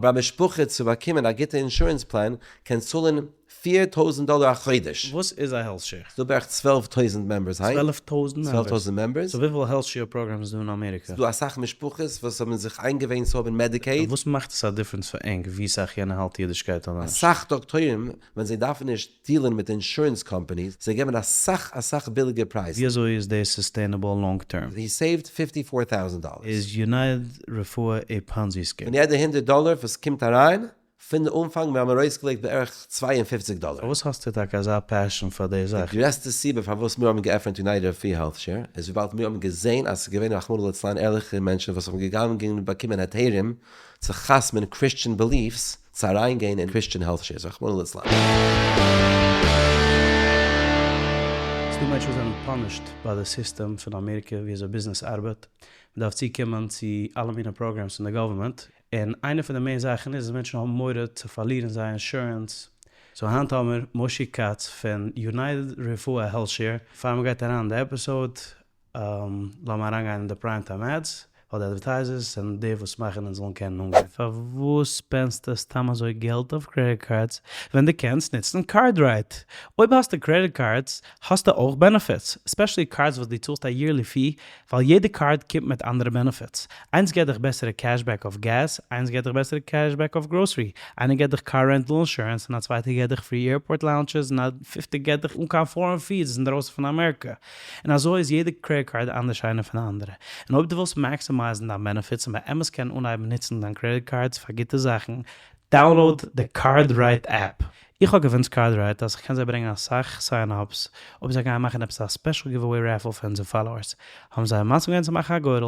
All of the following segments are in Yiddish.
אבער א משפחה צו באקומען א גוטע אינשורענס פלאן קען צאלן 4000 דאלער א חודש. וואס איז א health share? ס'דא בערך 12,000 members היינט. 12,000 members? 12,000 members. So וויפיל health share programs איז דא אין אמעריקע? ס'דא אסאך משפחות וואס האבן זיך איינגעוואינט צו האבן Medicaid. וואס מאכט עס א difference פאר ענק ווי סאך יענער האלט אידישקייט אדער נישט? אסאך דאקטוירים ווען זיי דארפן נישט deal ן מיט אינשורענס companies, זיי געבן אסאך אסאך ביליגער פרייזן. ווי אזוי איז דאס sustainable long term? He saved 54,000 dollars. איז United רפואה a Ponzi scheme? פון יעדע 100 דאלער וואס קומט אריין, פון די אנפאנג מיר האבן ארויסגעלייגט בערך 52 דאלער. פארוואס האסטו טאקע אזא passion פאר די זאך? די גרעסטע סיבה פארוואס מיר האבן געעפנט United רפואה Health Share איז וויבאלד מיר האבן געזען אז ס'איז געווען רחמנא לצלן ערליכע מענטשן וואס האבן געגאנגען און באקומען היתרים צו חתמ'ן Christian beliefs צו אריינגיין אין Christian health shares רחמנא לצלן. ס'דא מענטשן וואס זענען punished ביי די סיסטעם פון אמעריקע ווי אזוי ביזנעס ארבעט, מ'דארף צוקומען צו אלע מיני programs פון די government, און איינע פון די main זאכן איז אז מענטשן האבן מורא צו פארלירן זייער אינשורענס, so היינט האמיר מושי כץ פון United רפואה Health Share, פאר מ'גייט אריין אין די episode לאמיר אריינגיין אין די prime time ads, ווייל די advertisers זענען די וואס מאכן אונז זאלן קענען אנגיין. פארוואס spend סטו סתם אזוי געלט אויף credit cards ווען דו קענסט נוצן CardRight? אויב האסטו credit cards האסטו אויך benefits, especially cards וואס דו צאלסט א yearly fee, ווייל יעדע card קומט מיט אנדערע benefits. איינס געט דיך בעסערע cashback אויף געז, איינס געט דיך בעסערע cashback אויף גראסערי, איינער געט דיך car rental אינשורענס און א צווייטער געט דיך free airport lounges און א פיפטע געט דיך אן קיין foreign fees אינדרויסן פון אמעריקע. און אזוי איז יעדע credit card אנדערש איינע פון די אנדערע. און אויב דו ווילסט maximize ן דיין benefits און באמת קענען אנהייבן נוצן דיין credit cards פאר גוטע זאכן, download די CardRight app. איך האב convinced CardRight אז כ'קען זיי ברענגען אסאך sign ups אויב זיי גייען מאכן עפעס א special giveaway raffle פאר אונזער followers. האבן זיי מסכים געווען צו מאכן א גורל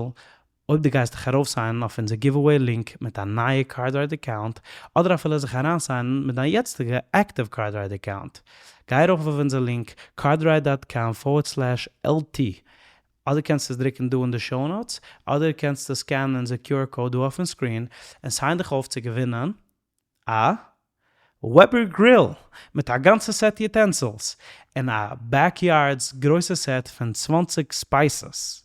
אויב דו גייסט דיך ארויפסיינען אויף אונזער giveaway link מיט א נייע CardRight account, אדער אפילו זיך אריינסיינען מיט דיין יעצטיגע active CardRight account. גיי ארויף אויף אונזער link cardright dot com forward slash LT, אדער קענסטו עס דרוקן דא אין די show notes, אדער קענסטו סקענען אונזער QR code דא אויפן screen, און sign דיך אויף צו געווינען א Weber grill מיט א גאנצע set utensils און א Backyards גרויסע set פון 20 spices.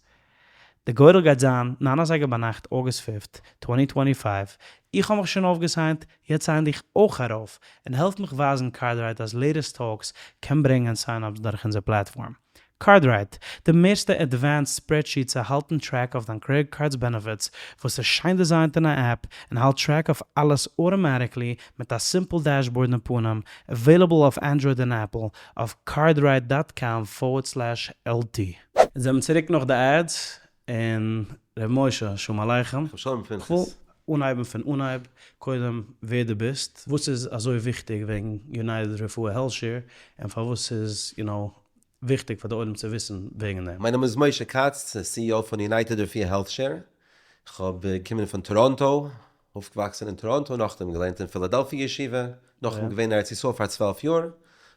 די גורל גייט זיין 9 אזייגער ביינאכט August fifth, 2025, איך האב מיך שוין אויפגעסיינט, יעצט sign דיך אויך ארויף און העלף מיך ווייזן CardRight אז Latest Talks קען ברענגען sign-ups דורך אונזער platform. CardRight, די מערסטע advanced spreadsheet צו האלטן track אויף דיין credit card's benefits, וואס איז שיין designed אין א app, און האלט track אויף אלעס automatically מיט א simple dashboard אין פנים, available אויף Android און Apple, אויף cardright dot com forward slash LT. אונז זעמיר צוריק נאך די ads, און ר' משה, שלום עליכם. שלום פנחס. כ'וויל אנהייבן פון אנהייב, קודם ווער דו ביסט, וואס איז אזוי וויכטיג וועגן United רפואה Health Share, און פארוואס ס'איז you know וויכטיג פאר די עולם צו וויסן וועגן דעם. מיין נאמען איז משה כץ, CEO פון United רפואה Health Share. כ'האב געקומען פון טאראנטא, אויפגעוואקסן אין טאראנטא, נאכדעם געלערנט אין פילאדעלפיע ישיבה, נאכדעם געווען אין ארץ ישראל פאר 12 יאר,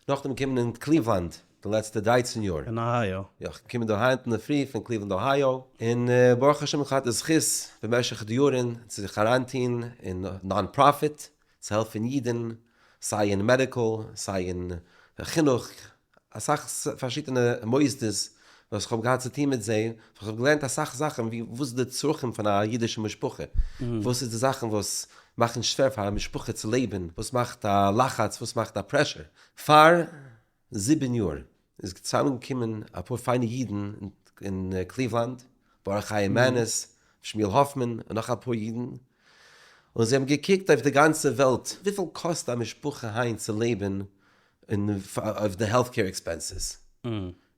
נאכדעם געקומען אין קליוולאנד די לעצטע 13 יאר. אין אהייאו. יא, כ'בין געקומען דא היינט אינדערפרי פון קליוולאנד אהייאו, און ברוך השם איך האב געהאט די זכות במשך די יארן צו זיך אריינטוהן אין non profit, צו העלפן אידן, סיי אין medical, סיי אין חינוך, אסאך פארשידענע מוסדות וואס איך האב געהאט צו טון מיט זיי, וואס איך האב געלערנט אסאך זאכן ווי וואס איז די צרכים פון א אידישע משפחה, וואס איז די זאכן וואס מאכן שווער פאר א משפחה צו לעבן, וואס מאכט א לחץ, וואס מאכט א pressure. פאר זיבן יאר איז צוזאמענגעקומען אפאר פיינע אידן אין קליוולאנד, ברוך חיים מאניס, שמואל האפמאן און נאך אפאר אידן, און זיי האבן געקוקט אויף די גאנצע וועלט וויפיל קאסט א משפחה היינט צו לעבן אויף די health care expenses.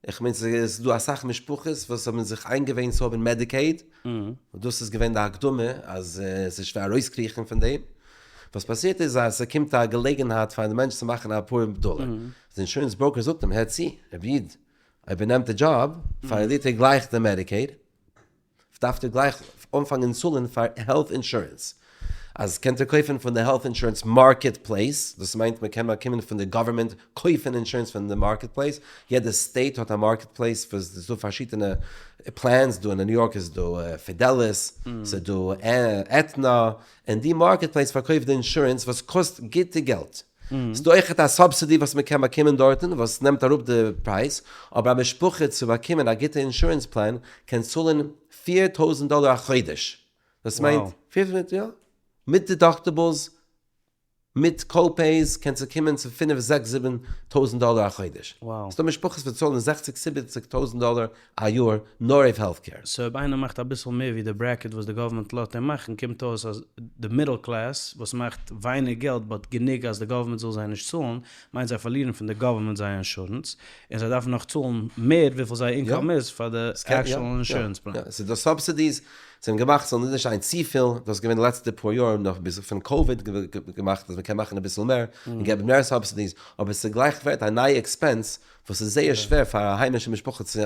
איך מיין ס'איז דא אסאך משפחות וואס האבן זיך איינגעוואינט צו האבן Medicaid, און דאס איז געווען די הקדמה אז ס'איז שווער ארויסקריכן פון דעם. וואס פאסירט איז אז ס'קומט א געלעגנהייט פאר די מענטש צו מאכן אפאר דאלער. די אינשורענס broker זאגט אים, הער צו, רבי איד, אויב איר נעמט די דזשאב, פארלירט איר גלייך די Medicaid, דארפט איר גלייך אנפאנגען צאלן פאר health אינשורענס. אז קענט איר קויפן פון די health insurance market place, דאס מיינט מען קען באקומען פון די government קויפן אינשורענס פון די market place, יעדע state האט א market place וואס ס'איז דא פארשידענע plans, דא אין ניו יארק איז דא Fidelis, ס'איז דא Aetna, און די market place פארקויפט די אינשורענס וואס קאסט גוטע געלט. ס'איז דא אויכעט א subsidy וואס מ'קען באקומען דארטן וואס נעמט אראפ די פרייז, אבער א משפחה צו באקומען א גוטע אינשורענס פלאן קען צאלן 4000 דאלער א חודש, דאס מיינט פיר יא. מיט deductibles, מיט co-pays קען צוקומען צו פינף זעקס זיבן טויזנט דאלער א חודש. ס'דא משפחות וואס צאלן זעכציג זיבעציג טויזנט דאלער א יאר נאר אויף health care. So אויב איינער מאכט אביסל מער ווי די bracket וואס די גאווערמענט לאזט אים מאכן קומט אויס אז די middle class וואס מאכט ווייניג געלט but גענוג אז די גאווערמענט זאל זיי נישט צאלן מיינט זיי פארלירן פון די גאווערמענט זייער אינשורענס און זיי דארפן נאך צאלן מער וויפיל זייער income איז פאר די actual אינשורענס פלאן. יא, ס'איז דא subsidies, זיי האבן געמאכט ס'זאל נישט זיין צופיל, דאס איז געווען די לעצטע פאר יאר נאך ביז פון קאוויד געמאכט אז מ'קען מאכן אביסל מער און געבן מער subsidies, אבער ס'איז גלייך ווערט א נייע expense וואס איז זייער שווער פאר א היימישע משפחה צו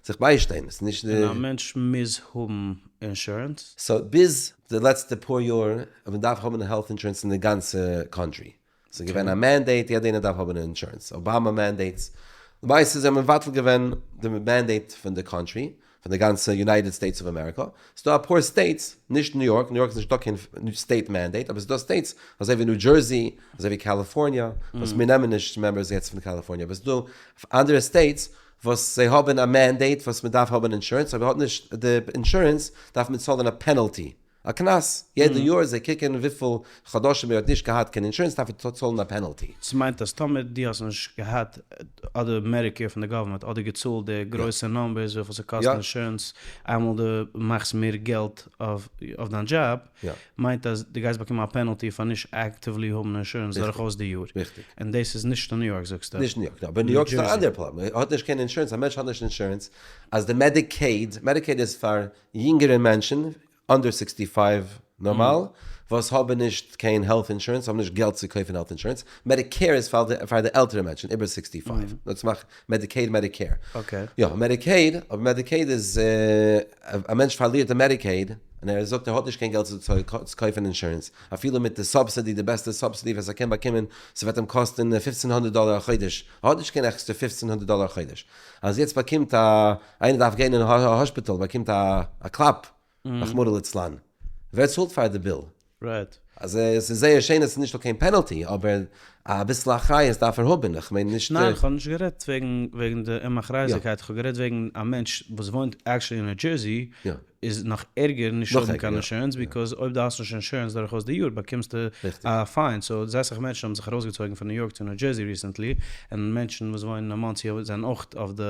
זיך ביישטיין, ס'איז נישט די. און א מענטש מוז האבן אינשורענס? So ביז די לעצטע פאר יאר האט מען דארף האבן health אינשורענס אין די גאנצע country, ס'איז געווען א mandate יעדע איינער דארף האבן אינשורענס, אבאמא mandates, למעשה זיי האבן מבטל געווען די mandate פון די country, פון די גאנצע יונייטעד סטעיטס אוו אמעריקא, ס'איז דא אפאר states, נישט ניו יארק, ניו יארק איז נישטא קיין state mandate, אבער ס'איז דא states אזוי ווי ניו דזשערסי, אזוי ווי קאליפארניע, וואס מיר נעמען נישט members יעצט פון קאליפארניע, אבער ס'איז דא אנדערע states וואס זיי האבן א mandate וואס מ'דארף האבן אינשורענס, אויב מ'האט נישט די אינשורענס דארף מען צאלן א penalty, א קנס, יעדע יאר זיי קוקן וויפיל חדשים ער האט נישט געהאט קיין אינשורענס דארף ער צאלן א penalty. ס'מיינט אז טאמער דו האסט נישט געהאט אדער Medicare פון די גאווערמענט אדער געצאלט די גרויסע numbers וויפיל ס'קאסט אינשורענס איינמאל דו מאכסט מער געלט אויף דיין דזשאב, מיינט אז דו גייסט באקומען א penalty פאר נישט actively האבן אינשורענס דורכאויס די יאר. און דאס איז נישט אין ניו יארק זאגסטו? נישט אין ניו יארק, אבער ניו יארק איז א אנדערע פראבלעם, מען האט נישט קיין אינשורענס, א מענטש האט נישט אינשורענס, אז די Medicaid, Medicaid איז פאר יונגערע מענטשן, under sixty five נארמאל, וואס האבן נישט קיין health אינשורענס, האבן נישט געלט צו קויפן health אינשורענס, Medicare איז פאר די עלטערע מענטשן איבער sixty five, נאר צו מאכן Medicaid Medicare. יא, Medicaid, אבער Medicaid איז, א מענטש פארלירט די Medicaid, און ער זאגט ער האט נישט קיין געלט צו קויפן אינשורענס, אפילו מיט די subsidy, די בעסטע subsidy וואס ער קען באקומען, ס'וועט אים קאסטן פופצן הונדערט דאלער א חודש, ער האט נישט קיין עקסטער פופצן הונדערט דאלער א חודש, אז יעצט באקומט א איינער דארף גיין אין האספיטאל באקומט א קלאפ, רחמנא ליצלן, ווער צאלט פאר די bill? אז עס איז זייער שיין אז עס איז נישטא קיין penalty, אבער אביסל אחריות דארף ער האבן, איך מיין נישט. ניין, איך האב נישט גערעדט וועגן די אומ'אחריות'דיגקייט, איך האב גערעדט וועגן א מענטש וואס וואוינט actually אין ניו דזשערסי, איז נאך ערגער נישט האבן קיין אינשורענס, because אויב דו האסט נישט אינשורענס דורכאויס די יאר באקומסטו א fine, so זייער סאך מענטשן האבן זיך ארויסגעצויגן פון ניו יארק צו ניו דזשערסי recently, און מענטשן וואס וואוינען אין מאנסי זענען אויך אויף די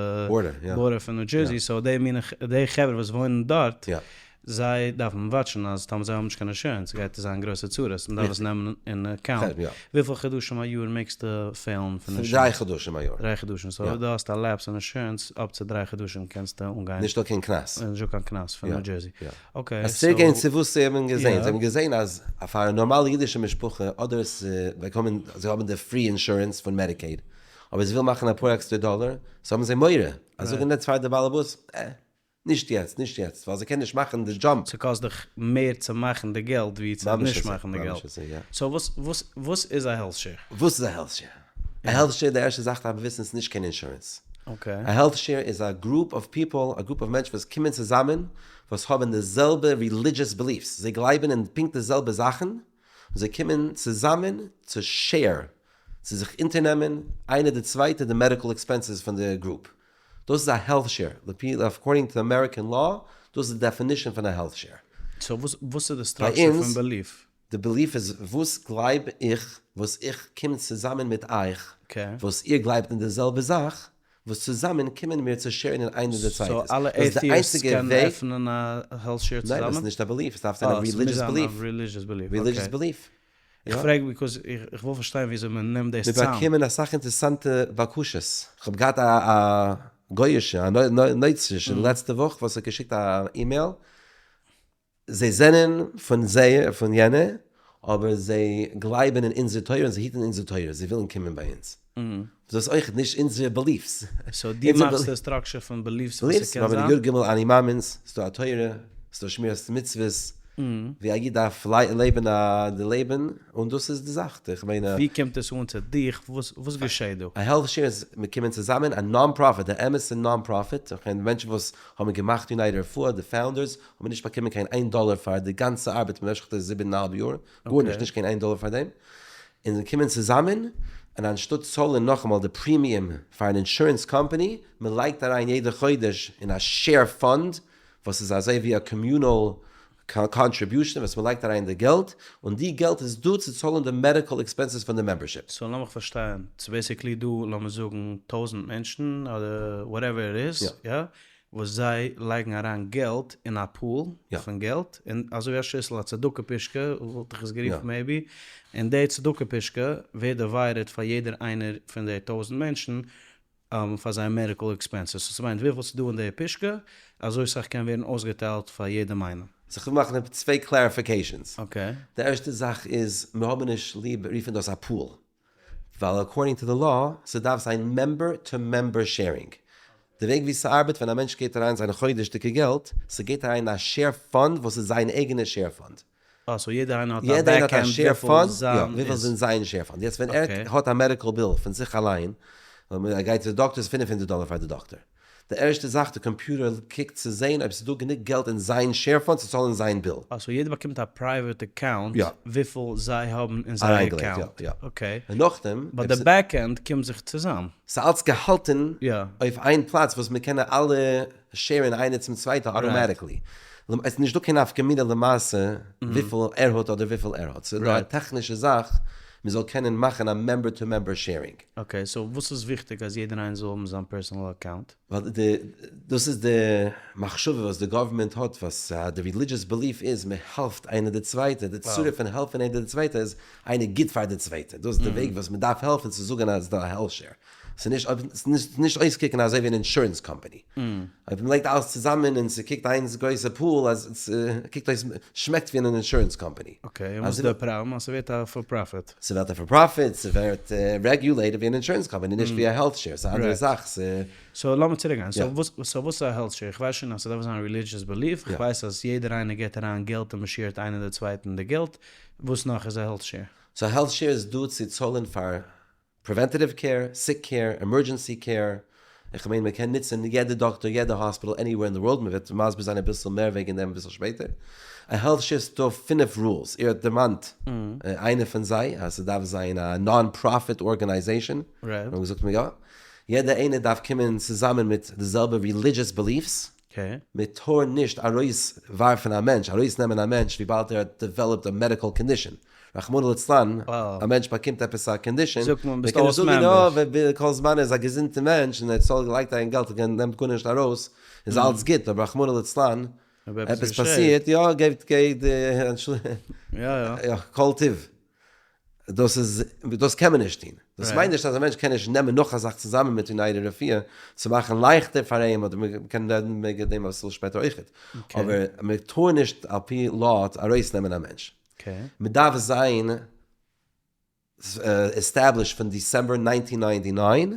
border פון ניו דזשערסי, so די מינע די חברה וואס וואוינען דארט זיי דארפן וואטשן אז טאמער זיי האבן נישט קיין אינשורענס גייט עס זיין גרויסע צרות, מען דארף עס נעמען אין account. וויפיל חדשים א יאר מעגסטו פעלן פון אינשורענס? דריי חדשים א יאר. דריי חדשים, so אויב דו האסט א lapse אין אינשורענס up צו דריי חדשים קענסטו אנגיין. נישטא קיין קנס. נישטא קיין קנס פון ניו דזשערסי. okay, so. אז צוריק צו וואס זיי האבן געזען, זיי האבן געזען אז פאר א נארמאלע אידישע משפחה אדער באקומען זיי האבן די free אינשורענס פון Medicaid, אבער זיי ווילן מאכן אפאר עקסטער דאלער, so האבן זיי מורא אז זאגן יעצט פאר די באלעבאס, אה. נישט יעצט, נישט יעצט, ווייל זיי קענען נישט מאכן די jump. ס'קאסט דיך מער צו מאכן די געלט ווי צו נישט מאכן די געלט. so וואס וואס וואס איז א health share? וואס איז א health share? א health share די ערשטע זאך דארף מען וויסן ס'איז נישט קיין אינשורענס. א health share איז א group of people, א group of מענטשן וואס קומען צוזאמען וואס האבן די זעלבע religious beliefs, זיי גלייבן אין פונקט די זעלבע זאכן, און זיי קומען צוזאמען צו share, צו זיך אונטערנעמען איינער די צווייטע די medical expenses פון די group. דאס איז א health share, לפי according to American law, דאס איז די definition פון א health share. so וואס וואס איז די structure פון belief? די belief איז וואס גלייב איך, וואס איך קום צוזאמען מיט אייך, וואס איר גלייבט אין די זעלבע זאך, וואס צוזאמען קומען מיר צו share ן אין איינע די צווייטעס. so אלע atheists קענען עפענען א health share צוזאמען? ניין, דאס איז נישט א belief, עס דארף זיין א religious belief. religious belief. איך פרעג because איך וויל פארשטיין וויאזוי מען נעמט דאס צאם. מיר באקומען אסאך אינטערעסאנטע בקשות. איך האב געהאט א גוי'אישע, א נוצרישע לעצטע וואך וואס האט געשיקט א אימעיל, זיי זענען פון זייער, פון יענע, אבער זיי גלייבן אין אונזער תורה און זיי היטן אונזער תורה, זיי ווילן קומען ביי אונז. דאס איז אויך נישט אונזערע beliefs. so דו מאכסט די structure פון beliefs וואס ס'קען זיין? י"ג אני מאמין'ס, ס'דא א תורה, ס'דא שמירת מצוות, ווי א איד דארף לעבן א די לעבן, און דאס איז די זאך, איך מיין. ווי קומט עס אן צו דיך? וואס געשעט דא? א health share איז מיר קומען צוזאמען, א non profit, א אמת'ע non profit, איך מיין די מענטשן וואס האבן געמאכט United רפואה, די founders, האבן נישט באקומען קיין איין דאלער פאר די גאנצע ארבעט במשך די זיבן און א האלב יאר, גארנישט, נישט קיין איין דאלער פאר דעם, און זיי קומען צוזאמען, און אנשטאט צאלן נאכאמאל די premium פאר אן אינשורענס קאמפאני, מען לייגט אריין יעדע חודש אין א share fund, וואס איז אזוי ווי א communal. contribution וואס מ'לייגט אריין די געלט, און די געלט איז דא צו צאלן די medical expenses פון די membership. So לאמיך פארשטיין, ס'איז basically דא לאמיר זאגן טויזענט מענטשן אדער whatever it is, יא, וואס זיי לייגן אריין געלט אין א pool פון געלט, און אזוי ווי א שיסל, א צדקה פישקע וואלט איך עס גערופן maybe, און די צדקה פישקע ווערט divided פאר יעדער איינער פון די טויזענט מענטשן פאר זייער medical expenses, so ס'מיינט וויפיל ס'דא אין די פישקע, אזוי סאך קען ווערן אויסגעטיילט פאר יעדעם איינעם. So כ'וויל מאכן צוויי clarifications. די ערשטע זאך איז, מיר האבן נישט ליב רופן דאס א pool, ווייל according to the law, ס'דארף זיין member to member sharing. די וועג ווי ס'ארבעט ווען א מענטש געבט אריין זיין חודש'דיגע געלט, ס'גייט אריין אין א share fund וואס איז זיין אייגענע share fund. אה, so יעדער איינער האט א back end וויפיל זיין וויפיל איז אין זיין share fund. יעצט ווען ער האט א medical bill פון זיך אליין, ער גייט צו די דאקטער איז 500 דאלער פאר די דאקטער. די ערשטע זאך די קאמפיוטער קוקט צו זען אויב ס'איז דא גענוג געלט אין זיין share fund צו צאלן זיין ביל. אה, so יעדער באקומט א private account וויפיל זיי האבן אין זייער account. Okay. און נאכדעם. But די back end קומט זיך צוזאם. ס'איז אלץ געהאלטן אויף איין פלאץ וואס מ'קען אלע share ן איינער צום צווייטע automatically. עס איז נישטא קיין נפקא מינה למעשה וויפיל ער האט אדער וויפיל ער האט. ס'איז נאר א טעכנישע זאך מ'זאל קענען מאכן א member to member sharing. Okay, so וואס איז וויכטיג אז יעדער איינער זאל האבן זיין personal account? ווייל די, דאס איז די מחשבה וואס די government האט, וואס די religious belief איז, מען העלפט איינער די צווייטע, די צורה פון העלפן איינער די צווייטע איז איינער גיט פאר די צווייטע, דאס איז די וועג וואס מען דארף העלפן צו זאגן אז ס'דא א health share. ס'איז נישט, נישט אויסקוקן אזוי ווי אן insurance company. אויב מ'לייגט אלעס צוזאמען און ס'קוקט איין גרויסע pool אז ס'קוקט אויס, שמעקט ווי אן insurance company. Okay, און וואס איז די פראבלעם אז ס'ווערט א for profit? ס'ווערט א for profit, ס'ווערט regulated ווי אן insurance company, נישט ווי א health share, ס'איז א אנדערע זאך. So לאמיר צוריק גיין, so וואס איז א health share? איך ווייס שוין אז ס'דארף זיין religious belief, איך ווייס אז יעדער איינער געבט אריין געלט און מ'שעירט איינער די צווייטן די געלט, וואס נאך איז א health share? So א health share איז דא צו צאלן פאר preventative care, sick care, emergency care, איך מיין מען קען נוצן יעדע דאקטאר, יעדע hospital anywhere אין די world, מען וועט מסביר זיין אביסל מער וועגן דעם אביסל שפעטער. א health share ס'דא פינף rules, איר האט דערמאנט איינע פון זיי, אז ס'דארף זיין א non profit organization, האבן געזאגט מיר יא, יעדע איינער דארף קומען צוזאמען מיט די זעלבע religious beliefs, מען טאר נישט ארויס ווארפן א מענטש, ארויס נעמען א מענטש וויבאלד ער האט developed א medical condition, רחמנא לצלן, א מענטש באקומט עפעס א condition, מען קען נישט זאגן אה, כל זמן ער איז א געזונטע מענטש און ער צאלט לייגט אריין געלט און נעמט גארנישט ארויס איז אלץ גוט, אבער רחמנא לצלן, עפעס פאסירט, יא, געבט געבט יא, כל טוב. דאס איז, דאס קען מען נישט טון. דאס מיינט נישט אז א מענטש קען נישט נעמען נאך א זאך צוזאמען מיט United רפואה צו מאכן לייכטער פאר אים, אדער מען קען רעדן וועגן דעם אביסל שפעטער אויכעט. אבער מען טאר נישט על פי law ארויסנעמען א מענטש. מען דארף זיין established פון December 1999,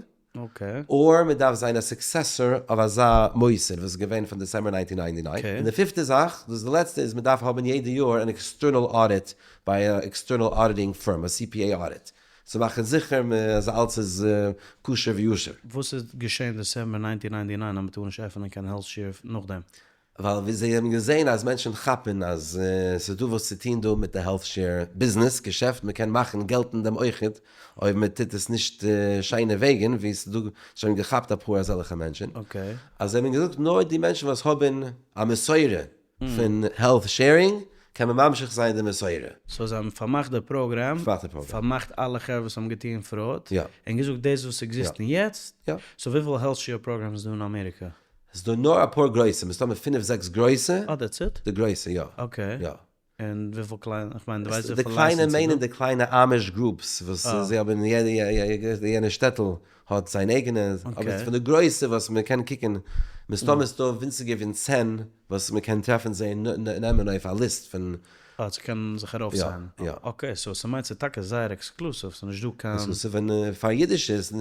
אר מען דארף זיין א successor אויף אזא מוסד וואס איז געווען פון December 1999. און די פיפטע זאך, דאס איז די לעצטע, איז מען דארף האבן יעדע יאר אן external audit ביי א external auditing firm, א CPA audit, צו מאכן זיכער אז אלץ איז כשר וישר. וואס איז געשען December 1999 אז מען טאר נישט עפענען קיין health share נאכדעם? ווייל ווי זיי האבן געזען אז מענטשן כאפן אז ס'איז דא וואס צו טון דא מיט די health share ביזנעס געשעפט, מ'קען מאכן געלט אין דעם אויכעט אויב מ'טוט עס נישט שיינע וועגן, ווי ס'איז דא שוין געכאפט אפאר אזעלכע מענטשן, אז זיי האבן געזאגט נאר די מענטשן וואס האבן א מסורה פון health sharing קען מען ממשיך זיין די מסורה. So זיי האבן פארמאכט די פראגראם, פארמאכט אלע חברה וואס האבן געטון fraud, און געזאגט דאס וואס עקזיסטן יעצט, so וויפיל health share programs איז דא אין אמעריקע? ס'איז דא נאר אפאר גרויסע, מסתמא פינף זעקס גרויסע. אה that's it? די גרויסע יא. Okay. יא. און וויפיל קליינע? איך מיין דו ווייסט וויפיל license איז דא? די קליינע מיינען די קליינע Amish groups וואס זיי האבן יעדע יענע שטעטל האט זיין אייגענע, אבער פון די גרויסע וואס מען קען קוקן, מסתמא איז דא ווינציגער פון צען וואס מען קען טרעפן זייער נעמען אויף א list פון. אה, צו קענען זיך ארויפסיינען. יא. Okay, so ס'מיינט ס'איז טאקע זייער exclusive, ס'איז נישט דא קיין. Exclusive און פאר אידישע איז,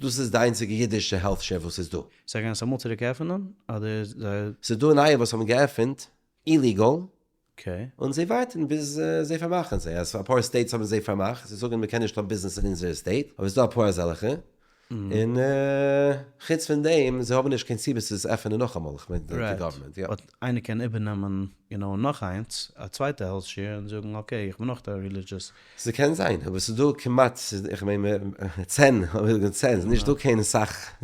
דאס איז די איינציגע אידישע health share וואס איז דא. זיי גייען עס אמאל צוריק עפענען? אדער זיי. ס'איז דא נייע וואס האבן געעפענט illegal, און זיי ווארטן ביז זיי פארמאכן זיי, אז אפאר states האבן זיי פארמאכט, זיי זאגן מ'קען נישט האבן ביזנעס אין אונזערע state, אבער ס'איז דא אפאר אזעלכע, און חוץ פון דעם זיי האבן נישט קיין סיבה צו עס עפענען נאכאמאל, איך מיין די government, יא. But איינער קען איבערנעמען יו נאו נאך איינס, א צווייטע health share און זאגן okay איך בין אויך א religious. ס'קען זיין, אבער ס'איז דא כמעט, איך מיין 10, 10, ס'איז נישט דא קיין סאך.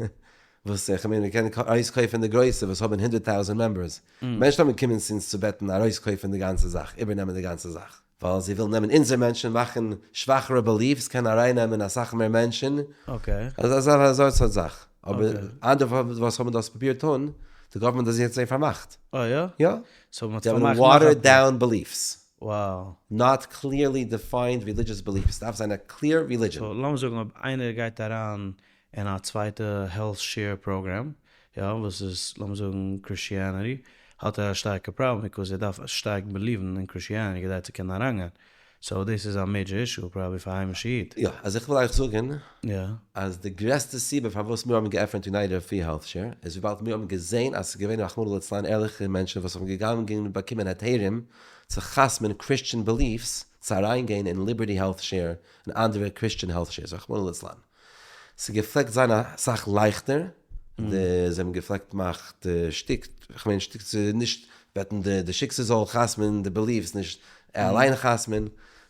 וואס איך מיין מ'קען ארויסקויפן די גרויסע וואס האבן 100,000 members. מענטשן האבן געקומען צו אונז צו בעטן ארויסקויפן די גאנצע זאך, איבערנעמען די גאנצע זאך. ווייל זיי ווילן נעמען אונזער מענטשן, מאכן שוואכערע beliefs, קענען ארייננעמען אסאך מער מענטשן. אזא אזא סארט זאך. אבער אנדערע וואס האבן דאס פרובירט טון, די government האט זיי פארמאכט. אה יא? יא. so מ'האט זיי האבן פארמאכט נאך א watered down beliefs. Wow. Not clearly defined religious beliefs. דארף זיין א clear religion. so לאמיר זאגן אויב איינער גייט אריין אין א צווייטע health share program, יא, וואס איז לאמיר זאגן Christianity, האט ער א שטארקע פראבלעם because ער דארף שטארק believe ן אין Christianity כדי צו קענען אריינגיין, so דאס איז א major issue probably פאר היימישע איד. יא, אז איך וויל אייך זאגן אז די גרעסטע סיבה פארוואס מיר האבן געעפענט United Free Health Share איז וויבאלד מיר האבן געזען אז ס'איז געווען רחמנא לצלן ערליכע מענטשן וואס האבן געגאנגען און באקומען היתרים צו חתמ'ן Christian beliefs צו אריינגיין אין Liberty Health Share און אנדערע Christian health shares רחמנא לצלן. ס'געפלעגט זיין אסאך לייכטער, די זיי האבן געפלעגט מאכט שטיק, כ'מיין שטיק צו נישט בעטן די די שיקסע זאל חתמ'ן די beliefs נישט ער אליין חתמ'ן,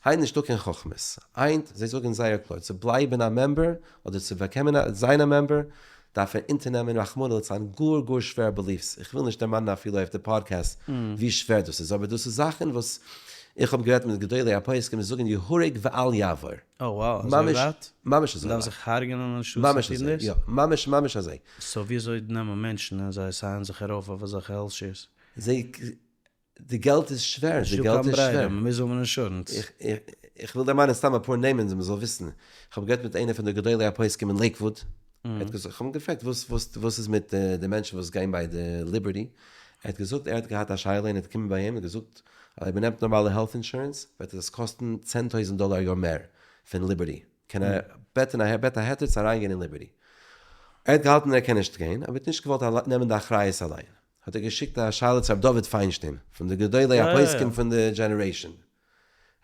היינט נישטא קיין חכמות, היינט זיי זאגן זייער קלאר צו בלייבן א member אדער צו באקומען א זיין א member דארף ער אונטערנעמען רחמנא ליצלן גאר גאר שווערע beliefs, איך וויל נישט דערמאנען אפילו אויף די פאדקעסט ווי שווער דאס איז, אבער דאס איז זאכן וואס איך האב גערעדט מיט גדולי הפוסקים זיי זאגן יהרג ואל יעבור. Oh wow, אזוי ממש ווייט? ממש אזוי מ'דארף ווייט. זיך הרג'נען אנשטאט צו ממש טון אזוי, דאס? יא, ממש ממש אזוי. so וויאזוי נעמען מענטשן און זיי sign ען זיך ארויף אויף אזעלכע health shares? זיי, די געלט איז שווער, די נישטא געלט קיין איז ברירה, שווער. מ'מוז האבן אינשורענס. איך איך וויל דערמאנען סתם אפאר נעמען אז מ'זאל וויסן. איך האב גערעדט מיט איינער פון די גדולי הפוסקים אין לעיקוואוד, ער האט געזאגט, איך האב אים געפרעגט וואס וואס וואס איז מיט די מענטשן וואס גייען ביי די ליבערטי, ער האט געזאגט ער האט געהאט א שאלה און ער האט געקומען ביי אים און געזאגט אז אויב מ'נעמט נארמאלע health insurance וועט עס קאסטן 10,000 דאלאר א יאר מער פון ליבערטי, קען ער בעטן א בעט א היתר צו אריינגיין אין ליבערטי. ער האט געהאלטן ער קען נישט גיין, אבער האט נישט געוואלט נעמען די אחריות אליין, האט ער געשיקט א שאלה צו רבי דוד פיינשטיין פון די גדולי הפוסקים פון די generation,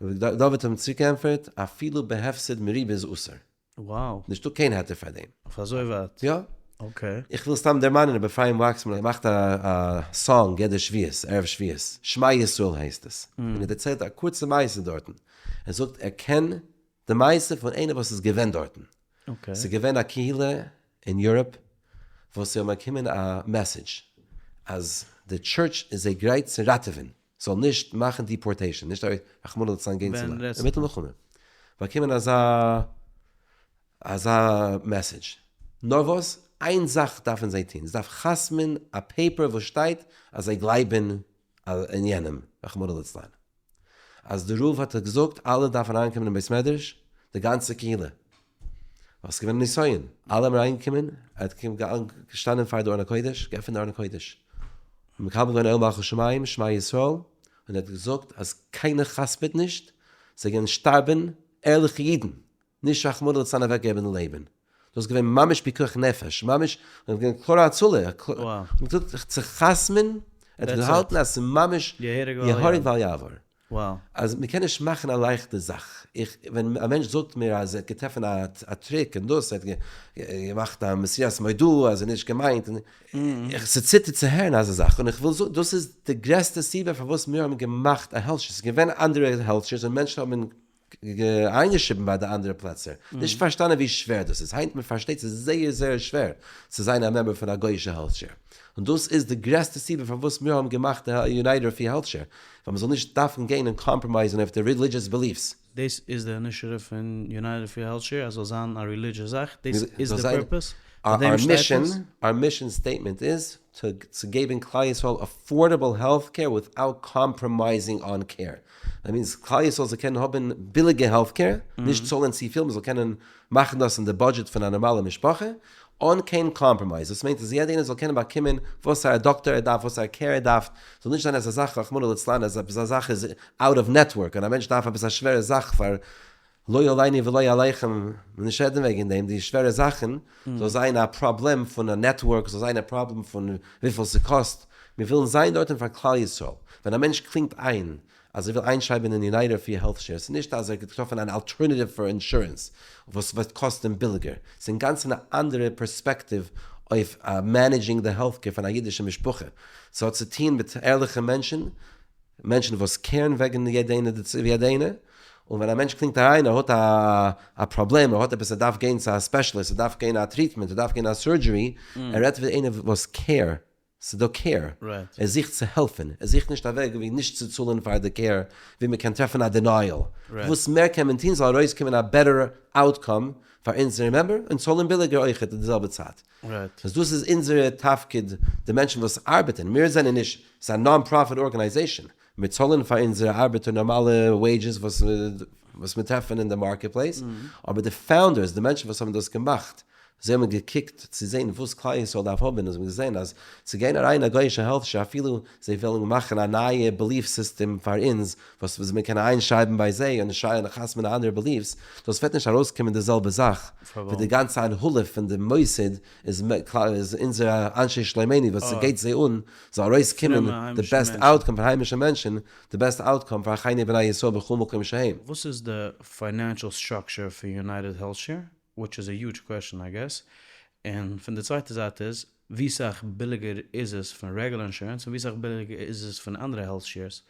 רבי דוד האט אים צוריקגעענטפערט אפילו בהפסד מריבה איז אסור. Wow. נישטא קיין היתר פאר דעם. אויף אזוי ווייט? יא. okay. איך וויל סתם דערמאנען רבי אפרים וואקסמאן האט געמאכט א song יעדע שביעות, ערב שביעות, שמע ישראל הייסט עס, און ער דערציילט א קורצע מעשה דארטן, ער זאגט ער קען די מעשה פון איינער וואס איז געווען דארטן, ס'איז געווען א קהילה אין Europe וואס זיי האבן באקומען א message אז די טשורטש איז זיי גרייט צו ראטעווען, זאל נישט מאכן deportation, נישט רחמנא לצלן גיין צו אינמיטן מלחמה, באקומען אזא אזא message, נאר וואס איין זאך דארפן זיי טון, זיי דארף חתמ'ן א paper וואס שטייט אז זיי גלייבן אין יענעם, רחמנא לצלן, אז די רב האט געזאגט אלע דארפן אריינקומען אין בית מדרש, די גאנצע קהילה, ווייל ס'איז געווען א נסיון, אלע האבן אריינגעקומען, ער האט געשטאנען פאר די ארון הקודש, געעפנט די ארון הקודש, מקבל געווען עול מלכות שמים, שמע ישראל, און ער האט געזאגט אז קיינער חתמ'עט נישט, זיי גייען שטארבן ערליכע אידן, נישט רחמנא לצלן אוועקגעבן די לעבן, דאס איז געווען ממש פיקוח נפש, ממש, און געווען קלארע הצלה, און געזאגט צו חתמ'ן, ער האט געהאלטן אז ס'איז ממש יהרג ואל יעבור. אז מ'קען נישט מאכן א לייכטע זאך, איך, ווען א מענטש זאגט מיר אז ער האט געטרעפן א trick און דאס, ער האט געמאכט א מסירת מודעה אז ער האט נישט געמיינט, איך, ס'ציטערט צו הערן אזא זאך, און איך וויל זאגן, דאס איז די גרעסטע סיבה פארוואס מיר האבן געמאכט א health share, ס'איז געווען אנדערע health shares און מענטשן האבן איינגעשריבן ביי די אנדערע פלעצער, נישט פארשטאנען ווי שווער דאס איז, היינט מען פארשטייט ס'איז זייער זייער שווער צו זיין א member פון א גוי'אישע health share, און דאס איז די גרעסטע סיבה פארוואס מיר האבן געמאכט די United Free Health Share, ווייל מ'זאל נישט דארפן גיין און compromise ן אויף די religious beliefs. דאס איז די initiative פון United Free Health Share אז ס'זאל זיין א religious זאך? דאס איז די purpose? פאר דעם שטייט עס? Our mission statement איז צו געבן כלל ישראל affordable health care without compromising on care. That means כלל ישראל זאל קענען האבן ביליגע health care, נישט צאלן צופיל, מען זאל קענען מאכן דאס אין די budget פון א נארמאלע משפחה, אן קיין compromise. דאס מיינט אז יעדער איינער זאל קענען באקומען וואסארא דאקטאר ער דארף, וואסארא care ער דארף, זאל נישט זיין אזא זאך רחמנא לצלן אז עפעס א זאך איז out of network און א מענטש דארף עפעס א שווערע זאך פאר לא עליני ולא עליכם, נישט רעדן וועגן דעם, די שווערע זאכן, זאל זיין א פראבלעם פון א network, זאל זיין א פראבלעם פון וויפיל ס'קאסט, מיר ווילן זיין דארטן פאר כלל ישראל, ווען א מענטש קלינגט איין אז ער וויל איינשרייבן אין United Free Health Share, ס'איז נישט אז ער האט געטראפן אן alternative פאר אינשורענס וואס וועט קאסטן ביליגער, ס'איז אינגאנצן א אנדערע פערספעקטיוו אויף managing די health care פון א אידישע משפחה, ס'האט צוטוהן מיט ערליכע מענטשן, מענטשן וואס care ן וועגן יעדע איינער, און ווען א מענטש קלינגט אריין ער האט א א פראבלעם, ער האט עפעס ער דארף גיין צו א specialist, ער דארף גיין א treatment, ער דארף גיין א surgery, ער רעדט ווי איינער וואס care, ס'איז דא care, ער זוכט צו העלפן, ער זוכט נישט א וועג ווי נישט צו צאלן פאר די care, ווי מ'קען טרעפן א denial, וואס מער קען מען טון זאל ארויסקומען א better outcome פאר אונזערע member און צאלן ביליגער אויכעט אין די זעלבע צייט. אז דאס איז אונזערע תפקיד, די מענטשן וואס ארבעטן, מיר זענען נישט, ס'איז א non-profit organization, מיר צאלן פאר אונזערע ארבעטער נארמאלע wages וואס וואס מיר טרעפן אין די market place, אבער די founders, די מענטשן וואס האבן דאס געמאכט, זיי האבן געקוקט צו זען וואס כלל ישראל דארף האבן, און זיי האבן געזען אז צו גיין אריין אין א גוי'אישע health share אפילו זיי ווילן מאכן א נייע belief system פאר אונז וואס וואס מען קען איינשרייבן ביי זיי און שרייען חתמ'ן אנדערע beliefs, דאס וועט נישט ארויסקומען די זעלבע זאך ווי די גאנצע הנהלה פון די מוסד איז איז אונזערע אנשי שלומינו וואס ס'גייט זיי אן זאל ארויסקומען די best outcome פאר היימישע מענטשן, די best outcome פאר אחינו בני ישראל בכל מקום שהם. וואס איז די financial structure פון United HealthShare? Which is a huge question I guess, און פון די צווייטע זייט איז, ווי סאך ביליגער איז עס פון רעגולער אינשורענס און ווי סאך ביליגער איז עס פון אנדערע health shares?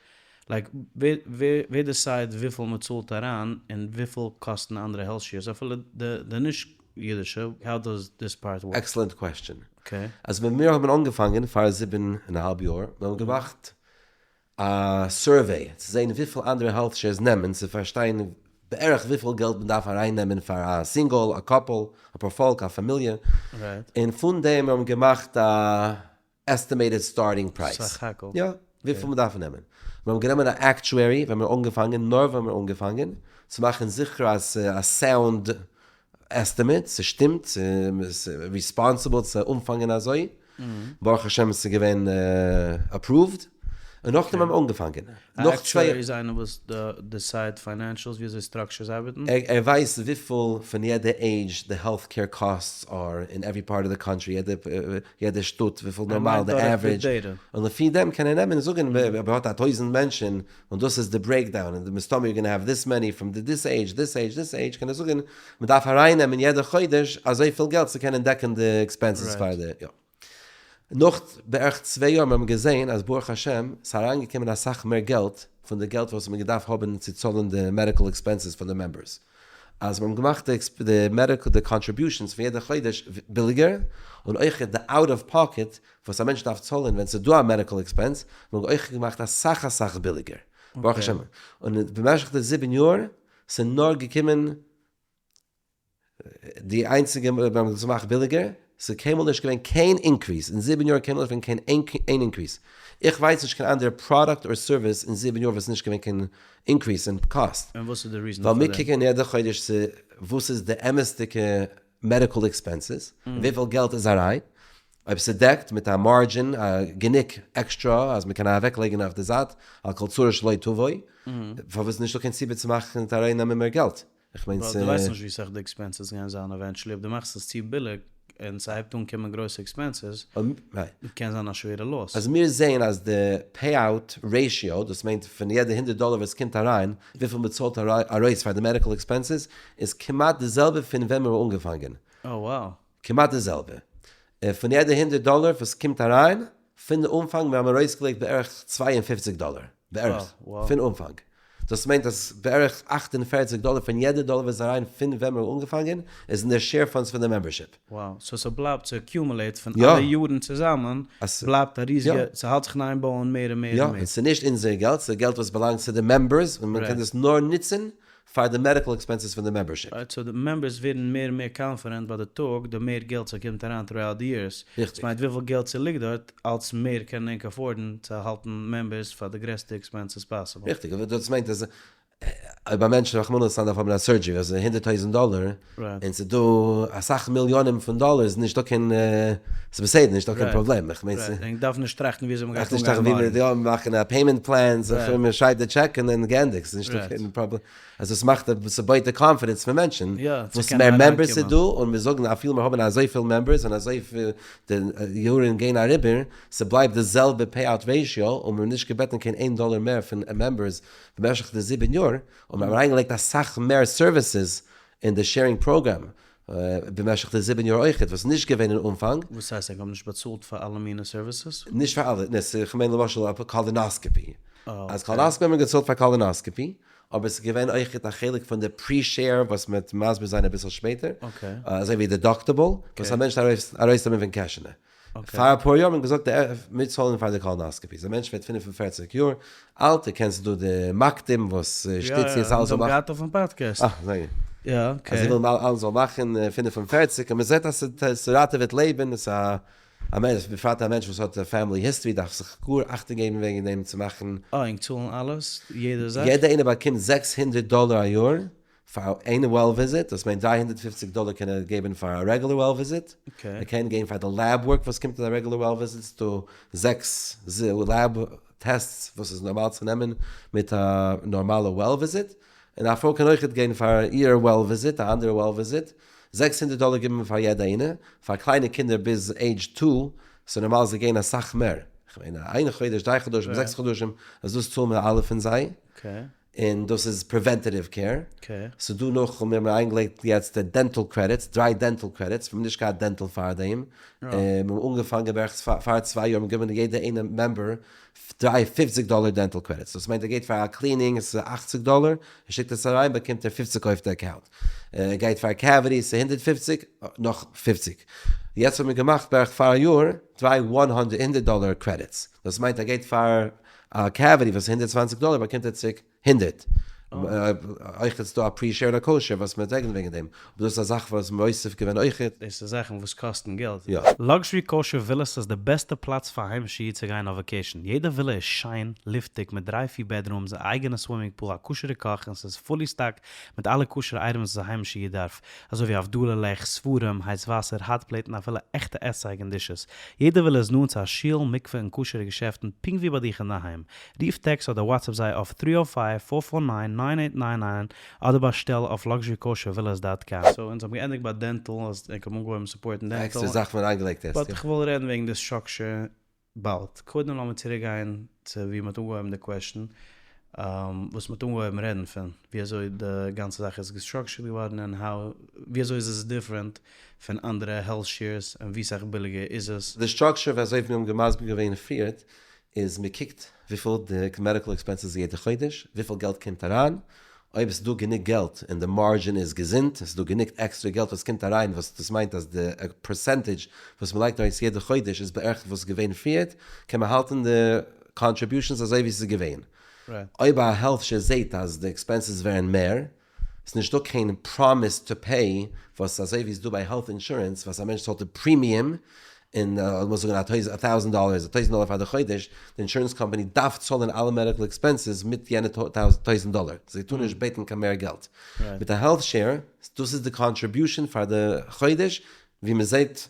Like ווער decide וויפיל מען צאלט אריין און וויפיל קאסטן אנדערע health shares אפילו די נישט אידישע, how does this part work? Excellent question. אז ווען מיר האבן אנגעפאנגען פאר זיבן און א האלב יאר, מיר האבן געמאכט א survey צו זען וויפיל אנדערע health shares נעמען, צו פארשטיין בערך וויפיל געלט מען דארף ארייננעמען פאר א single, א couple, א פארפאלק, א פאמיליע, און פון דעם האבן געמאכט א estimated starting price. סך הכל. יא, וויפיל מען דארף נעמען. מיר האבן גענומען א actuary ווען מיר אנגעפאנגען, נאר ווען מיר אנגעפאנגען, צו מאכן זיכער אז ס'איז א sound estimate, ס'שטימט, ס'איז responsible צו אנפאנגען אזוי. ברוך השם ס'איז געווען approved, און נאכדעם האבן מיר אנגעפאנגען. א actuary איז איינער וואס decide financials ווי אזוי structures ארבעטן? ער ווייסט וויפיל פון יעדע עידזש די health care costs are אין every part of the country, יעדע שטאט וויפיל נארמאל די average, און לפי דעם קען ער נעמען און זאגן אויב ער האט א טויזענט מענטשן און דאס איז די breakdown און מסתמא you're gonna have this many from this age this age this age קען ער זאגן מען דארף ארייננעמען יעדע חודש אזויפיל געלט צו קענען דעקן די expenses פאר די יא. נאך בערך צוויי יאר האבן מיר געזען אז ברוך השם ס'איז אריינגעקומען אסאך מער געלט פון די געלט וואס מ'האט געדארפט האבן צו צאלן די medical expenses פון די members. אז מיר האבן געמאכט די medical די contributions פון יעדע חודש ביליגער, און אויכעט די out of pocket וואס א מענטש דארף צאלן ווען ס'איז דא א medical expense האבן מיר אויך געמאכט אסאך אסאך ביליגער ברוך השם. און במשך די זיבן יאר ס'איז נאר געקומען די איינציגע ווען מ'האט עס געמאכט ביליגער, ס'איז קיינמאל נישט געווען קיין increase, אין זיבן יאר קיינמאל נישט געווען קיין איין increase, איך ווייס נישט קיין אנדערע product or service אין זיבן יאר וואס איז נישט געווען קיין increase אין קאסט. און וואס איז די reason פאר ווייל מיר קוקן יעדע חודש צו וואס איז די אמת'דיגע medical expenses, און וויפיל געלט איז אריין, אויב ס'דעקט מיט א margin גענוג עקסטרא אז מ'קען אוועקלייגן אויף די זייט על כל צרה שלא תבוא, פארוואס איז נישטא קיין סיבה צו מאכן צו ארייננעמען מער געלט? איך מיין ווייל דו ווייסט נישט ווי סאך די expenses גייען זיין eventually, אויב דו מאכסט עס צו ביליג און ס'הייבט אן קומען גרויסע expenses, קען זיין א שווערע loss. אז מיר זעען אז די payout ratio, דאס מיינט פון יעדע הונדערט דאלער וואס קומט אריין, וויפיל מען צאלט ארויס פאר די medical expenses, איז כמעט די זעלבע פון ווען מיר האבן אנגעפאנגען. Oh wow. כמעט די זעלבע. פון יעדע הונדערט דאלער וואס קומט אריין, פון די אנפאנג מיר האבן ארויסגעלייגט בערך 52 דאלער, בערך, פון אנפאנג. דאס מיינט אז בערך 48 דאלער פון יעדע דאלער וואס איז אריין פון ווען מיר האבן אנגעפאנגען, איז אין די share funds פון די membership. Wow, so ס'בלייבט צו accumulate פון אלע יארן צוזאמען, בלייבט א ריזיגע, ס'האלט זיך אין איין בויען מער און מער און מער. יא, און ס'נישט אונזער געלט, ס'איז געלט וואס באלאנגט צו די members, און מ'קען דאס נאר נוצן פאר די medical expenses פון די membership. Right, so די members ווערן מער און מער confident ביי די טאג, די מער געלט ס'קומט אריין throughout די years. ריכטיג. ס'מיינט וויפיל געלט ס'ליגט דארט, אלץ מער קענען ענק afford ן צו האלטן members פאר די גרעסטע expenses possible. ריכטיג, אבער דאס מיינט אז אויב א מענטש רחמנא לצלן דארף האבן א surgery וואס איז הונדערט טויזנט דאלער, און ס'איז דא אסאך מיליאנען פון דאלער איז נישטא קיין, ס'איז בסדר נישטא קיין פראבלעם, איך מיין ס'. ענק דארפן נישט טראכטן ווי אזוי מ'גייט אנגיין מארגן. יא, מאכן א payment plan, מ'שרייבט די טשעק און דאן געענדיגט, ס'איז נישטא קיין פראבלעם. אז דאס מאכט ס'בויט די confidence פון מענטשן, וואס מער members איז דא, און מיר זאגן אפילו מיר האבן אזויפיל members און אזויפיל די יארן גייען אריבער, ס'בלייבט די זעלבע payout ratio, און מיר האבן נישט געבעטן קיין איין דאלער מער פון members במשך די זיבן יאר, און מיר האבן אריינגעלייגט אסאך מער services אין די sharing program במשך די זיבן יאר אויכעט, וואס איז נישט געווען אין אנפאנג. וואס הייסט ענק האבן נישט באצאלט פאר אלע מינע services? נישט פאר אלע, כ'מיין למשל א colonoscopy, אז colonoscopy האט מען געצאלט פאר colonoscopy, אבער ס'איז געווען אויכעט א חלק פון די pre-share וואס מ'וועט מסביר זיין אביסל שפעטער, אזוי ווי deductible וואס א מענטש דארף ארויסנעמען פון קעשענע. פאר אפאר יאר האט מען געזאגט מיר צאלן פאר די colonoscopies, א מענטש ווערט 45 יאר אלט, דו קענסט דא די מקדים וואס שטיצט יעצט אלעס זאל מאכן. יא יא, אונז האבן געהאט אויפן פאדקעסט. אה, זייער גוט. יא, okay. אז זיי ווילן אלעס זאל מאכן 45, און מ'זעט אז ס'ראטעוועט לעבן, ס'איז א מענטש, בפרט א מענטש וואס האט family history דארף זיך גאר אכטונג געבן וועגן דעם צו מאכן. אה, ענק צאלן אלעס? יעדע זאך? יעדע איינער באקומט 600 דאלער א יאר פאר איין well visit, דאס מיינט 350 דאלער קען ער געבן פאר א regular well visit, ער קען געבן פאר די lab work וואס קומט אין א regular well visit, ס'איז דא זעקס lab tests וואס איז נארמאל צו נעמען מיט א נארמאלע well visit, און א פרוי קען אויכעט גיין פאר איר well visit, א אנדערע well visit, 600 דאלער גיבט מען פאר יעדע איינע, פאר קליינע קינדער ביז age two, ס'איז נארמאל זיי גייען אסאך מער, כ'מיין איין חודש, דריי חדשים, זעקס חדשים, אז דאס צאלן מיר אלע פון זיי. און דאס איז preventative care. ס'איז דא נאך, מיר האבן אריינגעלייגט יעצט די dental credits, דריי dental credits, מיר האבן נישט געהאט dental פארדעם, מיר האבן אנגעפאנגען בערך פאר צוויי יאר, מיר געבן יעדע איינע member דריי פופציג דאלער dental credits, דאס מיינט ער גייט פאר א cleaning עס איז אכציג דאלער, ער שיקט עס אריין באקומט ער פופציג אויף די account, ער גייט פאר cavity עס איז 150, נאך פופציג. יעצט האבן מיר געמאכט בערך פאר א יאר דריי הונדערט דאלער credits, דאס מיינט ער גייט פאר א cavity וואס איז 120 דאלער באקומט ער צוריק הונדערט. אויך איז דא א pre-share און א co-share וואס מען רעדט וועגן דעם, אבער דאס איז א זאך וואס מוסיף געווען אויכעט. דאס איז זאכן וואס קאסטן געלט. יא. Luxury Kosher Villas איז די בעסטע פלאץ פאר היימישע איד צו גיין אויף vacation. יעדע ווילע איז שיין, לופטיג, מיט דריי פיר bedrooms, א אייגענע swimming pool, א כשר'ע קאך, און ס'איז fully stocked מיט אלע כשר'ע items וואס א היימישע איד דארף, אזוי ווי הבדלה לעכט, ספרים, הייס וואסער, hot plate און אפילו עכטע עסצייג און dishes. יעדע ווילע איז נאנט צו א שול, מקווה און כשר'ע געשעפטן פונקט ווי ביי דיך אינדערהיים. רוף טעקסט אדער WhatsApp זיי אויף 305 449 9899 אדער באשטעל אויף luxurykoshervillas dot com. So אונז האבן געענדיגט ביי dental, אז ענק האבן אנגעהויבן support ן dental. עקסטערע זאך פון אריינגעלייגט עסט, but יא. כ'וויל רעדן וועגן די structure באלד. קודם לאמיר צוריק גיין צו ווי מ'האט אנגעהויבן די question, וואס מ'האט אנגעהויבן רעדן פון, ווי אזוי די גאנצע זאך איז גע structured געווארן און how, ווי אזוי איז עס different פון אנדערע health shares און ווי סאך ביליגער איז עס. די structure ווי אזוי מיר האבן געמסביר געווען פריערט איז מען קוקט וויפיל די medical expenses איז יעדע חודש, וויפיל געלט קומט אריין, אויב עס איז דא גענוג געלט און די margin איז געזונט, עס איז דא גענוג עקסטרע געלט וואס קומט אריין וואס דאס מיינט אז די percentage וואס מען לייגט ארויס יעדע חודש איז בערך וואס איז געווען פריערט, קען מען האלטן די contributions אזוי ווי עס איז געווען. אויב א health share זעט אז די expenses ווערן מער, ס'איז נישטא קיין promise to pay וואס אזוי ווי ס'איז דא ביי health insurance וואס א מענטש צאלט די premium און לאמיר זאגן א טויזנט דאלער איז א טויזנט דאלער פאר די חודש, די אינשורענס קאמפאני דארף צאלן אלע medical expenses מיט יענע טויזנט דאלער, זיי טארן נישט בעטן קיין מער געלט. מיט א health share, דאס איז די contribution פאר די חודש, ווי מ'זעט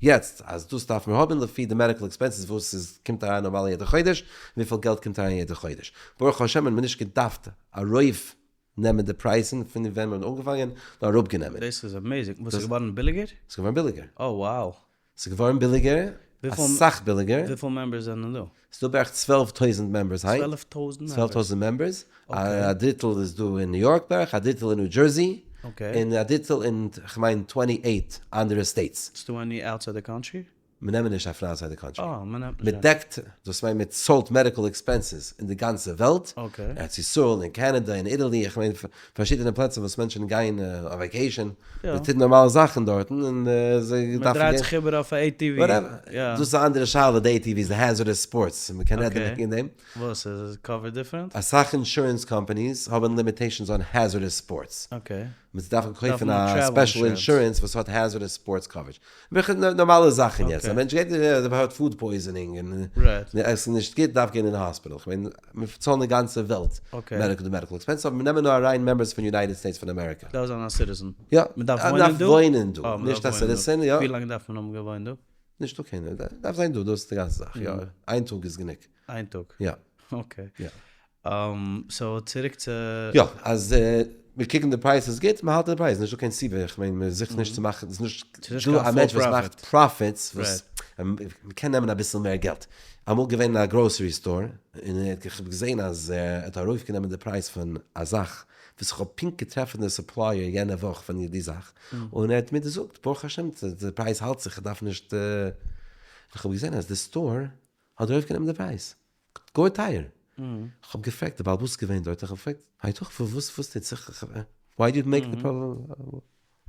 יעצט אז דאס דארף מען האבן לפי די medical expenses וואס עס קומט אריין נארמאל יעדע חודש, וויפיל געלט קומט אריין יעדע חודש. ברוך השם האט מען נישט געדארפט ארויף נעמען די פרייזן פון ווען מ'האט אנגעפאנגען, נאר אראפגענומען. דאס איז amazing. וואס איז געווארן ביליגער? ס'איז געווארן ביליגער. Oh wow. ס'איז געווארן ביליגער, אסאך ביליגער. וויפיל members זענען דא? ס'איז דא בערך 12,000 members היינט. 12,000 members? 12,000 members. א דריטל איז דא אין ניו יארק בערך, א דריטל אין ניו דזשערסי, און א דריטל אין כ'מיין 28 אנדערע states. ס'דא any outside the country? מיר נעמען נישט אויף outside the country. אה, מען נעמט נישט. מען דעקט, דאס מיינט מען צאלט medical expenses אין די גאנצע וועלט, ארץ ישראל, אין קאנאדע, אין איטאלי, איך מיין פארשידענע פלעצער וואס מענטשן גייען אויף vacation, מען טוט נארמאלע זאכן דארטן און זיי דארפן גיין. מען דרייט זיך איבער אויף א ATV. whatever, דאס איז א אנדערע שאלה, די ATVs, די hazardous sports, מען קען רעדן וועגן דעם. וואס איז עס covered different? אסאך אינשורענס קאמפאניס האבן limitations on hazardous sports. מען דארף קויפן א special אינשורענס וואס האט hazardous sports coverage. נארמאלע זאכן יעצט, א מענטש גייט ער האט food poisoning און עס איז נישט גוט דארף גיין אין האספיטאל, כ'מיין מיר צאלן די גאנצע וועלט medical די medical expense אבער מיר נעמען נאר אריין members פון United States פון אמעריקא. דארף זיין א citizen. יא, מען דארף וואוינען דא? וואוינען דא, נישט א citizen, יא. ווי לאנג דארף מען האבן געוואוינט דא? נישטא קיינער, דארף זיין דא, דאס איז די גאנצע זאך, יא, איין טאג איז גענוג. איין טאג? יא. okay. יא. so צוריק צו. יא, אז מיר קוקן די פרייז איז גוט, מען האלט די פרייז, נישטא קיין סיבה, איך מיין מען זוכט נישט צו מאכן, ס'איז נישט דא א מענטש וואס מאכט profits, וואס מען קען נעמען אביסל מער געלט. אמאל געווען אין א grocery store, און איך האב געזען אז ער האט ארויפגענומען די פרייז פון א זאך, וואס איך האב פונקט געטרעפן די supplier יענע וואך פון די זאך, און ער האט מיר געזאגט, ברוך השם די פרייז האלט זיך, איך דארף נישט, איך האב געזען אז די store האט ארויפגענומען די פרייז, גאר טייער. כ'האב געפרעגט, די בעל הבית איז געווען דארט, איך האב געפרעגט, היתכן וואס וואס טוט זיך, why do you make the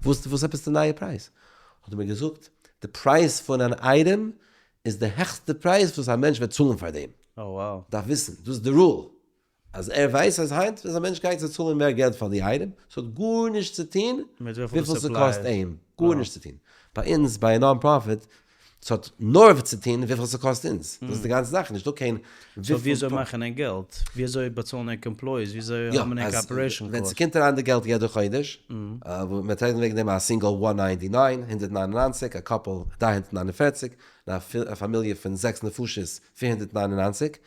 וואס וואס עפעס די נייע פרייז? האט ער מיר געזאגט, די פרייז פון אן אייטעם איז די העכסטע פרייז וואס א מענטש וועט צאלן פאר דעם. דארף וויסן, דאס איז די rule. אז ער ווייסט אז היינט אז א מענטש גייט צו צאלן מער געלט פאר די אייטעם, ס'האט גארנישט צו טון וויפיל ס'קאסט אים, גארנישט צו טון. ביי אונז ביי א non profit, ס'האט נאר צו טון וויפיל ס'קאסט אונז, דאס איז די גאנצע זאך, נישטא קיין וויפיל. so וויאזוי מאכן ענק געלט? וויאזוי באצאלן ענק employees? וויאזוי האבן ענק operation cost? ווען ס'קומט אריין די געלט יעדע חודש, מ'וועט רעדן וועגן דעם א single one ninety nine, 199, א couple 349, און א פאמיליע פון זעקס נפשות 499,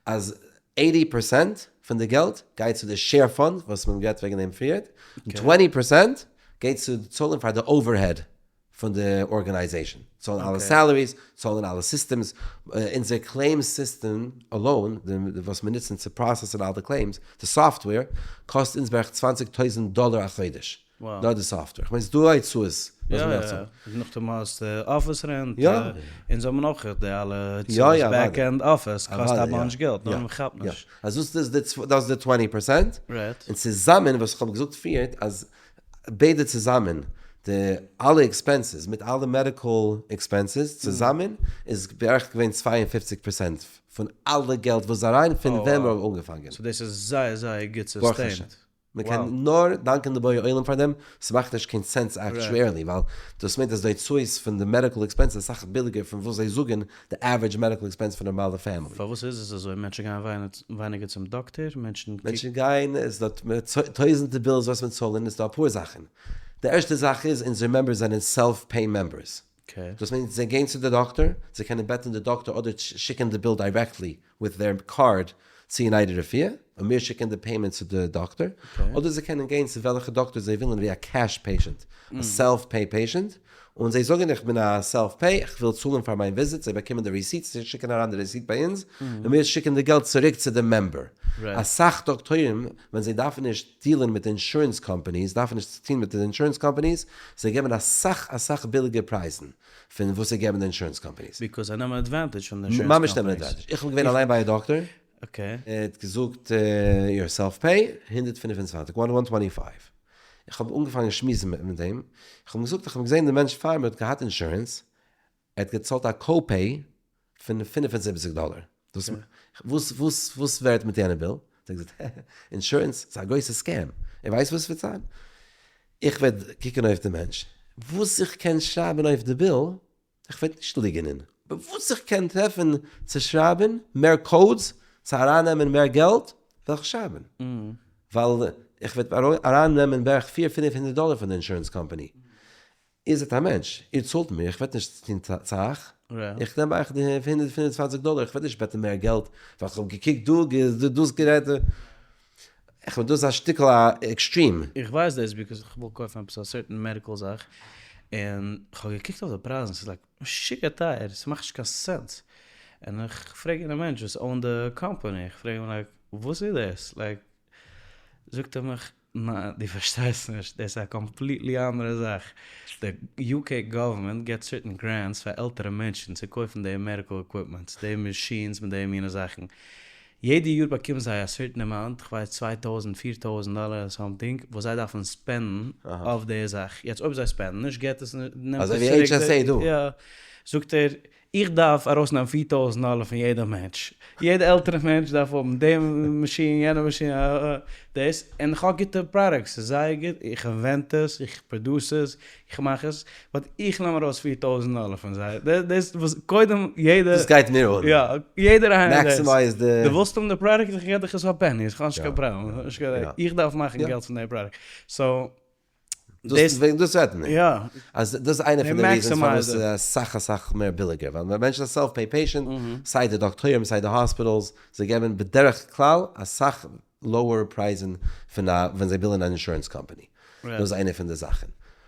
אז eighty percent פון די געלט גייט צו די share fund וואס מען גערעדט וועגן דעם פריערט, און twenty percent גייט צו צאלן פאר די overhead פון די organization, צאלן אלע salaries, צאלן אלע systems, אונזער claim system alone, וואס מיר נוצן צו process ען אלע די claims, די software, קאסט אונז בערך 20,000 דאלער א חודש. נאר די software. כ'מיין ס'איז דא הוצאות וואס מ'דארף צאלן. יא יא. נאכדעם האסטו office rent. אונז האבן אויך די אלע הוצאות back end office קאסט א bunch געלט נאר מ'כאפט נישט. אז דאס איז די דאס איז די twenty percent. און צוזאמען וואס כ'האב געזאגט פריערט אז ביידע צוזאמען די אלע expenses מיט אלע medical expenses צוזאמען איז בערך געווען 52 percent פון אלע געלט וואס איז אריין פון ווען מיר האבן אנגעפאנגען. so דאס איז זייער זייער גוט sustained. מען קען נאר דאנקען די בורא עולם פאר דעם, ס'מאכט נישט קיין sense actually, ווייל דאס מיינט אז די הוצאות פון די medical expense איז אסאך ביליגער פון וואס זיי זאגן די average medical expense פון נארמאלע family. פארוואס איז עס אזוי? מענטשן גייען ווייניגער צום דאקטער? מענטשן מענטשן גייען, עס איז דא טויזענטער bills וואס מען צאלן, עס איז דא אפאר זאכן. די ערשטע זאך איז, אונזערע members זענען self pay members. דאס מיינט זיי גייען צו די דאקטער, זיי קענען בעטן די דאקטער אדער שיקן די bill directly with their card צו United רפואה, און מיר שיקן די payment צו די דאקטער, אדער זיי קענען גיין צו וועלכע דאקטער זיי ווילן ווי א cash patient, א self pay patient, און זיי זאגן איך בין א self pay, איך וויל צאלן פאר מיין visit, זיי באקומען די receipt, זיי שיקן אריין די receipt ביי אונז, און מיר שיקן די געלט צוריק צו די member. אסאך דאקטוירים ווען זיי דארפן נישט deal ען מיט insurance companies, דארפן נישט צו טון מיט די insurance companies, זיי געבן אסאך אסאך ביליגער פרייזן פון וואס זיי געבן די insurance companies. because זיי נעמען advantage פון די insurance companies. ממש נעמען advantage. איך בין געווען אליין ביי א דאקטאר. ער האט געזאגט you're self pay 125, one one twenty five. איך האב אנגעפאנגען שמועסן מיט אים, איך האב אים געזאגט איך האב געזען די מענטש פאר מיר האט געהאט insurance, ער האט געצאלט א co-pay פון 75 דאלער. דאס וואס וואס וואס ווערט מיט יענע bill? האט ער געזאגט, insurance איז א גרויסע scam. איר ווייסט וואס וועט זיין? איך וועט קוקן אויף די מענטש, וואס איך קען שרייבן אויף די bill, איך וועט נישט ליגענען, אבער וואס איך קען טרעפן צו שרייבן, מער codes, צו ארייננעמען מער געלט, וועל איך שרייבן. ווייל איך וועט ארייננעמען בערך פיר פינף הונדערט דאלער פון די insurance company. איר זענט א מענטש, איר צאלט מיר, איך וועט נישט טון צו אייך, איך נעם אייך די 125 דאלער, איך וועט נישט בעטן מער געלט, ווייל איך האב געקוקט דא, דאס גערעדט, איך מיין דאס איז א שטיקל א extreme. איך ווייס דאס because איך וויל קויפן עפעס א certain medical זאך, און איך האב געקוקט אויף די פרייזן, ס'איז like משוגע טייער, ס'מאכט נישט קיין sense, און איך פרעג יענע מענטש וואס own ט די קאמפאני, איך פרעג אים like וואס איז דאס, like זאגט ער מיך ניין, דו פארשטייסט נישט, דאס איז א completely אנדערע זאך. די UK government געבט certain grants פאר עלטערע מענטשן צו קויפן די medical equipments, די machines מיט די מינע זאכן. יעדע יאר באקומען זיי א certain amount, כ'ווייס 2000, 4000 דאלער אדער something, וואס זיי דארפן spend ן אויף די זאך. יעצט אויב זיי spend ן נישט געט עס, נעמט עס צוריק. אזוי ווי HSA דא. יא. זאגט ער, איך דארף ארויסנעמען 4000 דאלער פון יעדע מענטש, יעדע עלטערע מענטש דארף האבן די מאשין, יענע מאשין, דאס, און איך האב גוטע products, ס'איז זייער גוט, איך invent עס, איך produce עס, איך מאך עס, but איך נעם ארויס 4000 דאלער פון זיי, דאס וואס קודם יעדע, דאס גייט מיר אן. יא, יעדער איינער דאס. maximize די. דו ווילסט האבן די product, איך געב דיך עס פאר pennies, איך האב נישט קיין פראבלעם, איך דארף מאכן געלט פון די product, so. דאס וועגן דאס רעדט מען. יא. אז דאס איז איינע פון די reasons פארוואס ס'איז אסאך אסאך מער ביליגער, ווייל ווען מענטשן זענען self pay patient, סיי די דאקטוירים סיי די hospitals, זיי געבן בדרך כלל אסאך lower פרייזן פון א ווען זיי bill ען אן insurance company. דאס איז איינע פון די זאכן.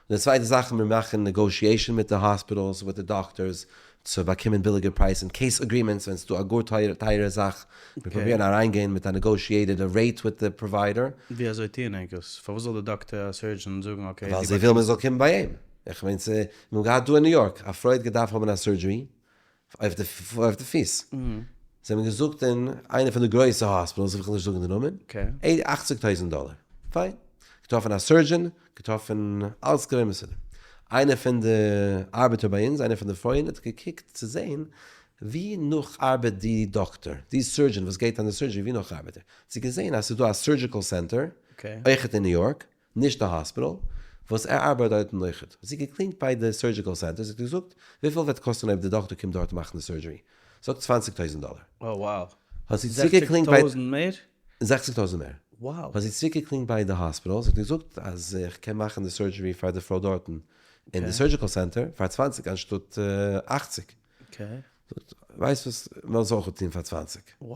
און די צווייטע זאך, מיר מאכן negotiation מיט די hospitals, מיט די דאקטארס, צו באקומען ביליגער פרייזן, case agreements ווען ס'איז דא א גאר טייערע זאך, מיר פרובירן אריינגיין מיט א negotiated rate מיט די provider. ווי אזוי טוען ענק עס? פארוואס זאל די דאקטער א surgeon זאגן okay ווייל זיי ווילן מען זאל קומען ביי אים. איך מיין ס' מיר האבן געהאט דא אין ניו יארק, א פרוי האט געדארפט האבן א surgery אויף די פיס. זיי האבן געזאגט אין איינע פון די גרויסע hospitals, איך וויל נישט זאגן די נאמען, 80 טויזנט דאלער. פיין. געטראפן א surgeon, געטראפן אלעס געווען מסודר. איינער פון די ארבעטער ביי אונז, איינער פון די פרויען האט געקוקט צו זען ווי נאך ארבעט די דאקטאר, די surgeon וואס געבט אן די surgery, ווי נאך ארבעט ער. האט זי געזען אז ס'איז דא א surgical center, אויכעט אין ניו יארק, נישט די hospital, וואס ער ארבייט דארטן אויכעט. האט זי געקלינגט ביי די surgical center, זי האט געזאגט, וויפיל וועט קאסטן אויב די דאקטאר קומט דארט מאכן די surgery? זאגט 20 טויזנט דאלער. Oh wow. האט זי צוריקגעקלינגט ביי. 60 טויזנט מער? 60 טויזנט מער. Wow. האט זי צוריקגעקלינגט ביי די hospital, זי האט געזאגט אז איך קען מאכן די surgery פאר די פרוי דארטן אין די surgical center פאר 20 אנשטאט 80. זאגט, ווייסט וואס, מ'וועל עס אויך טון פאר 20. Wow.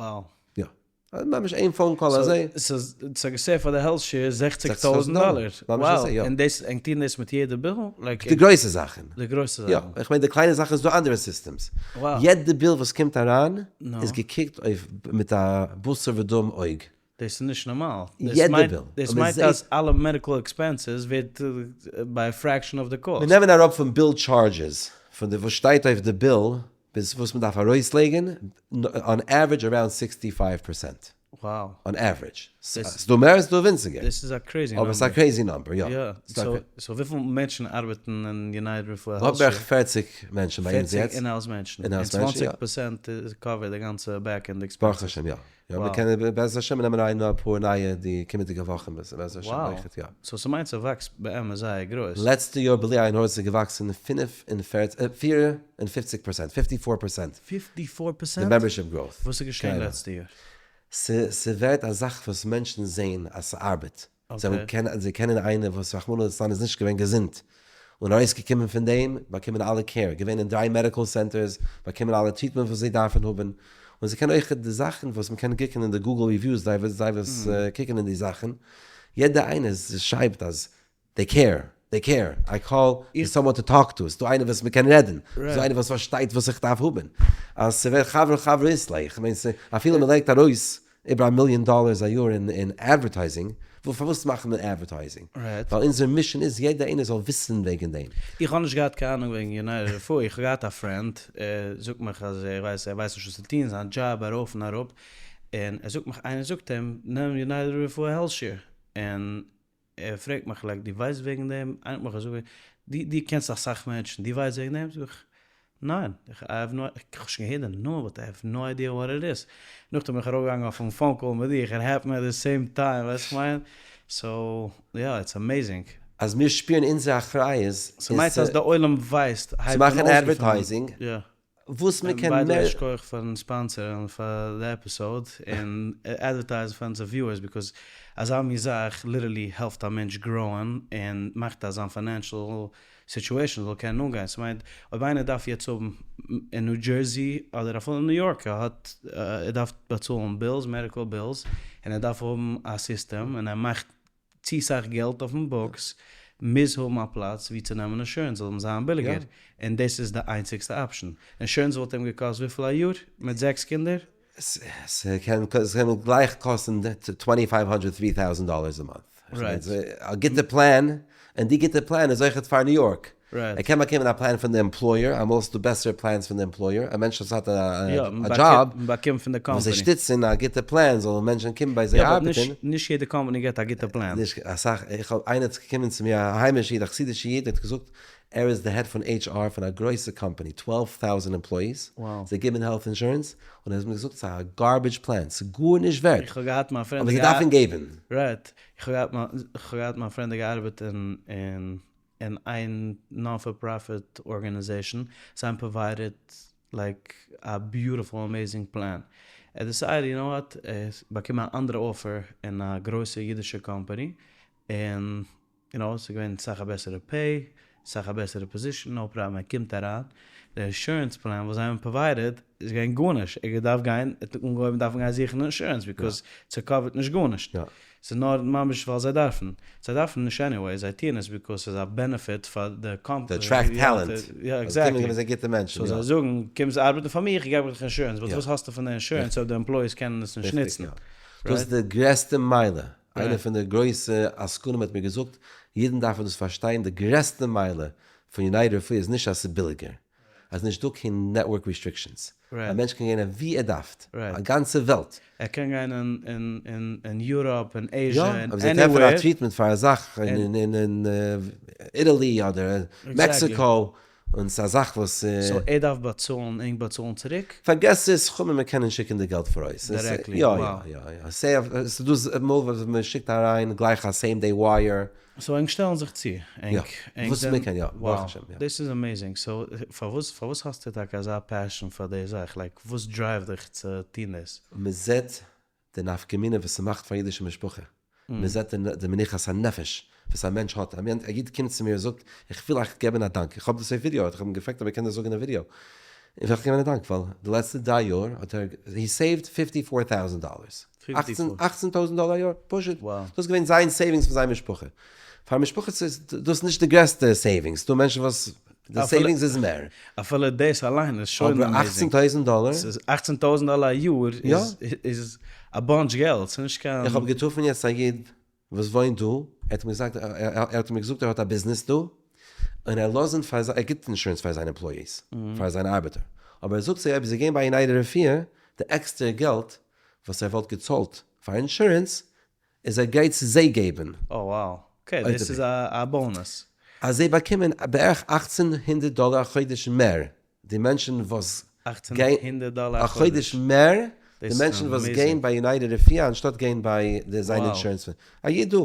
יא. ממש איין phone call אזוי. ס'איז געסעיווט פאר די health share 60 טויזנט דאלער. ממש אזוי, יא. און דאס, ענק טוען דאס מיט יעדע bill? די גרויסע זאכן. די גרויסע זאכן. יא. איך מיין די קליינע זאכן איז דא אנדערע systems. יעדע bill וואס קומט אריין איז געקוקט אויף מיט א בשר ודם אויג. דאס איז נישט נארמאל. יעדע bill. דאס מיינט אז אלע medical expenses ווערט by a fraction of the cost. מיר נעמען אראפ פון bill charges, פון די וואס שטייט אויף די ביל, ביז וואס מען דארף ארויסלייגן, on average around 65 percent. Wow. On average. ס'איז דא מער ס'איז דא ווינציגער. דאס איז א crazy number. אבער ס'איז א crazy number, יא. יא. So וויפיל מענטשן ארבעטן אין United רפואה Health Share? בערך 40 מענטשן ביי אונז יעצט. 40 in-house מענטשן. In-house מענטשן, יא. און 20 percent cover ט די גאנצע back-end expenses. ברוך השם, יא. יא, מיר קענען בעזרת השם נעמען אריין נאך אפאר נייע די קומענדיגע וואכן בעזרת השם אויכעט, יא. So ס'מיינט ס'וואקסט באמת זייער גרויס. לעצטע יאר בלי עין הרע איז געוואקסן 54 percent, fifty four percent. Fifty four percent? די membership growth. וואס איז געשען לעצטע יאר? ס'ווערט א זאך וואס מענטשן זעהן אז ס'ארבעט. זיי קענען איינער וואס רחמנא לצלן איז נישט געווען געזונט, און ארויסגעקומען פון דעם, באקומען אלע care, געווען אין דריי medical centers, באקומען אלע treatment וואס זיי דארפן האבן, און זיי קענען אויך די זאכן וואס מ'קען קוקן אין די Google reviews, זיי וואס קוקן אין די זאכן, יעדער איינער שרייבט אז they care, they care, I call there's someone to talk to, ס'דא איינער וואס מ'קען רעדן, ס'דא איינער וואס פארשטייט וואס איך דארף האבן, אז ס'ווערט חבר חבר אית ליה, איך מיין אפילו מ'לייגט ארויס איבער א מיליאן dollars א יאר אין advertising, פארוואס מאכט מען advertising? ווייל אונזער mission איז יעדער איינער זאל וויסן וועגן דעם. איך האב נישט געהאט קיין אהנונג וועגן United רפואה, איך האב געהאט א friend, ער זאגט מיך אז ער ווייסט ער ווייסט נישט וואס צו טון, זיין דזשאב ארויף און אראפ, און ער זאגט מיך איינער זאגט אים נעם United רפואה Health Share, און ער פרעגט מיך like דו ווייסט וועגן דעם? איינער האט מיך געזאגט דו דו קענסט אסאך מענטשן דו ווייסט וועגן דעם? זאג איך ניין איך I have no איך האב שוין געהערט די נאמען but I have no idea what it is. נאכדעם בין איך ארויפגעגאנגען אויפן phone call מיט דיך it happened at the same time ווייסט וואס איך מיין? So יא it's amazing. אז מיר שפירן אונזער אחריות איז ס'מיינט אז די עולם ווייסט צו מאכן advertising וואס מען קען מער. By the way שכוח פארן sponsor ען פאר די episode און advertise ן פאר אונזער viewers because אזא מין זאך literally העלפט א מענטש grow ען און מאכט אז זיין financial situation זאל קענען אנגיין ס'מיינט אויב איינער דארף יעצט האבן אין ניו דזשערסי אדער אפילו אין ניו יארק ער האט ער דארף באצאלן bills medical bills און ער דארף האבן א סיסטעם און ער מאכט צו סאך געלט אויפן books, מוז האבן א פלאץ ווי צו נעמען insurance זאל אים זיין ביליגער, און דאס איז די איינציגסטע option. Insurance וואלט אים געקאסט וויפיל א יאר מיט זעקס קינדער? ס'קען גלייך קאסטן twenty five hundred three thousand dollars a month. א גוטע פלאן, און די גוטע פלאן איז אויכעט פאר ניו יארק. ער קען באקומען א פלאן פון די employer, אמאל איז דא בעסערע plans פון די employer, א מענטש וואס האט א דזשאב, וואס זיי שטיצן א גוטע פלאן, זאלן מענטשן קומען ביי זיי ארבעטן. נישט יעדע קאמפאני געבט א גוטע פלאן. נישט אסאך, איך האב איינער איז געקומען צו מיר א היימישע איד א חסידישע איד, ער האט געזאגט ער איז די head פון HR פון א גרויסע קאמפאני, 12 טויזנט employees, זיי געבן health insurance, און ער האט מיר געזאגט ס'איז א garbage plan, ס'איז גארנישט ווערט, אבער זיי דארפן געבן. Right, איך האב געהאט מיין friend האט געארבעט אין אין איין non for profit organization, זיי האבן provided like א beautiful amazing plan, ער decided you know what, ער האט באקומען א אנדערע offer אין א גרויסע אידישע קאמפאני, און you know ס'איז געווען סאך א בעסערע pay, סאך א בעסערע position, no problem, ער קומט אריין, די insurance plan וואס זיי האבן provided איז געווען גארנישט, ער האט געדארפט גיין, ער האט אנגעהויבן דארפן גיין זוכן insurance because ס' cover ט נישט גארנישט. ס'איז נאר ממש ווייל זיי דארפן. זיי דארפן נישט anyway, זיי טוען עס because ס'איז א benefit פאר די קאמפאני. To attract talent. יא exactly. זיי גוטע מענטשן. So זיי זאגן, קומסט ארבעטן פאר מיר, איך געב דיך insurance, but וואס האסטו פון די insurance אויב די employees קענען עס נישט נוצן? דאס איז די גרעסטע מעלה. איינער פון די גרויסע עסקנים האט מיר געזאגט, אידן דארפן דאס פארשטיין, די גרעסטע מעלה פון United רפואה איז נישט אז ס'איז ביליגער. אז נישט דא קיין network restrictions. א מענטש קען גיין וואו ער דארף, א גאנצע וועלט. ער קען גיין אין Europe, אין Asia, אין יא, אויב זיי טרעפן א treatment פאר א זאך אין Italy אדער מעקסיקאו, און ס'איז א זאך וואס. so ער דארף באצאלן, ענק באצאלן צוריק? פארגעס עס, סכומים מען קען נישט שיקן די געלט פאראויס. directly, יא יא יא. ס'איז דא אמאל וואס מען שיקט אריין גלייך א same day wire. so ענק שטעלן זיך צו? יא, וואס מען קען יא, ברוך השם יא. דאס איז amazing, so פארוואס פארוואס האסטו טאקע אזא passion פאר די זאך, like וואס drive ט דיך צו טון דאס? מען זעט די נפקא מינה וואס ס'מאכט פאר אידישע משפחה, מען זעט די מנוחת הנפש וואס א מענטש האט, א איד קומט צו מיר און זאגט איך וויל אייך געבן א דאנק, איך האב דאס אויף ווידיאו, איך האב אים געפרעגט אויב ער קען דאס זאגן אין ווידיאו, איך וויל אייך געבן א דאנק ווייל די לעצטע דריי יאר האט ער, he saved fifty four thousand dollars, אכצן טויזנט דאלער א יאר, פשוט, דאס איז געווען זיין savings פון זיין משפחה, פאר משפחות איז דאס נישט די גרעסטע savings, ס'דא מענטשן וואס די savings איז מער. אפילו דאס אליין איז שוין amazing. אבער אכצן טויזנט דאלער? ס'איז אכצן טויזנט דאלער א יאר איז א bunch געלט, ס'איז נישט קיין. איך האב געטראפן יעצט א איד וואס וואוינט דא, ער האט מיר געזאגט, ער האט מיר געזאגט ער האט א ביזנעס דא, און ער לאזן פאר זיי, ער גיבט אינשורענס פאר זיינע employees, פאר זיינע ארבעטער, אבער ער זאגט זיי אויב זיי גייען ביי United רפואה, די עקסטערע געלט וואס ער וואלט געצאלט פאר אינשורענס, איז ער גרייט צו זיי געבן. oh wow, okay דאס איז א bonus. אז זיי באקומען בערך אכצן הונדערט דאלער א חודש מער, די מענטשן וואס גייען, א חודש מער, די מענטשן וואס גייען ביי United רפואה אנשטאט גיין ביי די זיין אינשורענס, א איד דא.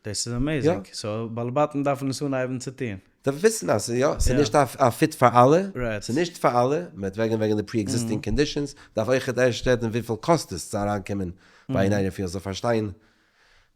דאס איז amazing, so בעלי בתים דארפן עס אנהייבן צו טון. דארף וויסן אז יא, ס'איז נישט א fit פאר אלע, ס'איז נישט פאר אלע, מ'רעדט וועגן וועגן די pre-existing conditions, דארף אויכעט ערשט רעדן וויפיל קאסט עס צו אריינקומען ביי United רפואה זאל פארשטיין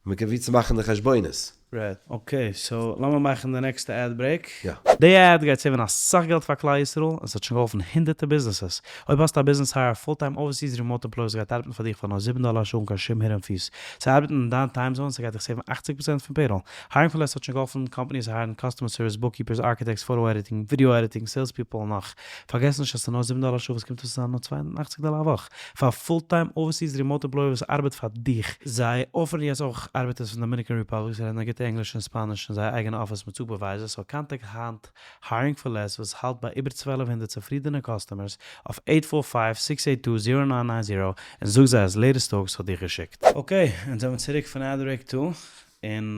ווי צו מאכן די חשבונות. right, okay, so לאמיר מאכן די נעקסטע ad break. יא. די ad גייט save ן אסאך געלט פאר כלל ישראל, און ס'האט שוין געהאלפן הונדערטער ביזנעסעס. אויב האסטו א ביזנעס hire א full time overseas remote employee וואס גייט ארבעטן פאר דיך פאר נאר זיבן דאלער א שעה אן קיין שום hidden fees. צו ארבעטן אין דיין time zone, ס'גייט דיך save ן אכציג פראצענט פון payroll. Hiring for Less האט שוין געהאלפן companies hire ן customer service, bookkeepers, architects, photo editing, video editing, sales people און נאך. פארגעס נישט אז ס'איז נאר זיבן דאלער א שעה וואס קומט אויס צו זיין נאר 280 דאלער א וואך פאר א full time overseas remote employee וואס ארבעט פאר דיך. זיי offer ן יעצט אויך ארבעטערס פון Dominican Republic, זיי רעדן א גוטע ענגליש און ספאניש אין זייער אייגענע אפיס מיט supervisors, so contact היינט Hiring for Less וואס האלט ביי איבער 1200 צופרידענע customers אויף eight four five six eight two zero nine nine zero און זאג זיי אז Latest Talks האט דיך געשיקט. okay, אונז זעמיר צוריק פון ad break טא, און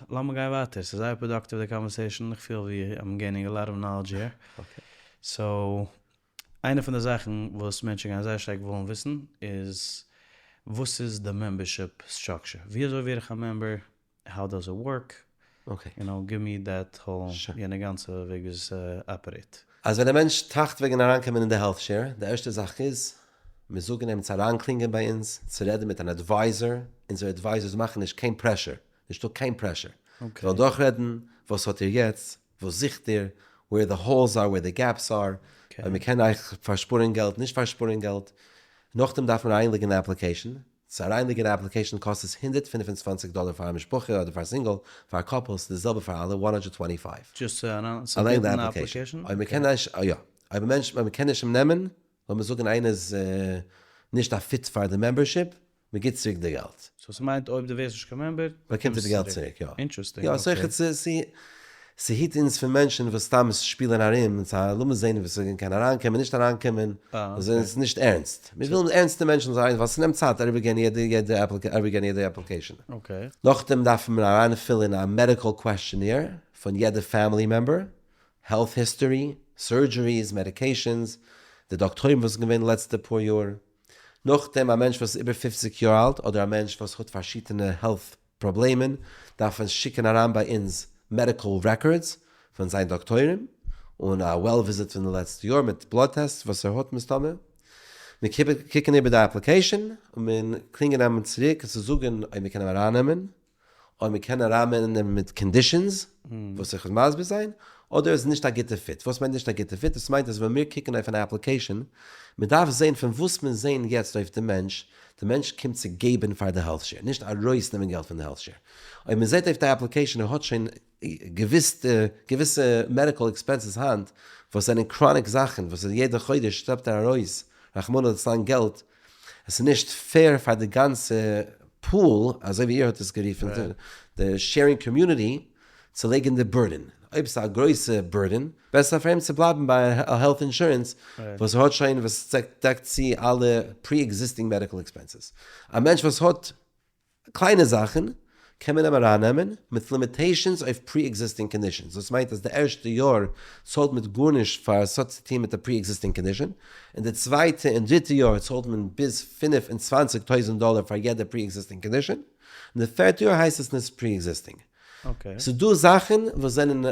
לאמיר גיין ווייטער, ס'איז זייער productive די conversation, איך פיל ווי I'm gaining a lot of knowledge here. so, איינע פון די זאכן וואס מענטשן גייען זייער שטארק וואלן וויסן איז, וואס איז די membership structure? ווי אזוי ווער איך א member? How does it work? You know, give me that whole, יענע גאנצע וועג ווי עס operate. אז ווען א מענטש טראכט וועגן אריינקומען אין די health share, די ערשטע זאך איז, מיר זאגן אים צו אריינקלינגען ביי אונז, צו רעדן מיט אן advisor, אונזערע advisors מאכן נישט קיין pressure, נישטא קיין pressure, זיי וועלן דורכרעדן וואס האט איר יעצט, וואס זוכט איר, where the holes are, where the gaps are, אויב מען קען אייך פארשפארן געלט, נישט פארשפארן געלט, נאכדעם דארף מען אריינלייגן א application, צו אריינלייגן א application קאסט עס 125 דאלער פאר א משפחה אדער פאר single, פאר א couple ס'איז די זעלבע פאר אלע, 125. just צו אריין submit ן א application? אויב מען קען נישט, יא, אויב א מענטש, אויב מען קען נישט אים נעמען, לאמיר זאגן איינער איז נישט א fit פאר די membership, מען גיבט צוריק די געלט. so ס'מיינט אויב דו ווערסט נישט קיין member, באקומט ער די געלט צוריק, יא. interesting, okay. יא, so ס'היט אונז פון מענטשן וואס סתם שפילן ארום, לאמיר זען וואס ס'קען אריינקומען, נישט אריינקומען, ס'איז נישט ערנסט. מיר ווילן ערנסטע מענטשן זאלן אריין, ווייל ס'נעמט צייט אריבערגיין יעדע אריבערגיין יעדע application. נאכדעם דארף מען אריינפילן א medical questionnaire פון יעדע family member, health history, surgeries, medications, די דאקטוירים וואס איז געווען די לעצטע פאר יאר. נאכדעם א מענטש וואס איז איבער פופציג יאר אלט אדער א מענטש וואס האט פארשידענע health פראבלעמען דארף מען שיקן אריין ביי אונז medical records פון זיין דאקטוירים און א well visit פון די לעצטע יאר מיט blood test וואס ער האט מסתמא. מיר קוקן איבער די application און מיר קלינגען אים צוריק צו זאגן אויב מיר קענען אים ארייננעמען אויב מען קען ארייננעמען מיט conditions, וואס איך וועל מסביר זיין, אדער איז נישט א גוטע fit. וואס מיינט נישט א גוטע fit? דאס מיינט אז ווען מיר קוקן אויף אן application, מען דארף זען פון וואס מיר זען יעצט אויף די מענטש, די מענטש קומט צו געבן פאר די health share, נישט ארויסנעמען געלט פון די health share. אויב מען זעט אויף די application ער האט שוין געוויסע medical expenses היינט, וואס זענען chronic זאכן, וואס יעדע חודש שלעפט ער ארויס רחמנא לצלן געלט, עס איז נישט fair פאר די גאנצע pool, אזוי ווי איר האט עס גערופן, די sharing community, צו לייגן די burden. אויב ס'איז א גרויסע burden, בעסער פאר אים צו בלייבן ביי א health insurance וואס ער האט שוין וואס דעקט צו אלע pre-existing medical expenses. א מענטש וואס האט קליינע זאכן קען מען אים ארייננעמען מיט limitations אויף pre-existing conditions, דאס מיינט אז די ערשטע יאר צאלט מען גארנישט פאר עס האט צו טון מיט א pre-existing condition, און די צווייטע און דריטע יאר צאלט מען ביז 25,000 דאלער פאר יעדע pre-existing condition, און די פערטע יאר הייסט עס נישט pre-existing. ס'דא זאכן וואס זענען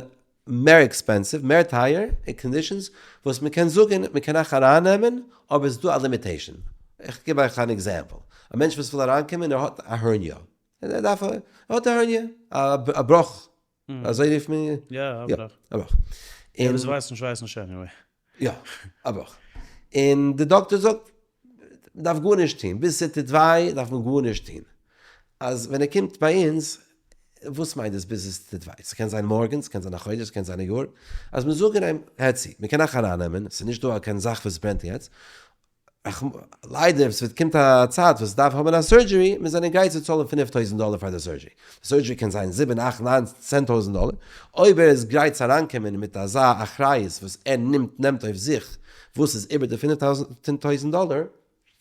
מער expensive, מער טייער, און conditions וואס מען קען זאגן מען קען אייך ארייננעמען אבער עס איז דא א limitation. איך גיב אייך אן example, א מענטש וואס וויל אריינקומען ער האט א hernia, ער דארף ער האט א hernia, א בראך, אזוי רופט מען? יא, א בראך. א בראך. דער וואס ווייסט נישט ווייסט נישט anyway. יא, א בראך. און די דאקטער זאגט מען דארף גארנישט טון, ביז ס'טוט וויי דארף מען גארנישט טון. אז ווען ער קומט ביי אונז, וואס מיינט דאס ביז עס טוט וויי? ס'קען זיין מארגן, ס'קען זיין א חודש, ס'קען זיין א יאר. אז מיר זאגן אים, הער צו, מ'קען אייך ארייננעמען, ס'איז נישט דא קיין זאך וואס ברענט יעצט, ליידער ס'וועט קומט א צייט וואס דארף האבן א surgery, מיר זענען גרייט צו צאלן 5000 דאלער פאר די surgery. די surgery קען זיין זיבן, אכט, ניין, 10,000 דאלער. אויב ער איז גרייט צו אריינקומען מיט אזא אחריות וואס ער נעמט אויף זיך וואס איז איבער די 5000 דאלער,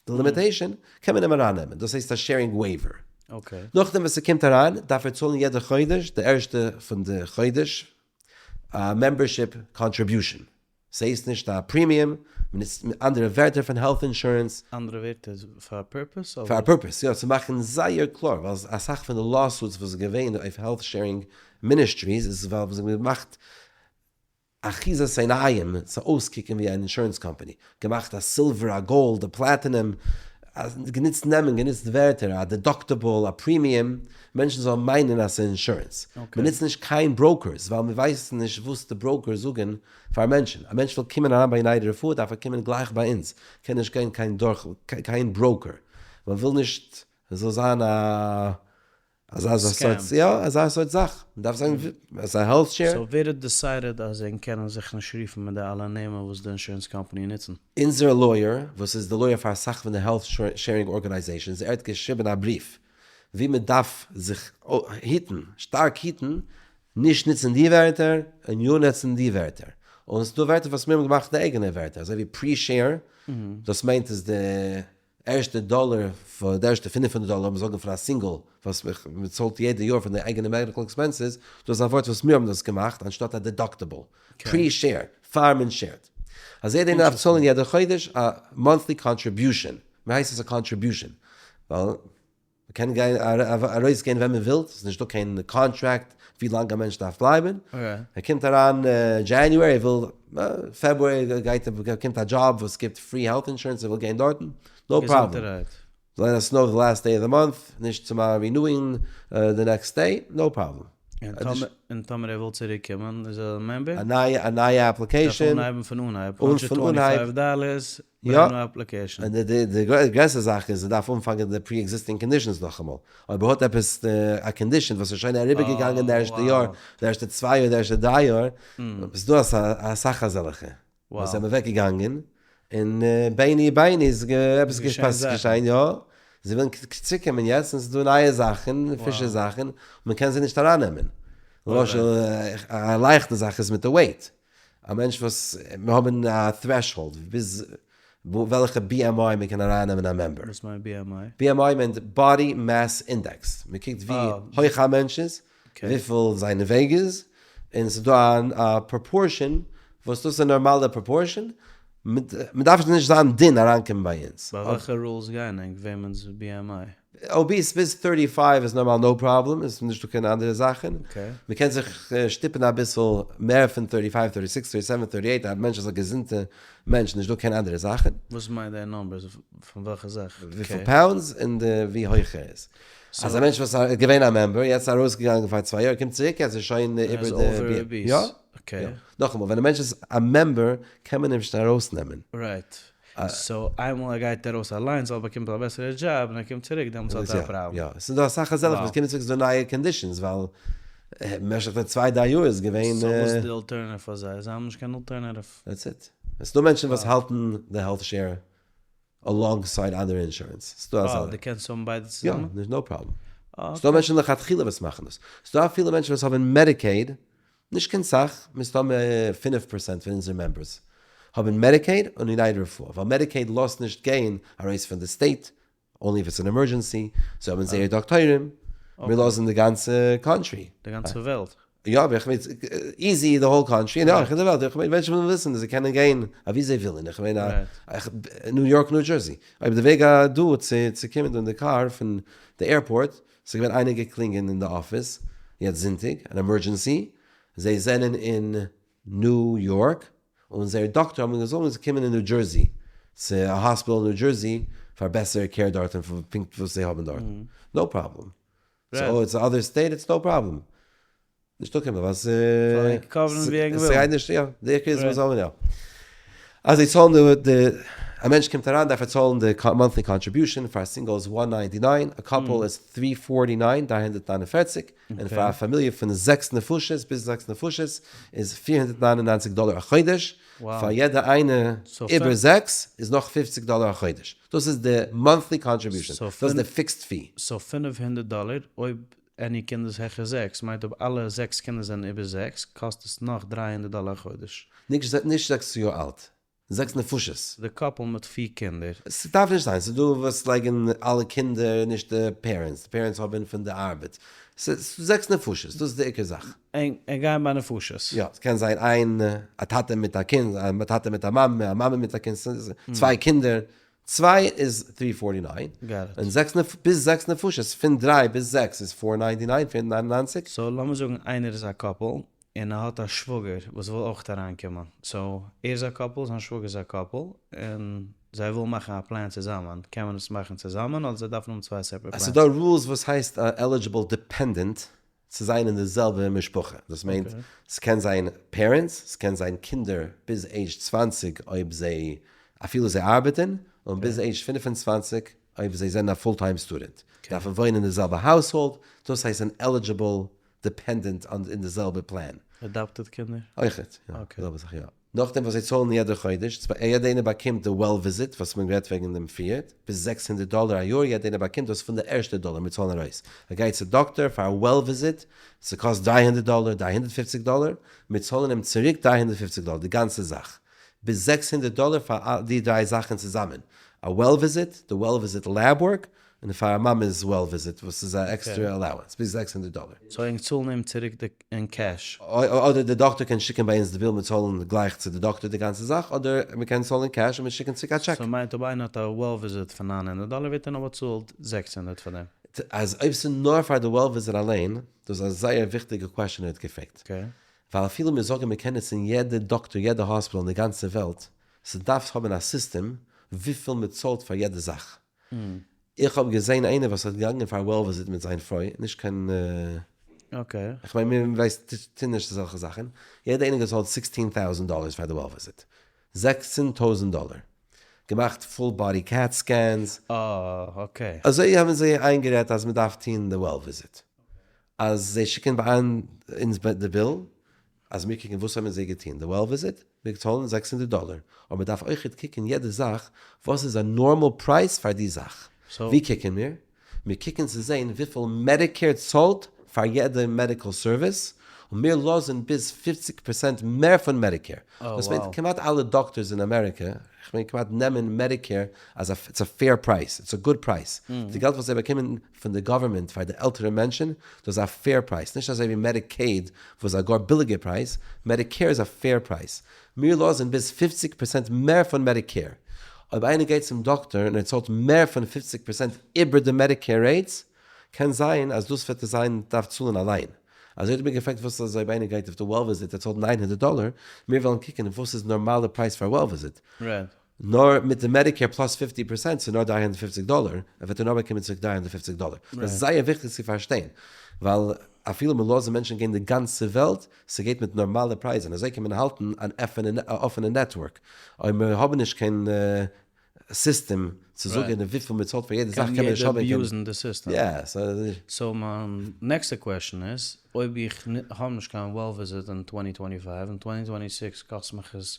די limitation, קען מען אים ארייננעמען, דאס הייסט א sharing waiver. נאכדעם וואס ער קומט אריין דארף ער צאלן יעדע חודש, די ערשטע פון די חודש, א membership contribution. ס'הייסט נישט א premium, מ'נוצט אנדערע ווערטער פון health insurance. אנדערע ווערטער פאר א purpose? פאר א purpose, יא, צו מאכן זייער קלאר, ווייל אסאך פון די lawsuits וואס איז געווען אויף health sharing ministries איז ווייל זיי האבן געמאכט אחיזת עיניים צו אויסקוקן ווי אן insurance company, געמאכט א silver, א gold, א platinum, גענוצט נעמען, גענוצט ווערטער, א deductible, א premium, מענטשן זאלן מיינען אז ס'איז אינשורענס. מ'נוצט נישט קיין brokers, ווייל מ'ווייסט נישט וואס די brokers זאגן פאר מענטשן. א מענטש וויל קומען אריין ביי יונייטעד רפואה דארף ער קומען גלייך ביי אונז, קען נישט גיין קיין דורך קיין broker. מ'וויל נישט ס'זאל זיין א אזא סארט, יא, אזא סארט זאך. מ'דארף זיין אזא health share. so ווער האט decided אז ענק קענען זיך נישט רופן מיט די אלע נעמען וואס די אינשורענס קאמפאני נוצן? אונזער לויער, וואס איז די לויער פאר אסאך פון די health sharing organizations, ער האט געשריבן א בריוו ווי מען דארף זיך היטן, שטארק היטן, נישט נוצן די ווערטער און יא נוצן די ווערטער. און ס'איז דא ווערטער וואס מיר האבן געמאכט די אייגענע ווערטער, אזוי ווי pre-share, דאס מיינט אז די ערשטע דאלער, פאר די ערשטע 500 דאלער לאמיר זאגן פון א single וואס מען צאלט יעדע יאר פון די אייגענע medical expenses, דאס איז א ווארט וואס מיר האבן דאס געמאכט אנשטאט א deductible, pre-share, פאר מען share ט. אז יעדער איינער דארף צאלן יעדע חודש א monthly contribution, מען הייסט עס א contribution, ווייל מען קען גיין ארויסגיין ווען מען וויל, ס'איז נישטא קיין קאנטראקט ווי לאנג א מענטש דארף בלייבן, ער קומט אריין January, ער וויל February גייט ער באקומט א דזשאב וואס גיבט free health insurance, ער וויל גיין דארטן, no problem. Let us know the last day of the month, נישט צו מיין renewing די next day, no problem. און טאמער ער וויל צוריק קומען איז ער א member? א נייע א נייע application. דארף אנהייבן פון אנהייב, 125 dollars, brand new application. און די די גרעסטע זאך איז ער דארף אנפאנגען די pre-existing conditions נאכאמאל. אויב ער האט עפעס א condition וואס איז שוין אריבערגעגאנגען די ערשטע יאר, די ערשטע צוויי יאר, די ערשטע דריי יאר, איז דא אסאך אזעלכע. וואס זענען אוועק געגאנגען, און ביני ביני איז עפעס געשען, יא, זיי ווילן צוריק קומען יעצט, און ס'איז דא נייע זאכן, פרישע זאכן, און מען קען זיי נישט ארייננעמען. למשל, א לייכטע זאך איז מיט די weight, א מענטש וואס, מיר האבן א threshold, ביז וועלכע BMI מען קען ארייננעמען א member. וואס מיינט BMI? BMI מיינט body mass index, מען קוקט ווי הויך א מענטש איז, וויפיל זיין וועג איז, און ס'איז דא א proportion וואס דאס איז א נארמאלע proportion, מ'דארף נישט זיין דין אריינקומען ביי אונז. ביי וועלכע rules גייען ענק וועמענס BMI? Obese ביז 35 איז נארמאל no problem, עס איז נישטא קיין אנדערע זאכן, מ'קען זיך שטופן אביסל מער פון 35, 36, 37, 38, א מענטש איז א געזונטע מענטש נישטא קיין אנדערע זאכן. וואס מיינט די numbers? פון וועלכע זאך? וויפיל pounds און ווי הויך ער איז. אז א מענטש וואס איז געווען א member, יעצט ארויסגעגאנגען פאר צוויי יאר, קומט צוריק יעצט איז שוין איבער די בי. יא. נאכאמאל, ווען א מענטש איז א member קען מען אים נישט ארויסנעמען. Right. So איינמאל ער גייט ארויס אליינס ווייל ער באקומט א בעסערע דזשאב און ער קומט צוריק דעמאלטס האט ער א פראבלעם. יא. ס'איז דא אסאך אזעלכע וואס קומען צוריק ס'איז דא נייע conditions ווייל במשך די צוויי דריי יאר איז געווען. So וואס איז די alternative פאר זיי? זיי האבן נישט קיין alternative. That's it. עס איז דא מענטשן וואס האלטן די health share alongside אנדערע אינשורענס. ס'איז דא אזעלכע. אה, דו קענסט האבן ביידע צוזאמען? יא, נישט no problem. ס'איז דא מענטשן לכתחילה וואס מאכן דאס. ס'איז דא אפילו מענטשן וואס האבן Medicaid. נישט קיין סאך, מסתמא 5% פון אונזערע members האבן Medicaid און United רפואה, ווייל Medicaid לאזט נישט גיין ארויס פון די state, only if it's an emergency, זיי האבן זייער דאקטוירים, מיר לאזן די גאנצע country. די גאנצע וועלט. יא, איך מיין, easy די whole country, און אויך אין די וועלט, איך מיין מענטשן ווילן וויסן אז זיי קענען גיין אוואו זיי ווילן, איך מיין ניו יארק ניו דזשערסי, אויב די וועג דא צו קומען דא אין די קאר פון די airport, ס'איז געווען איינער געקלינגען אין די אפיס יעצט זונטאג, אן emergency, זיי זענען אין ניו יארק, און זייער דאקטאר האבן געזאגט זיי קומען אין ניו דזשערסי, צו א האספיטאל אין ניו דזשערסי פאר בעסערע care דארט און פונקט וואס זיי האבן דארט, no problem. So it's other state it's no problem. נישטא קיין ווייל ס'גייט נישט יא, די עיקר איז מ'זאל יא. אז זיי צאלן די, א מענטש קומט אריין דארף ער צאלן די monthly contribution, פאר א single איז one ninety nine, א couple איז three forty nine, 349, און פאר א פאמיליע פון זעקס נפשות ביז זעקס נפשות איז 499 דאלער א חודש, פאר יעדע איינע איבער זעקס איז נאך 50 דאלער א חודש. דאס איז די monthly contribution, דאס איז די fixed fee. So 500 דאלער אויב any קינד איז העכער זעקס, מיינט אויב אלע זעקס קינדער זענען איבער זעקס, קאסט עס נאך 300 דאלער א חודש. נישט 6 יאר אלט, זעקס נפשות. די couple מיט פיר קינדער. ס'דארף נישט זיין, ס'איז דא וואס לייגן אלע קינדער, נישט די parents, די parents האבן פון די ארבעט. ס'איז זעקס נפשות, דאס איז די עיקר זאך. און גייען ביי נפשות. יא, ס'קען זיין איין, א טאטע מיט א קינד, א טאטע מיט א מאמע, א מאמע מיט א קינד, צוויי קינדער. צוויי איז 349, און זעקס נפ, ביז זעקס נפשות, פון דריי ביז זעקס איז 499, 499. So לאמיר זאגן איינער איז א couple, און ער האט א שוואגער וואס וויל אויך אריינקומען. So ער איז א couple, זיין שוואגער איז א couple, און זיי ווילן מאכן א plan צוזאמען. קען מען עס מאכן צוזאמען, אדער זיי דארפן האבן צוויי separate plans? ס'איז דא rules וואס הייסט א eligible dependent צו זיין אין די זעלבע משפחה. דאס מיינט, ס'קען זיין parents, ס'קען זיין קינדער ביז עידזש 20 אויב זיי, אפילו זיי ארבעטן, און ביז עידזש 25 אויב זיי זענען א full time student. דארפן וואוינען אין די זעלבע household, דאס הייסט אן eligible dependent אין די זעלבע plan. Adopted קינדער? אויכעט, יא. די זעלבע זאך, יא. נאכדעם וואס זיי צאלן יעדע חודש, יעדע איינער באקומט די well visit, וואס מען רעדט וועגן דעם פירט, ביז 600 דאלער א יאר, יעדע איינער באקומט דאס פון די ערשטע דאלער, מיר צאלן ארויס. ער גייט צו דאקטאר פאר א well visit, ס'קאסט 300 דאלער, 350 דאלער, מיר צאלן אים צוריק 350 דאלער, די גאנצע זאך. ביז 600 דאלער פאר די דריי זאכן צוזאמען. א well visit, די well visit lab work, און פאר א מאמע'ס well visit, וואס איז א עקסטרע allowance, ביז 600 דאלער. So ענק צאלן אים צוריק די אין cash? אדער די דאקטאר קען שיקן ביי אונז די bill, מיר צאלן גלייך צו די דאקטאר די גאנצע זאך, אדער מען קען צאלן אין cash און מיר שיקן צוריק א טשעק. So מיינט אויב איינער האט א well visit פון 900 דאלער ווערט ער נאר באצאלט 600 פאר דעם? אז אויב ס'איז נאר פאר די well visit אליין, דאס איז א זייער וויכטיגע question ער האט געפרעגט. ווייל אפילו מיר זאגן מיר קענען נוצן יעדע דאקטאר, יעדע האספיטאל אין די גאנצע וועלט, ס'דארף האבן א סיסטעם וויפיל מ'צאלט פאר יעדע זאך. איך האב געזען איינער וואס האט געגאנגען פאר well visit מיט זיין פרוי, נישט קיין, איך מיין מיר ווייסט טוהן נישט אזעלכע זאכן, יעדער איינער געצאלט 16,000 dollars פאר די well visit, 16,000 דאלער, געמאכט full body CAT scans, אזוי האבן זיי איינגערעדט אז מען דארף טוהן די well visit, אז זיי שיקן ביי אונז די bill, אז מיר קוקן וואס האבן זיי געטוהן די well visit, מיר צאלן 600 דאלער, אבער מען דארף אויכעט קוקן יעדע זאך וואס איז א normal price פאר די זאך. ווי קוקן מיר? מיר קוקן צו זען וויפיל Medicare צאלט פאר יעדע medical service, און מיר לאזן ביז 50% מער פון Medicare. דאס מיינט כמעט אלע דאקטארס אין אמעריקע, איך מיין כמעט נעמען Medicare אז it's a fair price, it's a good price. די געלט וואס זיי באקומען פון די government פאר די עלטערע מענטשן, דאס איז א fair price, נישט אזוי ווי Medicaid וואס איז א גאר ביליגע price, Medicare איז א fair price. מיר לאזן ביז 50% מער פון Medicare. אויב איינער גייט צום דאקטאר און ער צאלט מער פון 50% איבער די Medicare rates, קען זיין אז דאס וועט ער זיין דארף צאלן אליין. אזוי האט מיר געפרעגט וואס איז אויב איינער גייט אויף די well visit ער צאלט 900 דאלער, מיר וועלן קוקן וואס איז נארמאלע price פאר well visit. נאר מיט די Medicare plus 50% ס'איז נאר 350 דאלער, ער וועט נאר באקומען צוריק 350 דאלער. דאס איז זייער וויכטיג צו פארשטיין, ווייל אפילו מען לאזן מענטשן גיין די גאנצע וועלט, ס'גייט מיט נארמאלע פרייזן, אזוי קען מען האלטן אן אפענע network. אויב מיר האבן נישט קיין סיסטעם צו זאגן וויפיל מען צאלט פאר יעדע זאך, קען מען נישט האבן קיין. קען יעדער abuse ן די סיסטעם. So מיין נעקסטע question איז, אויב איך האב נישט קיין well visit אין 2025, אין 2026 קאסט מיך עס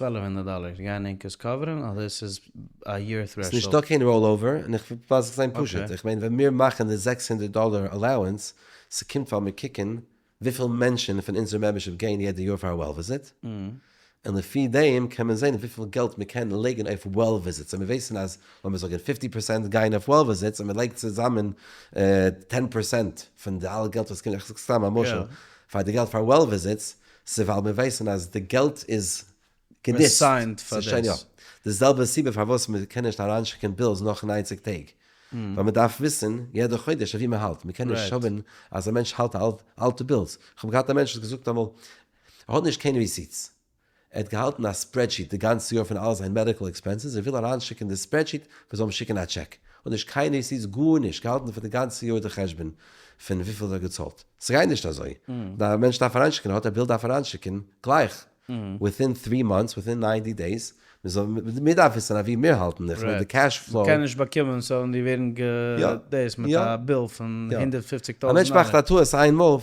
1200 דאלער, גייען ענק עס cover ן אדער עס איז א year threshold? ס'איז נישטא קיין rollover, און איך וויל זיך זיין פשוט, איך מיין ווען מיר מאכן די 600 דאלער allowance, ס'קומט ווייל מיר קוקן. וויפיל מענטשן פון אונזער membership גייען יעדע יאר פאר א well visit, און לפי דעם קען מען זען וויפיל געלט מען קען לייגן אויף well visits, און מיר ווייסן אז לאמיר זאגן 50% גייען אויף well visits און מען לייגט צוזאמען 10% פון די אלע געלט וואס קומט, איך זאג סתם א משל, פאר די געלט פאר well visits, ס'איז ווייל מיר ווייסן אז די געלט איז גענוצט, ס'איז שוין יא. די זעלבע סיבה פארוואס מען קען נישט אריינשיקן bills נאך 90 טעג, ווייל מען דארף וויסן יעדע חודש אויף ווי מען האלט, מען קען נישט האבן אז א מענטש האלט אלטע bills, איך האב געהאט א מענטש וואס האט געזאגט אמאל, ער האט נישט קיין receipts, ער האט געהאלטן א spreadsheet די גאנצע יאר פון אלע זיין medical expenses, ער וויל אריינשיקן די spreadsheet מען זאל אים שיקן א טשעק, האט נישט קיין receipts גארנישט, געהאלטן פאר די גאנצע יאר די חשבון פון וויפיל ער האט געצאלט, ס'גייט נישט אזוי, א מענטש דארף אריינשיקן, ער האט א bill דארף ער אריינשיקן גלייך, within 3 months, within 90 days, מיר דארף וויסן אווי מיר האלטן, איך מיין די cash flow. מ'קען נישט באקומען סאו די ווערן דאס מיט א bill פון 150,000 א מענטש מאכט א טעות איינמאל,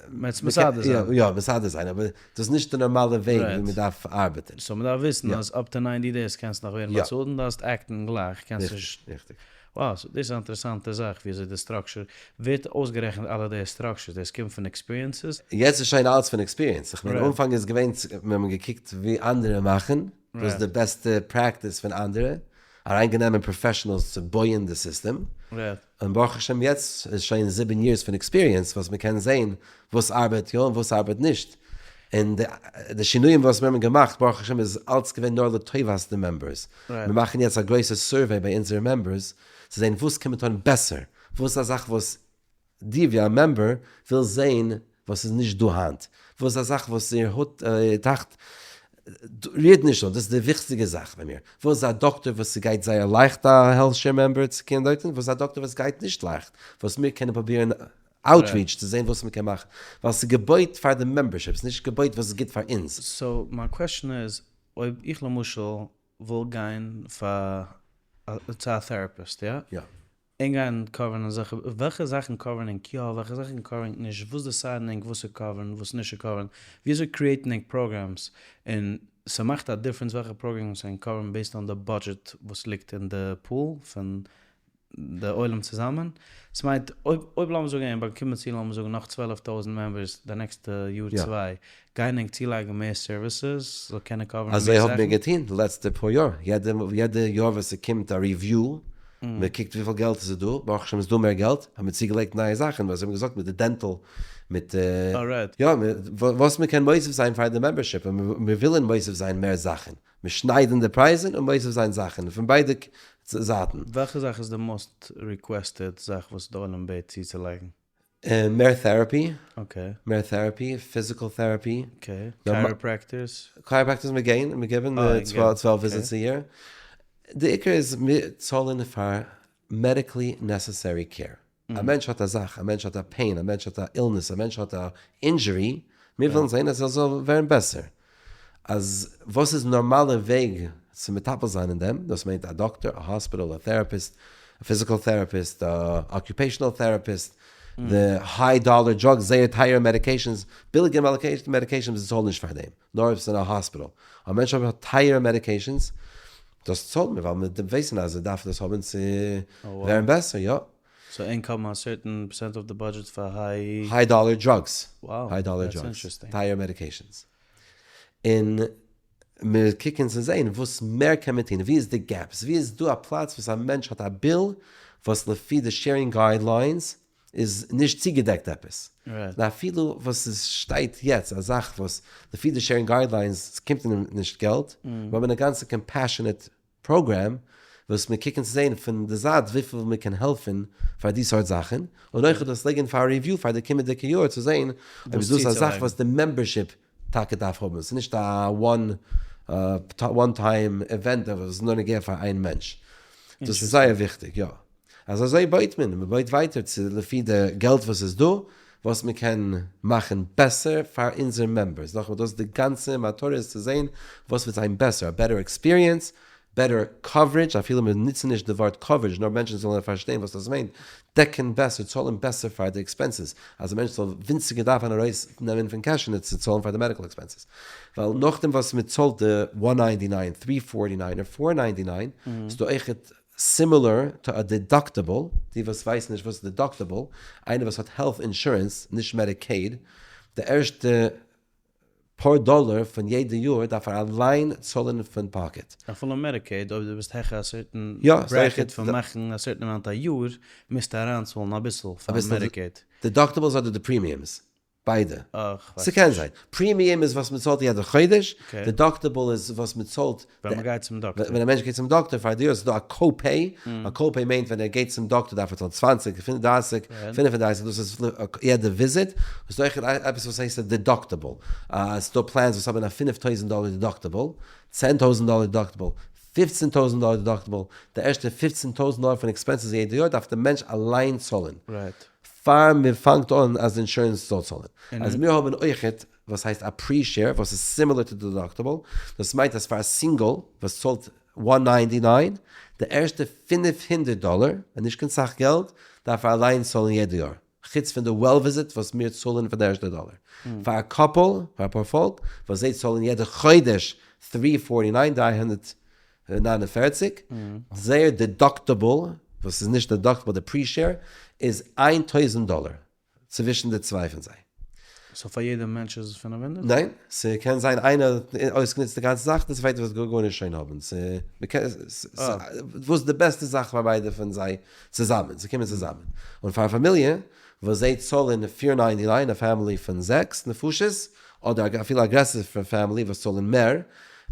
מ'עט מסדר זיין. יא, מסדר זיין, אבער דאס איז נישט די נארמאלע וועג ווי מ'דארף ארבעטן. so מ'דארף וויסן אז up to 90 days קענסטו נאך ווערן באצאלט און דארפסט act ן גלייך, קענסט נישט. ריכטיג. Wow, so דאס איז א אינטערעסאנטע זאך ווי אזוי די structure ווערט אויסגערעכנט אלע די structures, דאס קומט פון experiences? יעצט איז שוין אלעס פון experience, איך מיין אנפאנג איז געווען מיר האבן געקוקט ווי אנדערע מאכן, וואס איז די בעסטע practice פון אנדערע, אריינגענומען professionals צו בויען די סיסטעם, און ברוך השם יעצט איז שוין 7 years פון experience וואס מען קען זען וואס ארבעט יא און וואס ארבעט נישט, און די שינויים וואס מיר האבן געמאכט ברוך השם איז אלץ געווען נאר לטובת די members, מיר מאכן יעצט א גרויסע survey ביי אונזערע members צו זען וואס קען מען טון בעסער, וואס איז א זאך וואס די ווי א member וויל זען וואס איז נישט דא היינט, וואס איז א זאך וואס איר האט טראכט רירט נישט אן, דאס איז די וויכטיגע זאך ביי מיר, וואס איז א דאקטער וואס ס'גייט זייער לייכט א health share member צו קענען דארטן, וואס איז א דאקטער וואס גייט נישט לייכט, וואס מיר קענען פרובירן outreach צו זען וואס מ'קען מאכן, ווייל ס'איז געבויט פאר די membership, ס'איז נישט געבויט וואס איז גוט פאר אונז. so מיין question איז, אויב איך למשל וויל גיין פאר צו א therapist, יא? יא. און גיין cover ן אזעלכע, וועלכע זאכן cover ן ענק יא, וועלכע זאכן cover ן ענק נישט, וואס decide ן ענק וואס צו cover ן, וואס נישט צו cover ן, ווי אזוי create ן ענק programs, און ס'מאכט א difference וועלכע programs ענק cover ן based on די budget וואס ליגט אין די pool פון די עולם צוזאמען, ס'מיינט אויב אויב לאמיר זאגן ענק באקומען צו לאמיר זאגן נאך 12,000 members די נעקסטע יאר צוויי, גייען ענק צולייגן מער services זאל קענען cover ן מער אזוי האבן זאכן? מיר געטון די לעצטע פאר יאר, יעדע יעדע יאר וואס ס'קומט א review, מען קוקט וויפיל געלט עס איז דא, ברוך השם איז דא מער געלט, האבן מיר צוגעלייגט נייע זאכן, וואס האבן געזאגט מיט די dental, מיט יא, וואס מען קען מוסיף זיין פאר די membership, און מיר ווילן מוסיף זיין מער זאכן, מיר שניידן די פרייזן און מוסיף זיין זאכן פון ביידע זייטן. וועלכע זאך איז די most requested זאך וואס די עולם בעט צוצולייגן? מער therapy, מער therapy, physical therapy. Okay, chiropractors? Chiropractors מיר גייען, מיר געבן 12 visits א יאר. די עיקר איז מיר צאלן פאר medically necessary care. א מענטש האט א זאך, א מענטש האט א pain, א מענטש האט א illness, א מענטש האט א injury, מיר ווילן זען אז ער זאל ווערן בעסער. אז וואס איז נארמאלע וועג צו מטפל זיין אין דעם, דאס מיינט א דאקטער, א hospital, א therapist, א physical therapist, א occupational therapist, די high dollar drugs, זייער טייערע medications, ביליגע medications צאלן נישט פאר דעם, נאר אויב ס'איז אין א hospital. א מענטש האט טייערע medications, דאס צאלט מען, ווייל מיר ווייסן אז ער דארף דאס האבן צו ווערן בעסער, יא. so ענק האבן א certain percent of די budget פאר high. High dollar drugs. High dollar drugs. טייערע medications. און מיר קוקן צו זען וואס מער קען מען טון, ווי איז די gaps, ווי איז דא א פלאץ וואס א מענטש האט א bill וואס לפי די sharing guidelines איז נישט צוגעדעקט עפעס. און אפילו וואס עס שטייט יעצט א זאך וואס לפי די sharing guidelines קומט אים נישט געלט, מיר האבן א גאנצע compassionate program וואס מיר קוקן צו זען פון די זייט וויפיל מען קען העלפן פאר די סארט זאכן, און אויך דאס לייגן פאר א review פאר די קומענדיגע יאר צו זען אויב איז דאס א זאך וואס די membership טאקע דארף האבן, ס'איז נישט א one time event וואס איז נאר נוגע פאר איין מענטש, דאס איז זייער וויכטיג, יא. אז אזוי בויט מען, מען בויט ווייטער צו לפי די געלט וואס איז דא, וואס מען קען מאכן בעסער פאר אונזער members, נאכאמאל דאס איז די גאנצע מטרה איז צו זען וואס וועט זיין בעסער, א better experience, better coverage, אפילו מיר נוצן נישט די ווארט coverage נאר מענטשן זאלן פארשטיין וואס דאס מיינט, דעקן בעסער, צאלן בעסער פאר די expenses, אז א מענטש זאל ווינציגער דארפן ארויס נעמען פון קעשענע צו צאלן פאר די medical expenses, ווייל נאכדעם וואס מען צאלט די one ninety nine, three forty nine, און four ninety nine, איז דא אויכעט similar to א deductible, די וואס ווייסן נישט וואס איז deductible, איינער וואס האט health insurance, נישט Medicaid. די ערשטע פאר דאלער פון יעדע יאר דארף ער אליין צאלן פון pocket. אפילו Medicaid, אויב דו ביסט העכער א certain bracket פון מאכן א certain amount א יאר, מוזטו אריינצאלן אביסל פאר Medicaid. Deductibles אדער די premiums? ביידע. ס'קען זיין. Premium איז וואס מ'צאלט יעדע חודש, deductible איז וואס מ'צאלט ווען מ'גייט צום דאקטער. ווען א מענטש גייט צום דאקטער פאר די יאר, ס'איז דא א co-pay, א co-pay מיינט ווען ער גייט צום דאקטער דארף ער צאלן 20, 35, 35, דאס איז יעדע visit, ס'איז דא אויך עפעס וואס הייסט א deductible, ס'איז דא plans וואס האבן א 5000 דאלער deductible, 10,000 דאלער deductible, 15,000 דאלער deductible, די ערשטע 15,000 דאלער פון expenses יעדע יאר דארף די מענטש אליין צאלן. פאר מען פאנגט אן אז די אינשורענס זאל צאלן. אז מיר האבן אויכעט וואס הייסט א pre-share וואס איז similar to deductible, דאס מיינט אז פאר א single וואס צאלט 199 די ערשטע 500 דאלער, און נישט קיין סאך געלט, דארף ער אליין צאלן יעדע יאר, חוץ פון די well visit וואס מיר צאלן פון די ערשטע דאלער. פאר א couple, פאר א פארפאלק, וואס זיי צאלן יעדע חודש 349, 349, זייער deductible, וואס איז נישט deductible, די pre-share, איז 1000 דאלער, צווישן די צוויי פון זיי. So פאר יעדע מענטש איז עס 500? ניין, ס'קען זיין איינער האט אויסגענוצט די גאנצע זאך, די צווייטע וועט גארנישט שוין האבן. וואס די בעסטע זאך פאר ביידע פון זיי צוזאמען, זיי קומען צוזאמען. און פאר א פאמיליע וואס זיי צאלן 499, א family פון זעקס נפשות, אדער אפילו א גרעסערע family וואס צאלן מער,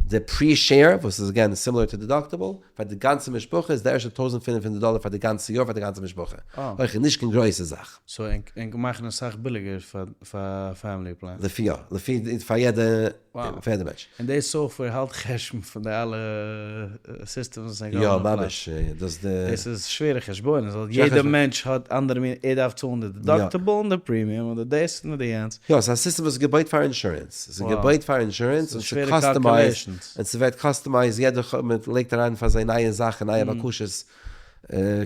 די pre-share, וואס איז again similar to deductible, פאר די גאנצע משפחה איז די ערשטע 1500 דאלער פאר די גאנצע יאר פאר די גאנצע משפחה. אויך נישט קיין גרויסע זאך. So ענק מאכן עס סאך ביליגער פאר family plan. לפי יא, לפי פאר יעדע מענטש. און די software האלט חשבון פון די אלע systems וואס ענק האבן יא ממש, דאס די. דאס איז שווערע חשבונות, ווייל יעדע מענטש האט אנדערע מין, ער דארף צאלן די deductible און די premium און די דאס און די יענץ. יא, ס'איז א סיסטעם וואס איז געבויט פאר אינשורענס. ס'איז געבויט פאר אינשורענס און ס'איז customized, און ס'ווערט customized יעדע, מ'לייגט אריין פאר זיי נייע זאכן, נייע בקשות,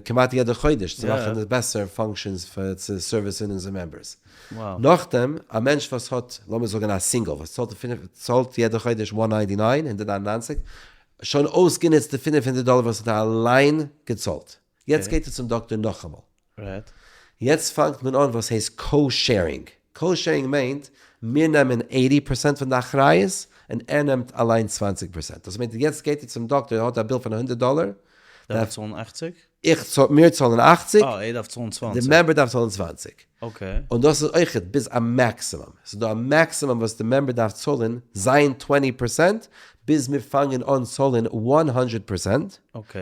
כמעט יעדע חודש צו מאכן בעסער functions פאר צו service ן אונזער members. נאכדעם, א מענטש וואס האט, לאמיר זאגן א single, וואס צאלט צאלט יעדע חודש 199, 199, שוין אויסגענוצט די 500 דאלער וואס האט ער אליין געצאלט. יעצט גייט ער צום דאקטער נאכאמאל. יעצט פאנגט מען אן וואס הייסט co-sharing. Co-sharing מיינט, מיר נעמען 80% פון די אחריות, און ער נעמט אליין 20%. דאס מיינט, יעצט גייט ער צום דאקטער, ער האט א bill פון 100 דאלער. דארף ער צאלן 80? איך צאל, מיר צאלן 80. אה, ער דארף צאלן 20. די member דארף צאלן 20. Okay. און דאס איז אויכעט ביז א maximum. ס'איז דא א maximum וואס די member דארף צאלן זיין 20% ביז מיר פאנגען אן צאלן 100%,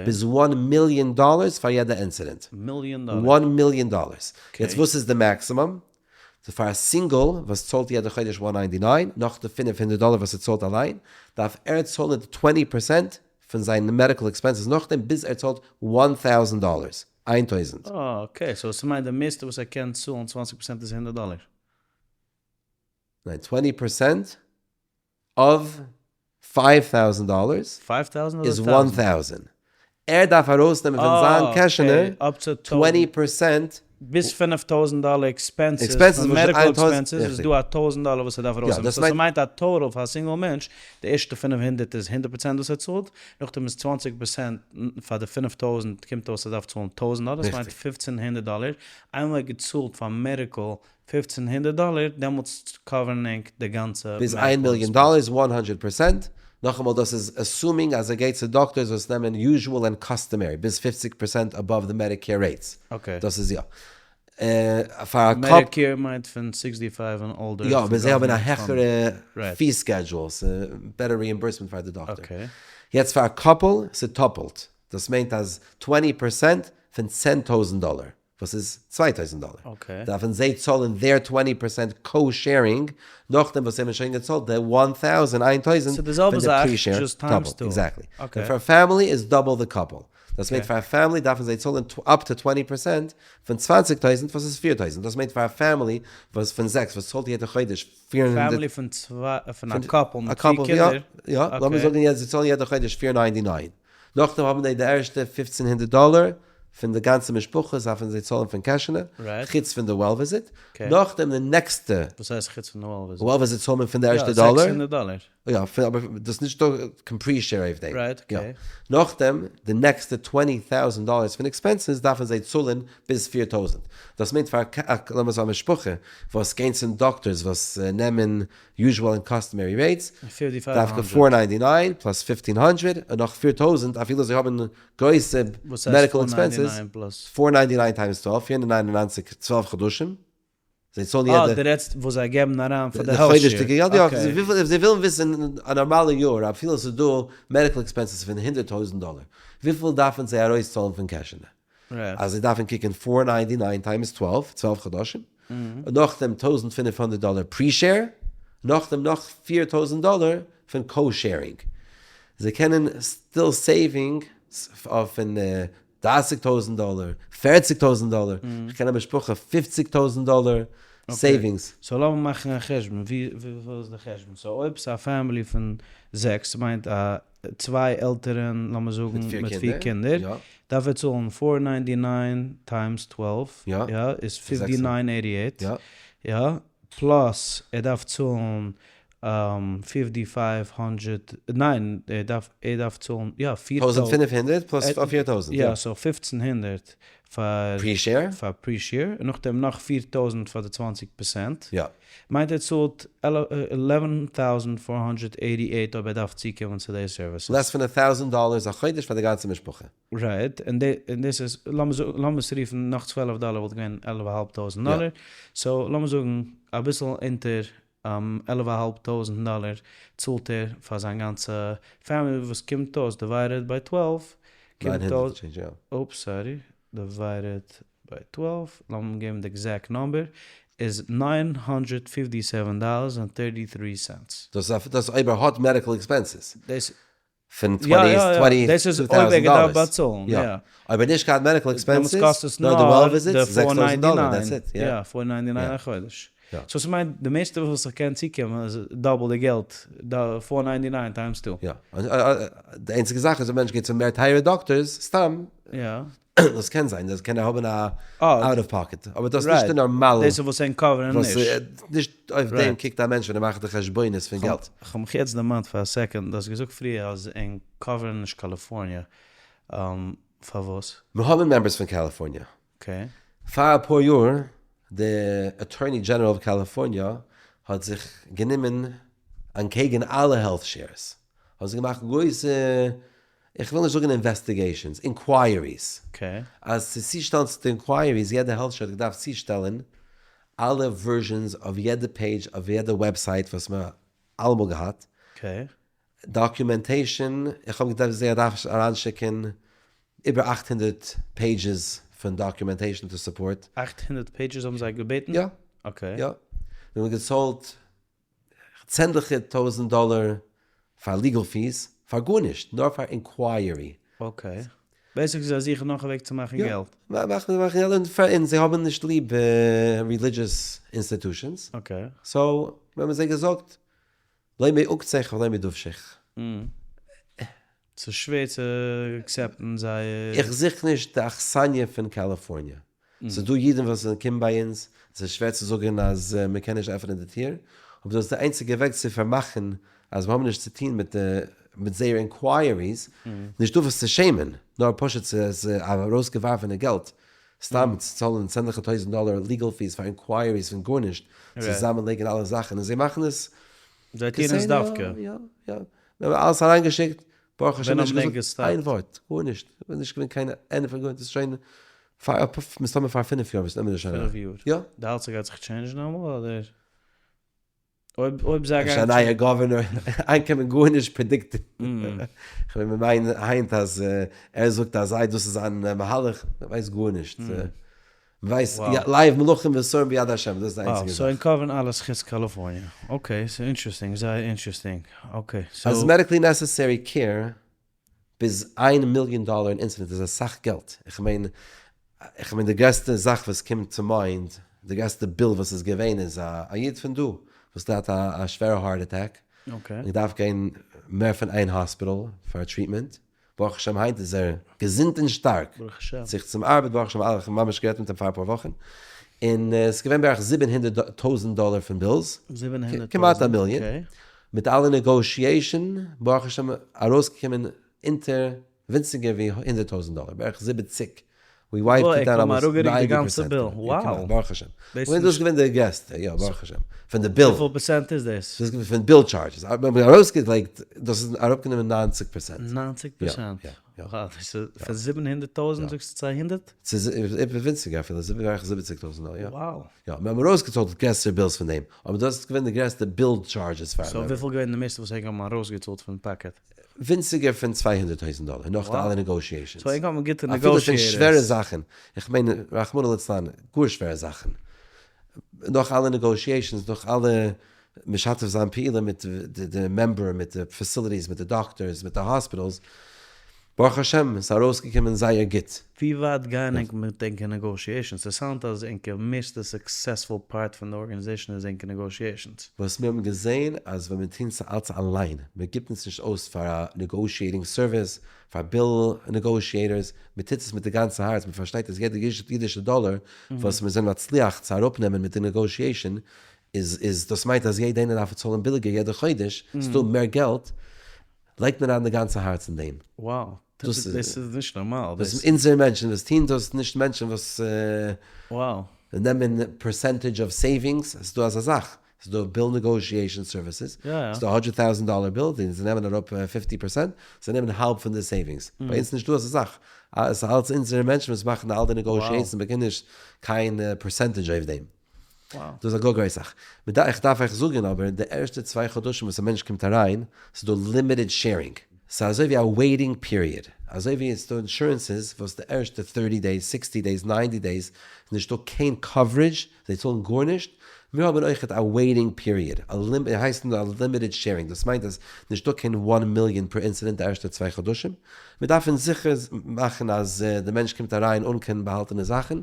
ביז 1 million dollars פאר יעדע incident. מיליאן דאלער? 1 million dollars. יעצט וואס איז די maximum? So פאר א single וואס צאלט יעדע חודש 199, נאך די 500 דאלער וואס ער צאלט אליין, דארף ער צאלן די 20% פון זיין medical expenses נאכדעם ביז ער צאלט 1000 dollars, 1000. אה, okay, so ס'מיינט די מערסטע וואס ער קען צאלן 20% איז 100 דאלער. ניין, 20% of 5000 dollars 5000 איז אדער 1000. ער דארף ארויסנעמען פון זיין קעשענע 20% ביז 5000 דאלער expenses, פון medical expenses איז דא א 1000 דאלער וואס ער דארף ארויסנעמען. So ס'מיינט א total פאר א single מענטש, די ערשטע 500 איז 100% וואס ער צאלט, נאכדעם איז 20% פאר די 5000 קומט אויס ער דארף צאלן 1000 דאלער, דאס מיינט 1500 דאלער. איינמאל ער האט געצאלט פאר medical 1500 דאלער, דעמאלטס cover ן ענק די גאנצע ביז איין מיליאן דאלער איז 100%, נאכאמאל דאס איז assuming אז ער גייט צו דאקטארס וואס נעמען usual and customary ביז 50% above the Medicare rates. דאס איז יא. פאר א קאפ. Medicare מיינט פון 65 און older. יא, אבער זיי האבן א העכערע fee schedule, ס'איז better reimbursement פאר די דאקטאר. יעצט פאר א couple, ס'איז טאפלט. דאס מיינט אז 20% פון 10,000 דאלער. וואס איז 2000 דאלער. דארפן זיי צאלן their 20% co-sharing, נאכדעם וואס זיי האבן שוין געצאלט די 1000, 1000, ס'איז די זעלבע פון די זאך, pre-share just times double. two. Exactly. און פאר א family איז double the couple. דאס מיינט פאר א family דארפן זיי צאלן up to 20% פון 20,000 וואס איז 4,000. דאס מיינט פאר א family וואס פון זעקס וואס צאלט יעדע חודש 400 family פון צוויי, פון א couple מיט א פיר couple, יא, קינדער. יא, לאמיר זאגן יעצט זיי צאלן יעדע חודש 499. נאכדעם האבן זיי די ערשטע 1500 דאלער פון די גאנצע משפחה, דארפן זיי צאלן פון קעשענע, חוץ פון די well visit. נאכדעם די נעקסטע. וואס הייסט חוץ פון די well visit? Well visit צאלט מען פון די ערשטע דאלער. יא, 600 דאלער. יא, אבער דאס איז נישט דא קיין pre-share אויף דעם. Right, okay. נאכדעם די נעקסטע twenty thousand dollars פון expenses דארפן זיי צאלן ביז 4000. דאס מיינט פאר לאמיר זאגן א משפחה וואס גייען צום דאקטארס וואס נעמען usual און customary rates, דווקא four ninety nine plus fifteen hundred און נאך 4000 אפילו זיי האבן גרויסע medical expenses, four ninety nine times 12, 499 12 חדשים. זיי צאלן יעדע. אה, דו רעדסט וואס זיי געבן אריין פאר די health share. די חודש'דיגע געלט, יא. וויפיל, זיי ווילן וויסן א נארמאלע יאר, אפילו עס איז דא medical expenses פון 100,000 דאלער, וויפיל דארפן זיי ארויסצאלן פון קעשענע? אז זיי דארפן קוקן four ninety nine times 12, 12 חדשים, און נאכדעם 1500 דאלער pre-share, נאכדעם נאך 4000 דאלער פון co-sharing. זיי קענען still saving פון 30,000 דאלער, 40,000 דאלער, איך קען א משפחה 50,000 דאלער savings. So לאמיר מאכן א חשבון, ווי איז די חשבון? So אויב ס'איז א family פון זעקס, מיינט א צוויי עלטערן, לאמיר זאגן מיט פיר קינדער, דארף ער צאלן four ninety nine times 12, יא, איז fifty nine eighty eight, יא, plus ער דארף צאלן fifty five hundred, ניין, ער דארף, ער דארף צאלן, יא, פיר 1500 plus 4000, יא. יא, so 1500 פאר pre-share? פאר pre-share, און נאכדעם נאך 4000 פאר די 20%. יא. מיינט ער צאלט 11488 אויב ער דארף צוקומען צו די services. Less פון 1000 dollars א חודש פאר די גאנצע משפחה. Right, און דאס איז, לאמיר עס רופן, נאך 12 דאלער וואלט געווען 11,500 דאלער. So לאמיר זאגן אביסל אונטער 11,500 דאלער צאלט ער פאר זיין גאנצע family, וואס קומט אויס divided by 12, קומט אויס, oops sorry, divided by 12, לאמיר געבן די exact number, איז 957 dollars און 33 cents. דאס איז אויב ער האט medical expenses. דאס פון twenty דאס איז אויב ער געדארפט באצאלן, יא. אויב ער נישט געהאט medical expenses, נאר די well visits, 6000 דאלער, that's it. יא, four ninety nine א חודש. So ס'מיינט די מערסטע וואס איך קען צוקומען איז double די געלט, four ninety nine times two. יא. די איינציגע זאך איז אויב מענטש גייט צו מער טייערע דאקטארס, סתם. יא. דאס קען זיין, דאס קען ער האבן א out of pocket, אבער דאס איז נישט די נארמאלע. דאס איז וואס ענק cover ן נישט. נישט אויף דעם קוקט א מענטש ווען ער מאכט די חשבונות פון געלט. כ'האב מיך יעצט דערמאנט פאר א second, דו האסט געזאגט פריער אז ענק cover ן נישט קאליפארניע, פארוואס? מיר האבן members פון קאליפארניע. Okay. פאר אפאר יאר, די attorney general אוו קאליפארניע האט זיך גענומען אנטקעגן אלע health shares, האט זיך געמאכט גרויסע איך וויל נישט זאגן investigations, inquiries. אז צו צושטעלן צו די inquiries, יעדע health share האט געדארפט צושטעלן אלע versions אויף יעדע page אויף יעדע website וואס מען אלעמאל געהאט. Documentation, איך האב געדארפט זיי דארף אריינשיקן איבער 800 pages פון documentation to support. 800 pages האבן זיי געבעטן? יא. Okay. יא. מיר האבן געצאלט צענדליגע טויזנט דאלער פאר legal fees, פאר גארנישט, נאר פאר inquiry. Okay. Basically זיי זוכן נאך א וועג צו מאכן געלט. יא, מאכן געלט, און זיי האבן נישט ליב religious institutions. Okay. So, מיר האבן זיי געזאגט, לא מעוקצך ולא מדובשך. ס'איז שווער צו accept ן זייער. איך זוך נישט די אכסניא פון קאליפארניע. ס'איז דא אידן וואס קומען ביי אונז, ס'איז שווער צו זאגן אז מ'קען נישט עפענען די טיר, אבער דאס איז די איינציגע וועג צו פארמאכן אז מיר האבן נישט צו טון מיט די מיט זייער inquiries, נישט דא וואס צו שעמען, נאר פשוט ס'איז ארויסגעווארפענע געלט, סתם צו צאלן צענדליגע טויזנט דאלער legal fees פאר inquiries פון גארנישט, צוזאמען לייגן אלע זאכן און זיי מאכן עס. זיי טוען עס דווקא. יא, יא. מיר האבן אלעס אריינגעשיקט, ברוך השם נישט געזאגט איין ווארט, גארנישט, נישט געווען קיין ענטפער גארנישט, דאס איז שוין פאר מסתמא פאר פינף יאר וואס נעמען נישט אריין. פינף יאר? יא. די האלטסט ס'גייט זיך change ן אמאל אדער? אויב אויב זיי גייען. אפשר א נייע governor, היינט קען מען גארנישט predict ן, כ'בין מיין היינט אז ער זאגט אז זיי דאס איז זיין מהלך, מ'ווייסט גארנישט. מ'ווייסט, לב מלכים ושרים ביד השם, דאס איז די איינציגע זאך. So ענק cover ן אלעס חוץ קאליפארניע. Okay, ס'איז interesting, זייער interesting. Okay, so. אז medically necessary care ביז איין מיליאן דאלער אין incident איז אסאך געלט. איך מיין, איך מיין די גרעסטע זאך וואס קומט צו mind, די גרעסטע bill וואס איז געווען איז א איד פון דא וואס האט געהאט א שווערע heart attack, און געדארפט גיין מער פון איין האספיטאל פאר treatment, ברוך השם היינט איז ער געזונט און שטארק, ברוך השם. זיך צום ארבעט ברוך השם אלע, איך האב ממש גערעדט מיט אים פאר אפאר וואכן, און עס איז געווען בערך 700 טויזנט דאלער פון bills, 700 כמעט א מיליאן. מיט אלע negotiation ברוך השם ארויסגעקומען אונטער ווינציגער ווי 100,000 דאלער, בערך 70, we wiped it down almost 90 percent. ברוך השם. און דאס איז געווען די גרעסטע, יא ברוך השם, פון די ביל. וויפיל פערצענט איז דאס? דאס איז געווען פון ביל charges, מיר האבן ארויסגעלייגט, דאס איז אראפגענומען 90 פערצענט. 90 פערצענט? וואו, דאס איז פון 700,000 זאגסטו 200? ס'איז ווינציגער אפילו, בערך 70,000 דאלער, יא. וואו. יא, מיר האבן ארויסגעצאלט גרעסערע בילס פון דעם, אבער דאס איז געווען די גרעסטע ביל charges פאר. so וויפיל געווען די מערסטע וואס ענק האבן ארויסגעצאלט פון pocket? ווינציגער פון 200,000 דאלער, נאך די אלע negotiations. so ענק האבן גוטע negotiators. אפילו פון שווערע זאכן, איך מיין רחמנא לצלן, גאר שווערע זאכן. נאך אלע negotiations, נאך אלע משתף זיין פעולה מיט די member, מיט די facilities, מיט די דאקטארס, מיט די hospitals, ברוך השם, ס'איז ארויסגעקומען זייער גוט. ווי ווייט גייען ענק מיט ענקער negotiations? ס'sound אז ענקער מערסטע successful part פון די organization איז ענקער negotiations. וואס מיר האבן געזען אז ווען מען טוט עס אלץ אליין, מען גיבט אונז נישט אויס פאר א negotiating service, פאר ביל negotiators, מען טוט עס מיט די גאנצע הארץ, מען פארשטייט אז יעדע אידישע דאלער וואס מיר זענען מצליח צו אראפנעמען מיט די negotiation, איז דאס מיינט אז יעדע איינער דארף צאלן ביליגער יעדע חודש, ס'דא מער געלט, לייגט מען אריין די גאנצע הארץ אין דעם. וואו, דאס איז נישט נארמאל. דאס איז אונזערע מענטשן וואס טוהן דאס, נישט מענטשן וואס נעמען percentage of savings, ס'איז דא אזא זאך, ס'איז דא ביל negotiation services, ס'איז דא א הונדרעט טויזענט דאלער ביל, זיי נעמען אראפ 50 פערצענט, זיי נעמען האלב פון די savings, ביי אונז נישטא אזא זאך, ס'איז אלץ אונזערע מענטשן וואס מאכן אלע די negotiations, מ'באקומט נישט קיין percentage אויף דעם. דאס איז א גאר גרויסע זאך. איך דארף אייך זאגן אבער, די ערשטע צוויי חדשים וואס א מענטש קומט אריין, ס'איז דא limited sharing. ס'איז אזוי ווי א waiting period. אזוי ווי עס איז דא insurances וואס די ערשטע 30 days, 60 days, 90 days איז נישטא קיין coverage, זיי צאלן גארנישט. מיר האבן אויכעט א waiting period, הייסט א limited sharing. דאס מיינט אז נישטא קיין 1 מיליאן per incident די ערשטע צוויי חדשים. מיר דארפן זיכער מאכן אז די מענטש קומט אריין אן קיין באהאלטענע זאכן,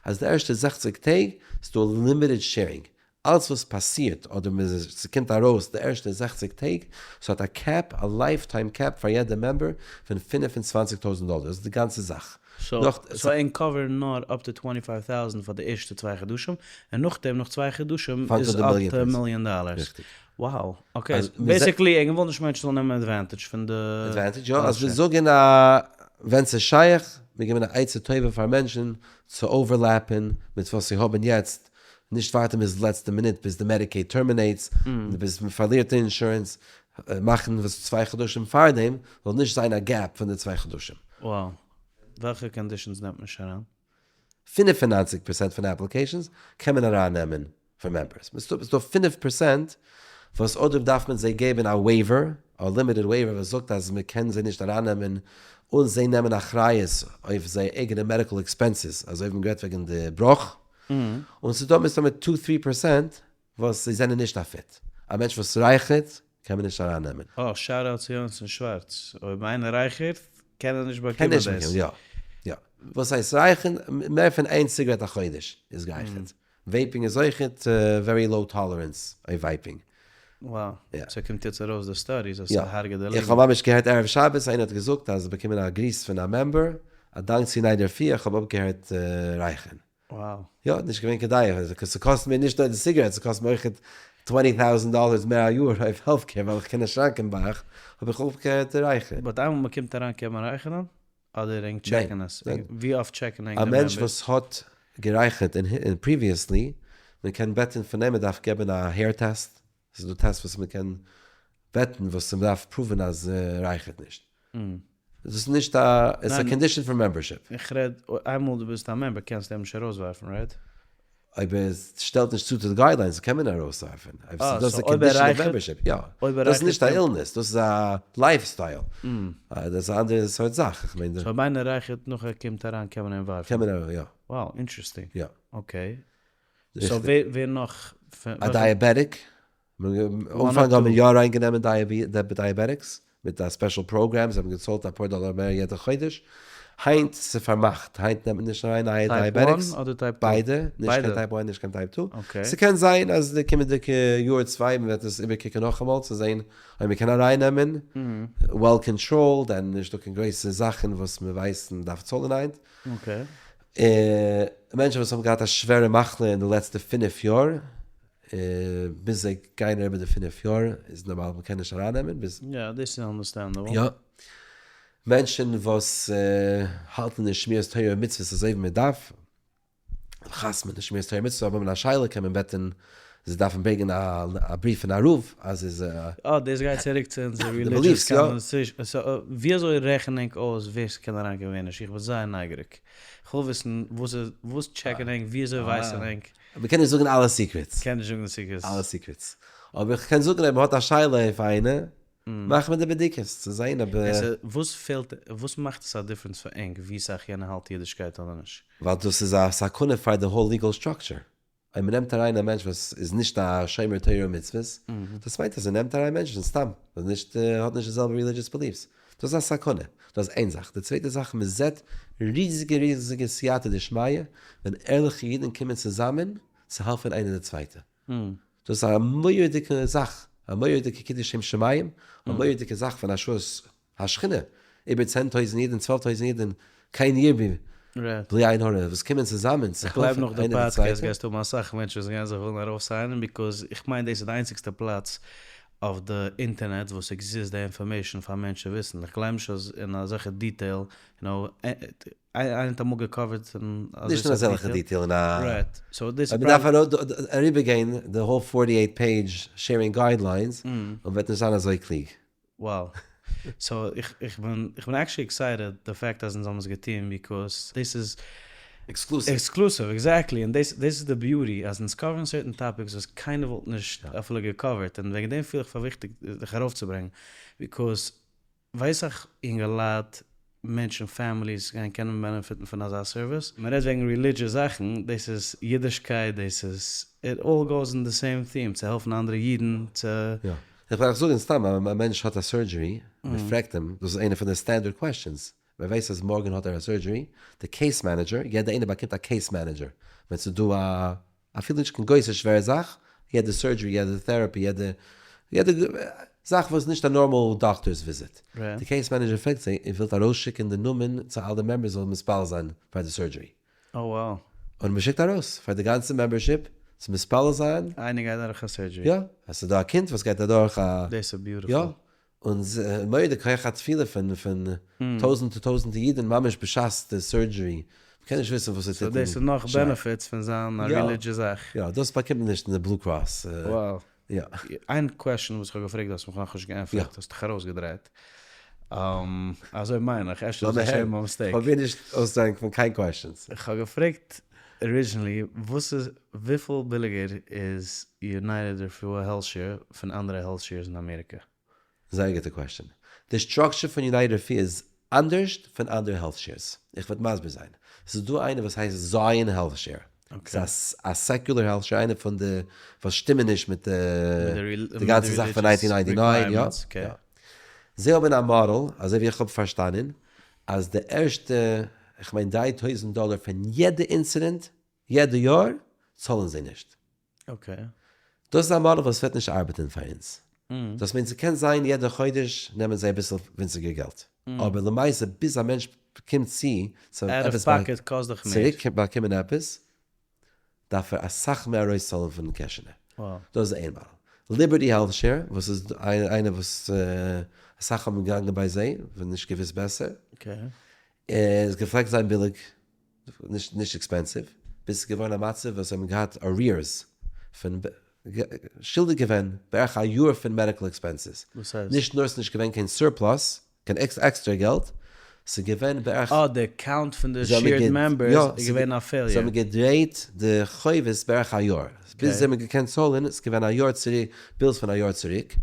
אז די ערשטע 60 טעג איז דא limited sharing. אלץ וואס פאסירט אדער ס'קומט ארויס די ערשטע 60 טעג, ס'האט א cap, א lifetime cap פאר יעדע member פון 25,000 דאלער. דאס איז די גאנצע זאך. so ענק cover נאר up to 25,000 פאר די ערשטע צוויי חדשים, און נאכדעם נאך צוויי חדשים איז up to מיליאן דאלערס. ריכטיג. וואו, okay. basically ענק ווילן נישט מענטשן זאלן נעמען advantage פון די. advantage יא, אז מיר זאגן א ווען ס'איז שייך, מיר געבן א עצה טובה פאר מענטשן צו overlap ן מיט וואס זיי האבן יעצט, נישט ווארטן ביז די לעצטע מינוט ביז די Medicaid terminates, ביז מען פארלירט די אינשורענס, מאכן וואס צוויי חדשים פארדעם, זאל נישט זיין א gap פון די צוויי חדשים. וואו. וועלכע conditions נעמט מען נישט אריין? 95 פערצענט פון applications קען מען ארייננעמען פאר members. ס'איז דא 5 פערצענט וואס אדער דארף מען זיי געבן א waiver, א limited waiver וואס זאגט אז מען קען זיי נישט ארייננעמען און זיי נעמען אחריות אויף זייער אייגענע medical expenses, אזוי ווי מען גערעדט וועגן די בראך. און ס'איז דא מסתמא 2-3 פערצענט וואס זיי זענען נישט א fit. א מענטש וואס רייכערט קען מען נישט ארייננעמען. אה, shout out צו יונתן שווארץ. אויב איינער רייכערט, קען ער נישט באקומען דאס. קען נישט באקומען, יא. יא. וואס הייסט רייכערן? מער פון איין ציגרעט א חודש איז גערייכערט. vaping איז אויכעט very low tolerance אויף vaping. וואו. ס'קומט יעצט ארויס די studies אז ס'הרג'עט די לונגען. איך האב ממש געהערט ערב שבת, איינער האט געזאגט אז באקומען א גריס פון א member, א דאנק צו United רפואה איך האב אויפגעהערט רייכערן. וואו. יא, נישט געווען כדאי, ס'קאסט מיר נישט נאר די סיגרעט, ס'קאסט מיר אויכעט 20,000 דאלערס מער א יאר אויף health care, ווייל איך קען נישט ראנקען ביי איך, האב איך אויפגעהערט רייכערן. but איינמאל מ'קומט אריין קען מען רייכערן? אדער ענק check ן עס? ווי אפט check ן ענק די member? א מענטש וואס האט גערייכערט אין previously, מען קען בעטן פון אים, מען דארף געבן א hair test, ס'איז דא test וואס מען קען בעטן וואס מען דארף prove ן אז ער רייכערט נישט. דאס איז נישט א, עס איז א condition פאר membership. איך רעד, איינמאל דו ביסט א member קענסטו אים נישט ארויסווארפן, right? אויב ער שטעלט נישט צו צו די guidelines קען מען ארויסווארפן. דאס איז א condition of membership, יא. דאס איז נישט א illness, דאס איז א lifestyle. דאס איז א אנדערע סארט זאך. איך מיין. so אויב איינער רייכערט נאך ער קומט אריין קען מען אים ווארפן? קען מען ארויס, יא. וואו, interesting. יא. okay. so ווער נאך? א diabetic. אנפאנג האבן מיר יא אריינגענומען diabetics מיט א special program, זיי האבן געצאלט אפאר דאלער מער יעדע חודש. היינט ס'איז פארמאכט, היינט נעמט מען נישט אריין נייע diabetics. type 1 אדער type 2? ביידע, נישט קיין type 1 נישט קיין type 2. ס'קען זיין אז די קומענדיגע יאר צוויי מ'וועט עס איבערקוקן נאכאמאל צו זען אויב מ'קען ארייננעמען, well controlled און נישטא קיין גרויסע זאכן וואס מ'ווייסט מ'דארף צאלן היינט. מענטשן וואס האבן געהאט א שווערע מחלה אין די לעצטע פינף יאר. ביז זיי גייען אריבער די פינף יאר איז נארמאל מ'קען נישט ארייננעמען ביז. יא, דאס איז understandable. יא. מענטשן וואס האלטן נישט שמירת תורה ומצוות אזוי ווי מ'דארף, חתמ'ן נישט שמירת תורה ומצוות, אבער אויב האט מען א שאלה קען מען בעטן זיי דארפן ברענגען א בריוו פון א רב אז איז. אה, דאס גייט צוריק צו אונזער religious conversation. So ווי אזוי רעכן ענק אויס ווער ס'קען אריינקומען ווער נישט? איך בין זייער נייגעריג. כ'וויל וויסן וואס איז וואס check ען ענק, ווי אזוי ווייסן ענק? מ'קען נישט זאגן אלע secrets. קען נישט זאגן די secrets. אלע secrets. אבער כ'קען זאגן אויב מ'האט א שאלה אויף איינער, מאכט מען די בדיקות צו זעהן אויב. וואס פעלט, וואס מאכט עס א difference פאר ענק ווי סאך יענער האלט אידישקייט אדער נישט? ווייל דאס איז א סכנה פאר די whole legal structure. אויב מ'נעמט אריין א מענטש וואס איז נישט א שומר תורה ומצוות, דאס מיינט אז ער נעמט אריין מענטשן סתם, וואס נישט האט נישט די זעלבע religious beliefs. דאס איז א סכנה. דאס איז איין זאך. די צווייטע זאך, מ'זעט ריזיגע ריזיגע סייעתא דשמיא ווען ערליכע אידן קומען צוזאמען צו העלפן איינער די צווייטע. דאס איז א מורא'דיגע זאך, א מורא'דיגע קידוש שם שמים, א מורא'דיגע זאך פון השראת השכינה, איבער 10,000 אידן, 12,000 אידן, כן ירבו, בלי עין הרע, וואס קומען צוזאמען צו איך גלייב העלפן נאך די איינער די פאדקעסט צווייטע. גייסטו האבן אסאך מענטשן וואס גייען זיך ווילן ארויף sign ען, because איך מיין דאס איז די איינציגסטע פלאץ אויף די אינטערנעט וואס exist די information פאר מענטשן וויסן, איך גלייב נישט אז אין אזעלכע detail, יו נאו, איינער האט אמאל גע cover ט אין אזוי נישט אין סאך אזעלכע detail. detail, אין א. Right, so דאס איז מ'דארף אריבערגיין די whole 48 page sharing guidelines און וועט נישט זיין אזוי קלוג. Wow. So איך איך בין איך בין actually excited די fact אז אונז האבן עס געטון because דאס איז Exclusive. Exclusive, exactly, און דאס דאס איז די beauty אז אונז cover ן certain topics וואס קיינער וואלט נישט אפילו גע cover ט און וועגן דעם פיל איך פאר וויכטיג דיך ארויפצוברענגן because ווייס איך אינגעלייט, מענטשן, families גייען קענען benefit ן פון אזא סערוויס. מען רעדט וועגן religious זאכן, דאס איז אידישקייט, דאס איז, it all goes in the same theme, צו העלפן אנדערע אידן, צו. יא. איך וועל אייך זאגן סתם, א מענטש האט א surgery, מען פרעגט אים, דאס איז איינע פון די standard questions, מען ווייסט אז מארגן האט ער א surgery, די case manager, יעדע איינער באקומט א case manager, ווען ס'איז דא א אפילו נישט קיין גרויסע שווערע זאך, יעדע surgery, יעדע therapy, יעדע יעדע זאך וואס איז נישט א normal doctor's visit. די case manager פרעגט זיי, איר ווילט ארויסשיקן די נאמען צו אלע members זאלן מתפלל זיין פאר די surgery? Oh wow. און מען שיקט ארויס פאר די גאנצע membership צו מתפלל זיין. איינער גייט דורך א surgery. יא, אז ס'איז דא א קינד וואס גייט אדורך א. דאס איז beautiful. יא, און מורא'דיג כח התפילה פון פון טויזענטער טויזענטער אידן ממש בשעת די surgery, מ'קען נישט וויסן וואס ס'טוט so דאס איז נאך benefits פון זיין א religious זאך. יא, דאס באקומט מען נישט אין די Blue Cross. Wow. יא. איין question וואס איך האב געפרעגט האסט מיך נאכנישט געענטפערט, האסט דיך ארויסגעדרייט. אזוי מיין איך, אפשר איז עס א shame mistake. פרוביר נישט אויסדרייען פון קיין questions. איך האב געפרעגט originally וואס איז וויפיל ביליגער איז United רפואה health share פון אנדערע health shares אין אמעריקע? זייער גוטע question. די structure פון United רפואה איז אנדערשט פון אנדערע health shares. איך וועט מסביר זיין. ס'איז דא איינער וואס הייסט Zion Health Share. ס'איז א secular health share, איינער פון די וואס שטימען נישט מיט די גאנצע זאך פון 1999. יא. זיי האבן א מאדעל, אזוי ווי איך האב פארשטאנען, אז די ערשטע, איך מיין 3000 דאלער פון יעדע incident, יעדע יאר, צאלן זיי נישט. Okay. דאס איז א מאדעל וואס וועט נישט ארבעטן פאר אונז. דאס מיינט ס'קען זיין יעדע חודש נעמען זיי אביסל ווינציגער געלט. אבער למעשה ביז א מענטש קומט צו צו עפעס צוריק באקומען עפעס, דארף ער אסאך מער ארויסצאלן פון קעשענע. דאס איז איין מאדעל. Liberty Health Share, וואס איז איינער וואס אסאך האבן געגאנגען ביי זיי, ווען נישט געוויסט בעסער. איז געפלעגט זיין ביליג, נישט expensive, ביז ס'איז געווארן א מצב וואס זיי האבן געהאט arrears פון שולדיג געווען בערך א יאר פון medical expenses. נישט נאר ס'איז נישט געווען קיין surplus, קיין עקסטערע געלט, ס'איז געווען בערך. אה, די count פון די shared members איז געווען א failure. זיי האבן געדרייט די חובות בערך א יאר, ביז זיי האבן געקענט צאלן, ס'איז געווען א יאר צוריק, bills פון א יאר צוריק,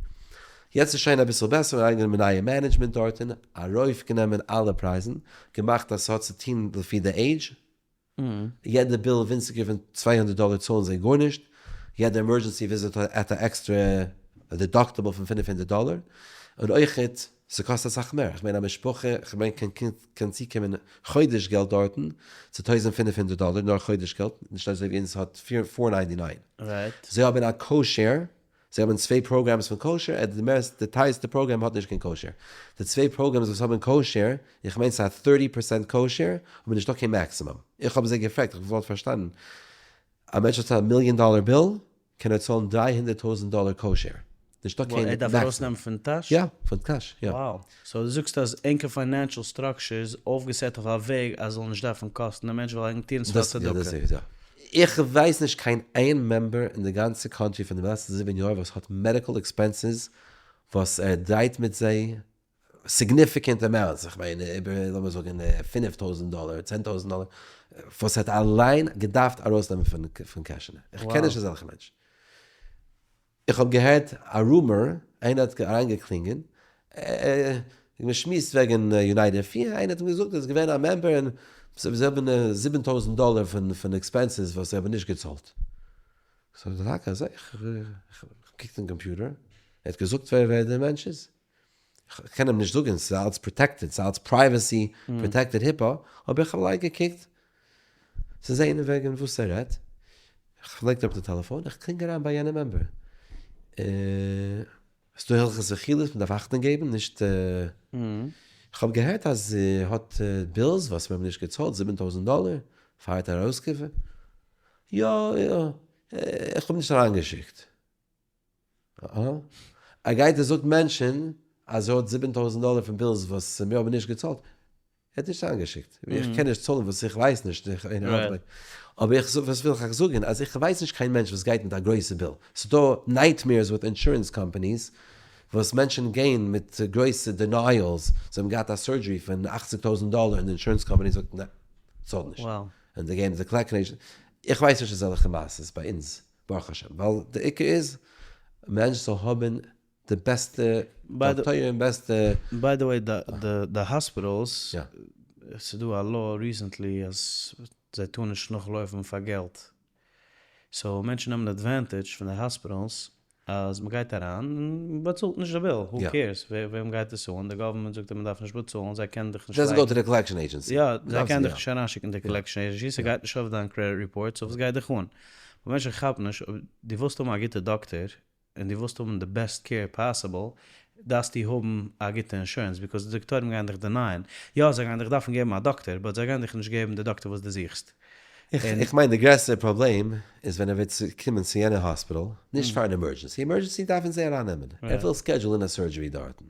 יעצט איז שוין אביסל בעסער, אריינגענומען נייע management דארטן, ארויפגענומען אלע פרייזן, געמאכט אז ס'האט צו טון לפי די עידזש, יעדע bill ווינציגער פון 200 דאלער צאלן זיי גארנישט, יעדע emergency visit האט א עקסטערע deductible פון 500 דאלער, און אויכעט ס'קאסט אסאך מער, כ'מיין א משפחה, כ'מיין קיין קינד קען צוקומען חודש געלט דארטן צו 1500 דאלער, נאר חודש געלט, נישט אזוי ווי אונז האט 499. זיי האבן א co-share, זיי האבן צוויי programs פון co-share, די מערסט, די טייערסטע program האט נישט קיין co-share. די צוויי programs וואס האבן co-share, איך מיין ס'איז א 30 percent co-share, אבער נישטא קיין maximum. איך האב זיי געפרעגט, איך האב געוואלט פארשטאנען, א מענטש האט א מיליאן דאלער bill? קען ער צאלן 300,000 דאלער co-share. נישטא וואו, קיין ער דארף maximum. ארויסנעמען פון טאש? יא, פון טאש, יא. Wow. So דו זאגסט אז ענקער financial structure איז אויפגעסעט אויף א וועג אז ס'זאל נישט דארפן קאסטן די מענטש ווייל ענק טוען עס פאר דאס, יא, צדקה. דאס איז, יא. איך ווייס נישט קיין איין member אין די גאנצע country פון די לעצטע 7 יאר וואס האט medical expenses וואס ער דרייט מיט זיי significant amounts, איך מיין איבער לאמיר זאגן 5000 דאלער, 10,000 דאלער, וואס האט אליין געדארפט ארויסנעמען פון קעשענע. איך קען נישט אזעלכע מענטשן. איך האב געהערט א rumor, איינער האט אריינגעקלינגען, מען שמועסט וועגן United 4, איינער האט אים געזאגט ער איז געווען א member און זיי האבן 7000 דאלער פון expenses וואס זיי האבן נישט געצאלט. זאג איך, טאקע אזוי? איך האב געקוקט אין קאמפיוטער, ער האט געזאגט ווער דער מענטש איז. איך קען אים נישט זאגן, ס'איז אלץ protected, ס'איז אלץ privacy protected HIPAA, אבער איך האב אליין געקוקט צו זען וועגן וואס ער רעדט. איך לייג אראפ די טעלעפאן, איך קלינג אריין ביי יענע member. ס'איז דא הלכות רכילות, מ'דארף אכטונג געבן, נישט... איך האב געהערט אז ער האט bills וואס מיר האבן נישט געצאלט, 7000 דאלער, פאר ער האט ארויסגעגעבן. יא, יא, איך האב נישט אריינגעשיקט. ער גייט און זאגט מענטשן אז ער האט 7000 דאלער פון bills וואס מיר האבן נישט געצאלט. ער האט נישט אריינגעשיקט. איך קען נישט צאלן וואס איך ווייס נישט. אבער איך, וואס וויל איך אייך זאגן? אז איך ווייס נישט קיין מענטש וואס גייט מיט א גרויסע bill. ס'איז דא nightmares with insurance companies וואס מענטשן גייען מיט גרויסע denials. זיי האבן געהאט א surgery פון 80,000 דאלער און די insurance company זאגט, נע, צאל נישט. און זיי גייען די collection. איך ווייס נישט אזעלכע מעשות ביי אונז, ברוך השם. ווייל די עיקר איז, א מענטש זאל האבן די בעסטע דאקטוירים, בעסטע... By the way, די hospitals, ס'איז דא א law recently אז זיי טארן נישט נאכלויפן פאר געלט. So מענטשן נעמען advantage פון די hospitals אז מ'גייט אריין און מ'באצאלט נישט די bill, who cares, וועם גייט עס אן, די government זאגט אז מ'דארף נישט באצאלן, זיי קענען דיך נישט לייגן. Doesn't go to the collection agency. יא, זיי קענען דיך נישט אריינשיקן די collection agency, ס'גייט נישט אויף דיין credit report, so וואס גייט דיך אן? אבער מענטשן כאפן נישט, אויב דו ווילסט האבן א גוטע דאקטער, און דו ווילסט האבן די best care possible, דארפסטו האבן א גוטע insurance, because די דאקטוירים גייען דיך denyען. יא, זיי גייען דיך דארפן געבן א דאקטער, but זיי גייען דיך נישט געבן די דאקטער וואס דו זוכסט. איך מיין די גרעסטע פראבלעם איז ווען ער וועט קומען צו יענע hospital, נישט פאר אן emergency, emergency דארפן זיי ארייננעמען, ער וויל schedule'ן א surgery דארטן.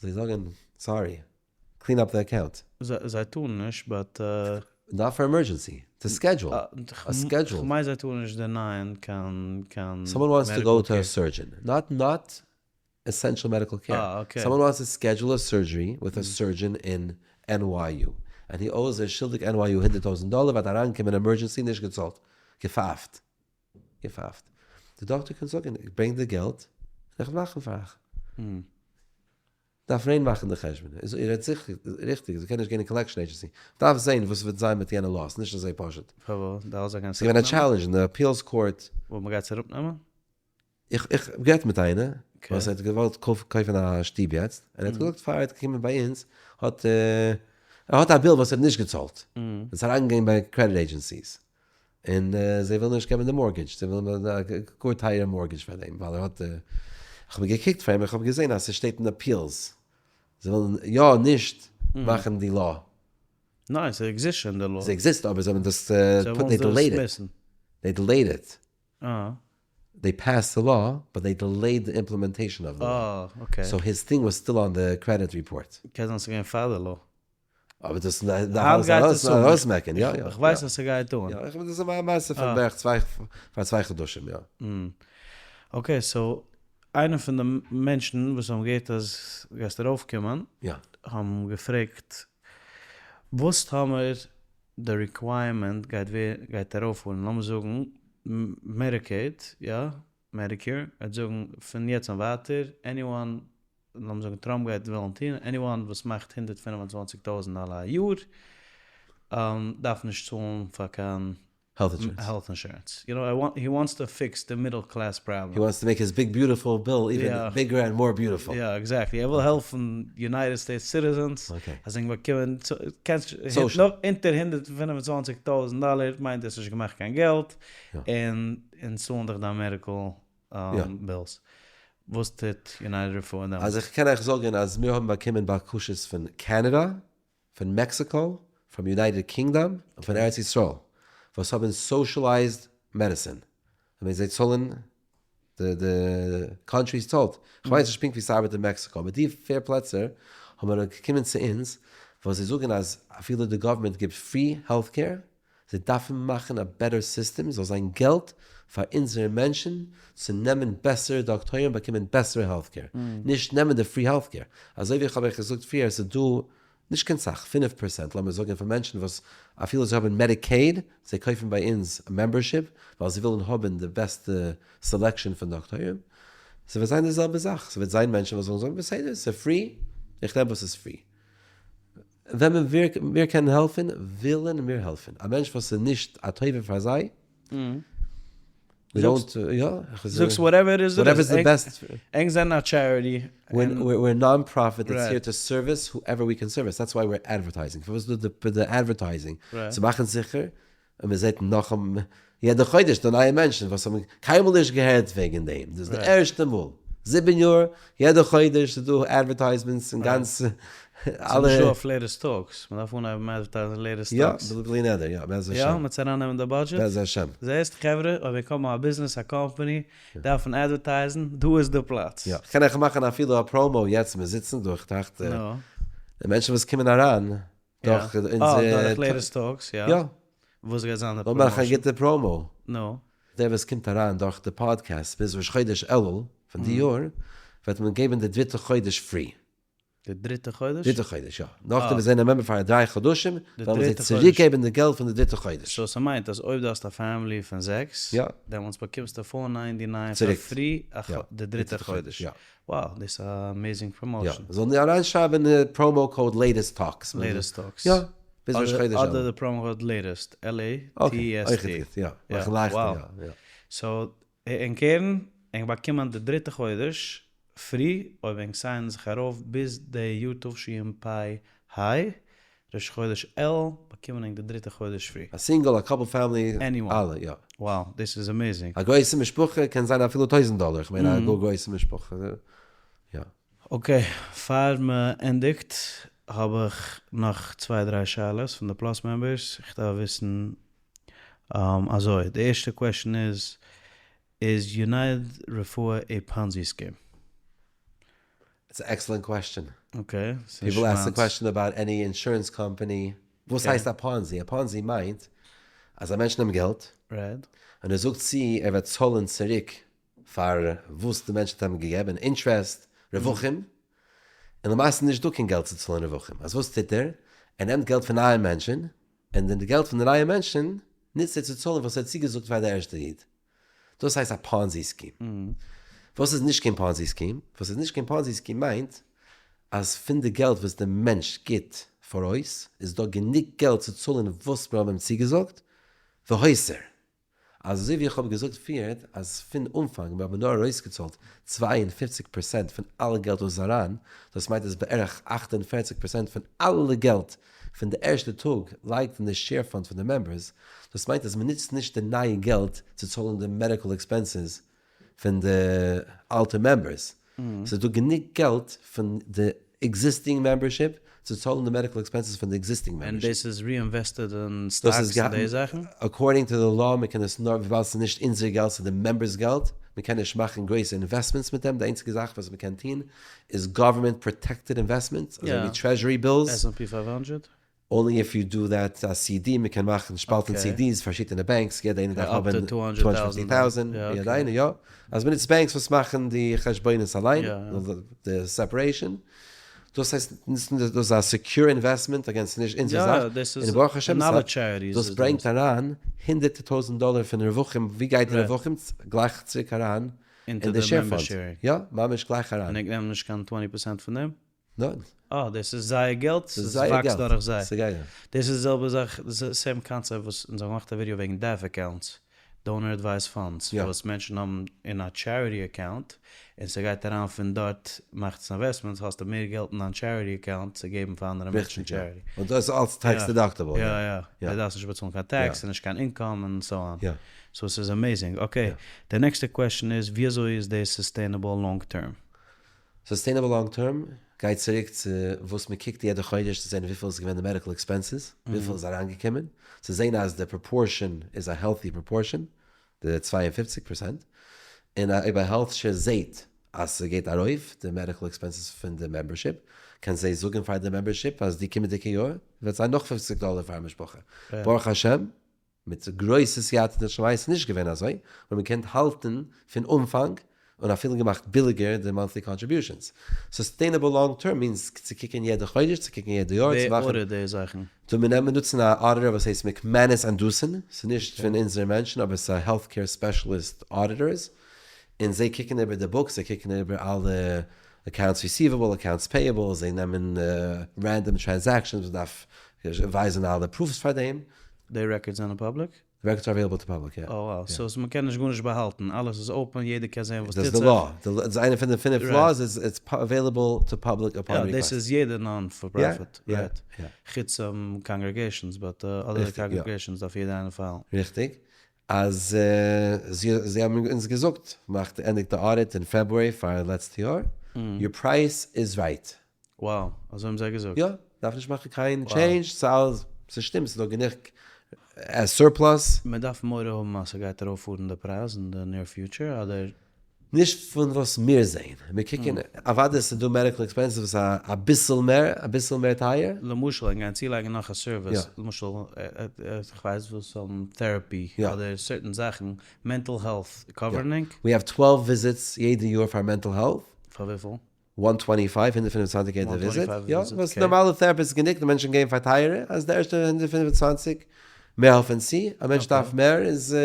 זיי זאגן sorry, clean up the account. זיי טארן נישט, but. נאר פאר emergency, to schedule, א schedule. כ'מיין זיי טארן נישט denyען קיין קיין Someone wants to go to a surgeon, not not essential medical care. Someone wants to schedule a surgery with a surgeon in NYU, and he owes, ער איז שולדיג NYU 100,000 דאלער, וועט אריינקומען emergency, נישט געצאלט. געפייפט. געפייפט. די דאקטער קען זאגן, ברענג די געלט, און איך וועל מאכן פאר אייך. דארף ריין מאכן די חשבון. איר רעדט זיכער ריכטיג, זי קען נישט גיין אין collection agency. דארף זען וואס וועט זיין מיט יענע laws, נישט אזוי פשוט. פארוואס? די אלזא גייען ס'איז געווען א challenge אין די appeals court. וואו מ'גייט עס אראפנעמען? איך האב גערעדט מיט איינער וואס האט געוואלט קויפן א שטוב יעצט, און ער האט געזאגט פאר ער האט געקומען ביי אונז, האט ער האט א bill וואס ער האט נישט געצאלט, און ס'איז אריינגעגאנגען ביי credit agencies, און זיי ווילן נישט געבן די mortgage, זיי ווילן א גאר טייערע mortgage פאר דעם, ווייל ער האט, איך האב געקוקט פאר אים, איך האב געזען אז ס'שטייט אין appeals, זיי ווילן יא נישט מאכן די law. ניין, ס'עקזיסט שוין די law. ס'עקזיסט אבער זיי האבן דאס, they delayed it, they delayed it. They passed the law, but they delayed the implementation of the law. So his thing was still on the credit report. קען זיין ס'איז געווען פאר די law. אבער דאס דארף אלעס ארויסמעקן, יא יא. איך ווייס אז ס'גייט אן. יא, איך מיין דאס איז א מעשה פון בערך צוויי, פאר צוויי חדשים, יא. Okay, so איינער פון די מענטשן וואס האבן געהערט אז גייסט ארויפקומען, האבן געפרעגט וואס טאמער די requirement גייט ווער גייט ארויפפארן, לאמיר זאגן Medicaid, יא, Medicare, גייט זאגן פון יעצט און ווייטער, anyone, לאמיר זאגן טראמפ גייט וועלן טון, anyone וואס מאכט 125,000 דאלער א יאר, דארף נישט צאלן פאר קיין health insurance. You know, he wants to fix the middle class problem. He wants to make his big beautiful bill even bigger and more beautiful. יא, exactly. ער וויל העלפן United States citizens אז זיי באקומען, קענסט, אונטער 125,000 דאלער מיינט האסט נישט געמאכט קיין געלט, און אונז צאלן דיך דיין medical bills. וואס טוט United רפואה דעמאלטס? אז איך קען אייך זאגן אז מיר האבן באקומען בקשות פון קאנאדא, פון מעקסיקא, פון United Kingdom און פון ארץ ישראל וואס האבן socialized medicine. מיין זיי צאלן, די די countries צאלט, כ'ווייס נישט פונקט ווי ס'ארבעט אין מעקסיקא, אבער די פיר פלעצער האבן געקומען צו אונז וואס זיי זאגן אז אפילו די גאווערמענט גיבט free health care, זיי דארפן מאכן א better סיסטעם, זאל זיין געלט פאר אונזערע מענטשן צו נעמען בעסערע דאקטוירים באקומען בעסערע health care, נישט נעמען די free health care. אזוי ווי איך האב אייך געזאגט פריער, עס איז דא נישט קיין סאך, 5% לאמיר זאגן פון מענטשן וואס אפילו זיי האבן Medicaid, זיי קויפן ביי אונז א membership ווייל זיי ווילן האבן די בעסטע selection פון דאקטוירים. ס'וועט זיין די זעלבע זאך, ס'וועט זיין מענטשן וואס זאלן זאגן בסדר, ס'איז free, איך נעם וואס איז free. וועמען מיר קענען העלפן, ווילן מיר העלפן. א מענטש וואס איז נישט א טובה פאר זיי, זאגסט whatever איז די best. ענק זענען א charity. We're non-profit that's here to service whoever we can service, that's why we're advertising. פארוואס איז דא די advertising? צו מאכן זיכער און מען זעט נאך יעדע חודש די נייע מענטשן וואס האבן קיינמאל נישט געהערט וועגן דעם, דאס איז די ערשטע מאל, 7 יאר, יעדע חודש איז דא advertisements און גאנץ אלע. ס'איז נישטא אויף Latest Talks, מען דארף אנהייבן advertise ן Latest Talks. יא, בלי נדר, יא, בעז השם. יא, מ'וועט ארייננעמען די budget. בעז השם. זעסט חברה, אויב איר קומט א ביזנעס א קאמפאני, דארפן advertise ן, דא איז די פלאץ. יא, כ'קען אייך מאכן אפילו א promo יעצט, מיר זיצן דא, איך טראכט, די מענטשן וואס קומען אריין, דורך אונזער. דורך Latest Talks, יא. יא. וואס גייט זיין די promotion? לאמיר מאכן א גוטע promo. נו. דער וואס קומט אריין דורך די פאדקעסט ביז ראש חודש אלול פון די יאר, וועט מען געבן די דריטע חודש free. די דריטע חודש? דריטע חודש, יא. נאכדעם וואס זיי זענען א member פאר 3 חדשים, וועלן זיי צוריק געבן די געלט פון די דריטע חודש. so ס'מיינט אז אויב דו האסט א family פון זעקס, דעמאלטס באקומסטו 4 99 פאר free די דריטע חודש. Wow, דאס איז א amazing promotion. יא, זאלן די אריינשרייבן די promo code Latest Talks. Latest Talks. יא, ביז ראש חודש אלול. אדער די promo code Latest, L-A-T-E-S-T. אויך גוט, יא, מאכן לייכטער, יא. so, ענק הערן, ענק באקומען די דריטע חודש free, אויב ענק sign ען זיך ארויף ביז די יאר תשפ"ה, ראש חודש אלול, באקומען ענק די דריטע חודש free. א single, א couple family, אלע, יא. Wow, דאס איז amazing. א גרויסע משפחה קען זיין אפילו 1000 דאלער, איך מיין א גאר גרויסע משפחה, יא. Okay, פאר מען ענדיגט האב איך נאך צוויי דריי שאלות פון די Plus members, איך דארף וויסן אזוי, די ערשטע question איז, איז United רפואה a Ponzi scheme? It's an excellent question. Okay. People ask the question about any insurance company. וואס הייסט א Ponzi? א Ponzi מיינט אז א מענטש נעמט געלט און ער זאגט צו ער וועט צאלן צוריק פאר וואס די מענטש האט אים געגעבן, interest, רווחים, און למעשה איז נישט דא קיין געלט צו צאלן רווחים. אז וואס טוט ער? ער נעמט געלט פון נייע מענטשן, און די געלט פון די נייע מענטשן נוצט ער צו צאלן וואס ער האט צוגעזאגט פאר די ערשטע איד. דאס הייסט א Ponzi scheme. וואס איז נישט קיין Ponzi scheme? וואס איז נישט קיין Ponzi scheme מיינט אז פון די געלט וואס די מענטש גיט פאראויס איז דא גענוג געלט צו צאלן וואס מיר האבן אים צוגעזאגט, והותר. אזוי ווי איך האב געזאגט פריערט אז פון אנפאנג מיר האבן נאר ארויסגעצאלט 52% פון אלע געלט וואס איז אריין, דאס מיינט אז בערך 48% פון אלע געלט פון די ערשטע טאג לייגט אין די share fund פון די members, דאס מיינט אז מען נוצט נישט די נייע געלט צו צאלן די medical expenses פון די אלטע members, ס'איז דא גענוג געלט פון די existing membership צו צאלן די medical expenses פון די existing membership. און דאס איז reinvested אין סטאקס און די זאכן? According to the law, מען קען עס נאר, וויבאלד ס'איז נישט אונזער געלט, ס'איז די members געלט, מען קען נישט מאכן גרויסע investments מיט דעם, די איינציגע זאך וואס מען קען טון איז government protected investments, אזוי ווי treasury bills. S&P 500? Only if you do that א CD, מען קען מאכן שפאלטן CDs, פארשידענע banks, יעדע איינער דארף האבן 250,000, יעדע איינער, יא. אז מען נוצט banks וואס מאכן די חשבונות אליין, די separation, דאס הייסט, דאס איז א secure investment, again ס'איז נישט אונזער זאך, און ברוך השם דאס ברענגט אריין הונדערטער טויזנט דאלער פון רווחים, ווי גייט די רווחים? גלייך צוריק אריין אין די share fund, יא, ממש גלייך אריין. און ענק נעמען נישט קיין 20% פון דעם? ניין. אה, דאס איז זייער געלט, ס'וואקסט דורך זיי. דאס איז די זעלבע זאך, די same concept וואס אונז האבן געמאכט א ווידעא וועגן DAF accounts, donor advised funds, וואס מענטשן האבן אין א charity account, און ס'גייט אריין פון דארט, מאכט עס investments, האסטו מער געלט אין דיין charity account צו געבן פאר אנדערע מענטשן charity. און דאס איז אלץ tax deductible. יא יא, דו דארפסט נישט באצאלן קיין tax, און נישט קיין income און so on. So ס'איז amazing. Okay, די נעקסטע question איז, ווי אזוי איז דאס sustainable long term? Sustainable long term גייט צוריק צו וואס מען קוקט יעדע חודש צו זען וויפיל איז געווען די medical expenses, וויפיל איז אריינגעקומען, צו זען אז די proportion איז א healthy proportion. די 52%, און אויב א health share זעהט אז ס'גייט ארויף די medical expenses פון די membership, קען זיי זאגן פאר די membership אז די קומענדיגע יאר וועט זיין נאך 50 דאלער פאר א משפחה. ברוך השם, מיט גרויסע סייעתא דשמיא איז נישט געווען אזוי, און מען קען האלטן פון אנפאנג און אפילו געמאכט ביליגער די monthly contributions. Sustainable long term means צו קוקן יעדע חודש, צו קוקן יעדע יאר, צו מאכן. ווער audit די זאכן? טא מיר נעמען נוצן א auditor וואס הייסט McManus and Dewson, ס'איז נישט פון אונזערע מענטשן אבער ס'איז א health care specialist auditors, און זיי קוקן איבער די books, זיי קוקן איבער אלע accounts receivable, accounts payable, זיי נעמען random transactions וואס מ'דארף ווייזן אלע proofs פאר דעם. די records זענען public? די records are available to public, יא. Oh wow, so מ'קען נישט גארנישט באהאלטן, אלעס איז open, יעדער קען זען וואס טוט זיך. דאס איז די law, דאס איז איינע פון די פינף laws איז it's available to public upon request. יא, דאס איז יעדע non for profit, right? חוץ congregations, but אדער congregations דארף יעדער איינער פיילן. ריכטיג, אז זיי האבן אונז געזאגט, מאכט ענדיגט די audit אין February פאר לעצטע יאר, your price is right. Wow, אזוי האבן זיי געזאגט? יא, דארף נישט מאכן קיין change, ס'אלעס, ס'שטימט, ס'איז דא גענוג surplus. מען דארף מורא האבן אז ס'גייט ארויפפארן די פרייז אין די near future אדער? נישט פון וואס מיר זעהן, מיר קוקן, אוודאי ס'איז דא medical expenses וואס איז אביסל מער, אביסל מער טייער. למשל ענק גייען צולייגן נאך א service, למשל כ'ווייס וואס, therapy אדער certain זאכן, mental health cover ן ענק? We have 12 visits יעדע יאר פאר mental health. פאר וויפיל? 125, 125 יעדע visit, יא, וואס נארמאלע therapist איז גענוג, די מענטשן גייען פאר טייערע, אז די ערשטע 125 מער העלפן צו, א מענטש דארף מער איז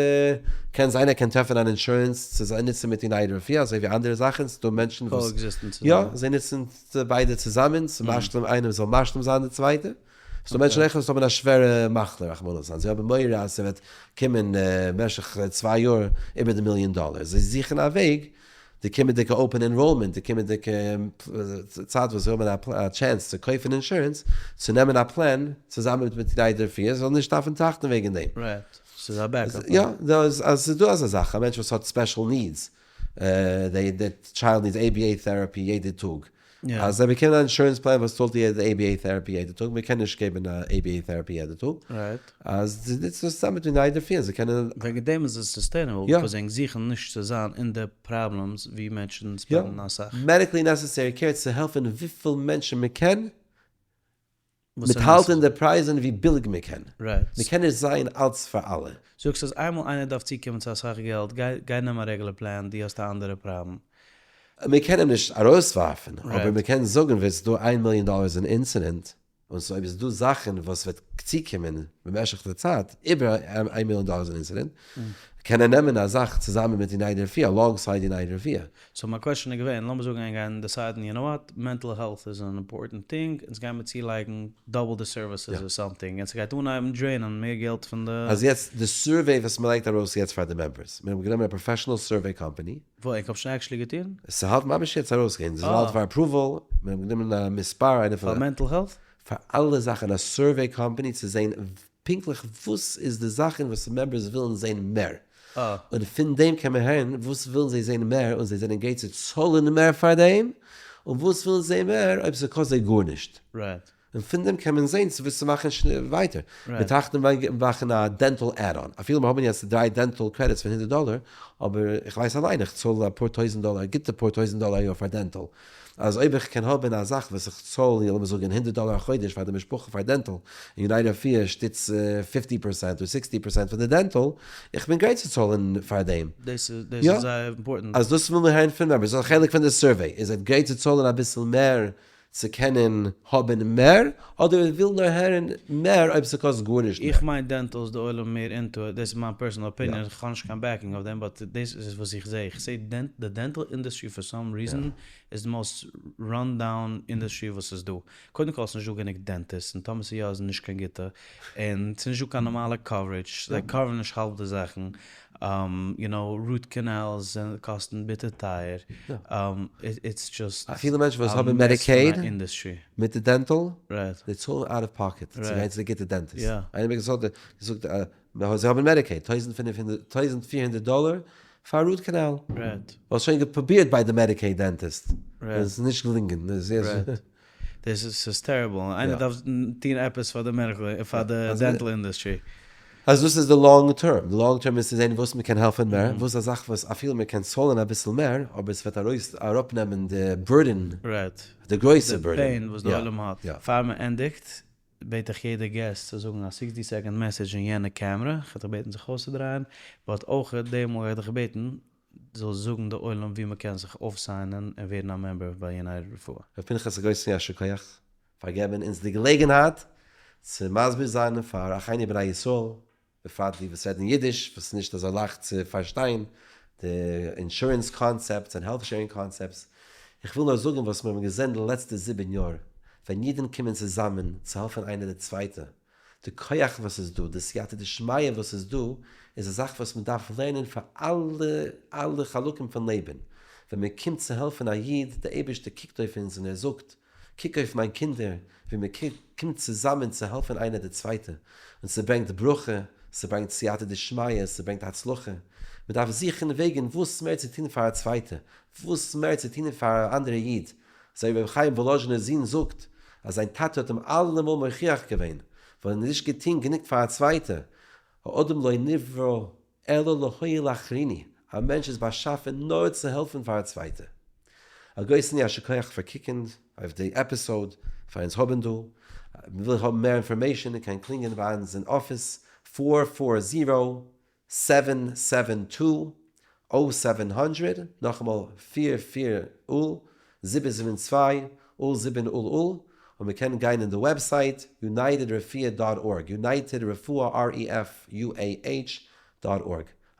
קען זיין ער קען טרעפן אן אינשורענס צו זיי נוצן מיט United רפואה אזוי ווי אנדערע זאכן, ס'דא מענטשן וואס יא זיי נוצן ביידע צוזאמען צו משלים איינער זאל משלים זיין די צווייטע, ס'דא מענטשן אויך וואס האבן א שווערע מחלה רחמנא לצלן, זיי האבן מורא אז ס'וועט קומען במשך צוויי יאר איבער די מיליאן דאלער, זיי זוכן א וועג די קומענדיגע open enrollment, די קומענדיגע צייט וואס זיי האבן א chance צו קויפן אינשורענס, צו נעמען א פלען צוזאמען מיט United רפואה, זיי זאלן נישט דארפן טראכטן וועגן דעם. Right, ס'איז א backup plan. יא, אז ס'איז דא אזא זאך, א מענטש וואס האט special needs, די child needs ABA therapy יעדע טאג, אז זיי באקומען א אינשורענס פלען וואס צאלט די ABA therapy יעדע טאג, מען קען נישט געבן א ABA therapy יעדע טאג, אז זיי נוצן עס צוזאמען מיט United רפואה, זיי קענען. וועגן דעם איז עס sustainable, because ענק זוכן נישט צו זיין אין די problems ווי מענטשן spend ן אסאך. Medically necessary care צו העלפן וויפיל מענטשן מען קען, מיטהאלטן די פרייזן ווי ביליג מען קען. מען קען נישט זיין אלץ פאר אלע. זאגסט אז איינמאל איינער דארף צוקומען צו אסאך געלט, גיי נעם א רעגולער פלען, דו האסט א אנדערע פראבלעם. מען קען אים נישט ארויסווארפן, אבער מען קען זאגן ווען ס'איז דא איין מיליאן דאלער אין incident, און סאו אויב איז דא זאכן וואס וועט צוקומען במשך די צייט איבער איין מיליאן דאלער אין incident, קען ער נעמען א זאך צוזאמען מיט United רפואה, alongside United רפואה. So מיין question איז געווען, לאמיר זאגן ענק גייען decide ן, you know what, mental health איז אן important thing, אונז גיימיר צולייגן double די services or something, און ס'גייט אנהייבן drain ען מער געלט פון די. אז יעצט די survey וואס מ'לייגט ארויס יעצט פאר די members, מיר האבן גענומען א professional survey company. וואו, ענק האבן שוין actually געטון? ס'האלט ממש יעצט ארויסגיין, ס'האלט פאר approval, מיר האבן גענומען א מספר איינער פון. פאר mental health? פאר אלע זאכן, א survey company צו זען פונקטליך וואס איז די זאכן וואס members ווילן זען מער, און פון דעם קען מען הערן וואס ווילן זיי זען מער און זיי זענען גרייט צו צאלן מער פאר דעם, און וואס ווילן זיי מער אויב ס'קאסט זיי גארנישט. און פון דעם קען מען זען צו וואס צו מאכן ווייטער. מיר טראכטן מאכן א dental add-on, אפילו מיר האבן יעצט דריי dental credits פון 100 דאלער, אבער איך ווייס אליין איך צאל אפאר טויזנט דאלער, א גוטע פאר טויזנט דאלער א יאר פאר dental, אז אויב איך קען האבן א זאך וואס איך צאל לאמיר זאגן 100 דאלער א חודש פאר די משפחה פאר dental, און United רפואה שטיצט 50 percent אדער 60 percent פון די dental, איך בין גרייט צו צאלן פאר דעם. דאס איז זייער important. אז דאס וויל מען הערן פון members, ס'איז א חלק פון די survey, איר זענט גרייט צו צאלן אביסל מער צו קענען האבן מער, אדער איר ווילט נאר הערן מער אויב ס'קאסט גארנישט מער? איך מיין dental איז די עולם מער into it, דאס איז מיין personal opinion, איך האב נישט קיין backing אויף דעם, but דאס איז וואס איך זעה, איך זעה די dental industry for some reason איז די most run down industry וואס איז דא, קודם כל ס'נישט דא גענוג dentists, און טאמער ס'איז יא איז נישט קיין גוטע, און ס'איז נישט דא קיין נארמאלע coverage, זיי cover ן נישט האלב די זאכן, you know, root canals קאסטן ביטער טייער, it's just אפילו מענטשן וואס האבן Medicaid מיט די dental, זיי צאלן out of pocket צו גיין צו די גוטע dentist. איינער האט מיר געזאגט זיי האבן Medicaid, 1400 דאלער פאר א root canal. וואלסט שוין געפרובירט ביי די Medicaid dentist, און עס איז נישט געלונגען. דאס איז terrible, איינער דארף טון עפעס פאר די medical, פאר די dental industry. אז דאס איז די long term, די long term איז צו זען וואס מען קען העלפן מער, וואס א זאך וואס אפילו מען קען צאלן אביסל מער, אבער עס וועט ארויס אראפנעמען די burden, די גרויסע burden, די pain וואס די עולם האט. פאר מען ענדיגט, בעט איך יעדע guest צו זאגן א 60 second message אין יענע קעמרע, איך וועל דיך בעטן זיך אויסצודרייען, but אויך די מאל גיי איך דיך בעטן זאלסט זאגן די עולם ווי מען קען זיך אויפסיינען און ווערן א member ביי United רפואה. ר' פנחס א גרויסן יישר כח פאר געבן אונז די געלעגנהייט צו מסביר זיין פאר אחינו בני ישראל, בפרט די וואס רעדן אידיש, וואס איז נישט אזוי לייכט צו פארשטיין די אינשורענס concepts און health sharing concepts. איך וויל נאר זאגן וואס מיר האבן געזען די לעצטע 7 יאר, ווען אידן קומען צוזאמען צו העלפן איינער די צווייטע, די כח וואס איז דא, די סייעתא דשמיא וואס איז דא, איז א זאך וואס מען דארף לערנען פאר אלע אלע חלקים פון לעבן. ווען מען קומט צו העלפן א איד, דער אייבערשטער קוקט אויף אונז און ער זאגט, קוק אויף מיין קינדער, ווי מען קומט צוזאמען צו העלפן איינער די צווייטע, און ס'ברענגט ברכה, ס'ברענגט סייעתא דשמיא, ס'ברענגט הצלחה. מען דארף זוכן וועגן וואס מער צו טון פאר א צווייטע, וואס מער צו טון פאר א אנדערע איד. אזוי ווי רבי חיים וואלאזשינער זון זאגט, אז זיין טאטע האט אים אלעמאל מוכיח געווען, ווייל ער האט נישט געטון גענוג פאר א צווייטע, האדם לא נברא אלא להועיל לאחרים, א מענטש איז באשאפן נאר צו העלפן פאר א צווייטע. א גרויסן יישר כח פאר קוקן אויף די episode, פאר אונז האבן דא. מען וויל האבן מער information קען קלינגען ביי אונז אין אפיס 440 772 0700, נאכאמאל 440 772 0700, און מען קען גיין אין די website unitedrefuah.org, United Refuah R-E-F-U-A-H.org.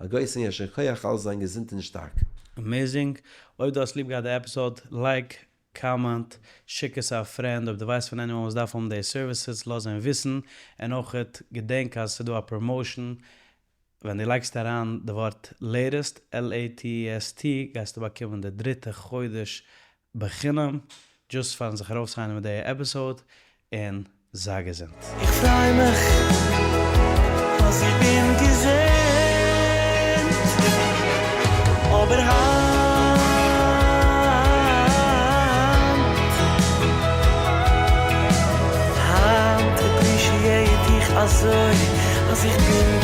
א גרויסן יישר כח, אלע זיין געזונט און שטארק. Amazing. אויב דו האסט ליב געהאט די episode, like, comment, שיק עס א friend, אויב דו ווייסט פון anyone וואס דארף האבן די services, לאז אים וויסן. און אויך געדענק אז ס'איז דא א promotion, ווען דו לייגסט אריין די ווארט latest, L-A-T-E-S-T, גייסטו באקומען די דריטע חודש בחינם, just פארן זיך ארויפסיינען מיט די episode, און זיי געזונט. איך פריי מיך אז איך בין געזונט, אבער היינט, היינט appreciate איך אזוי אז איך בין.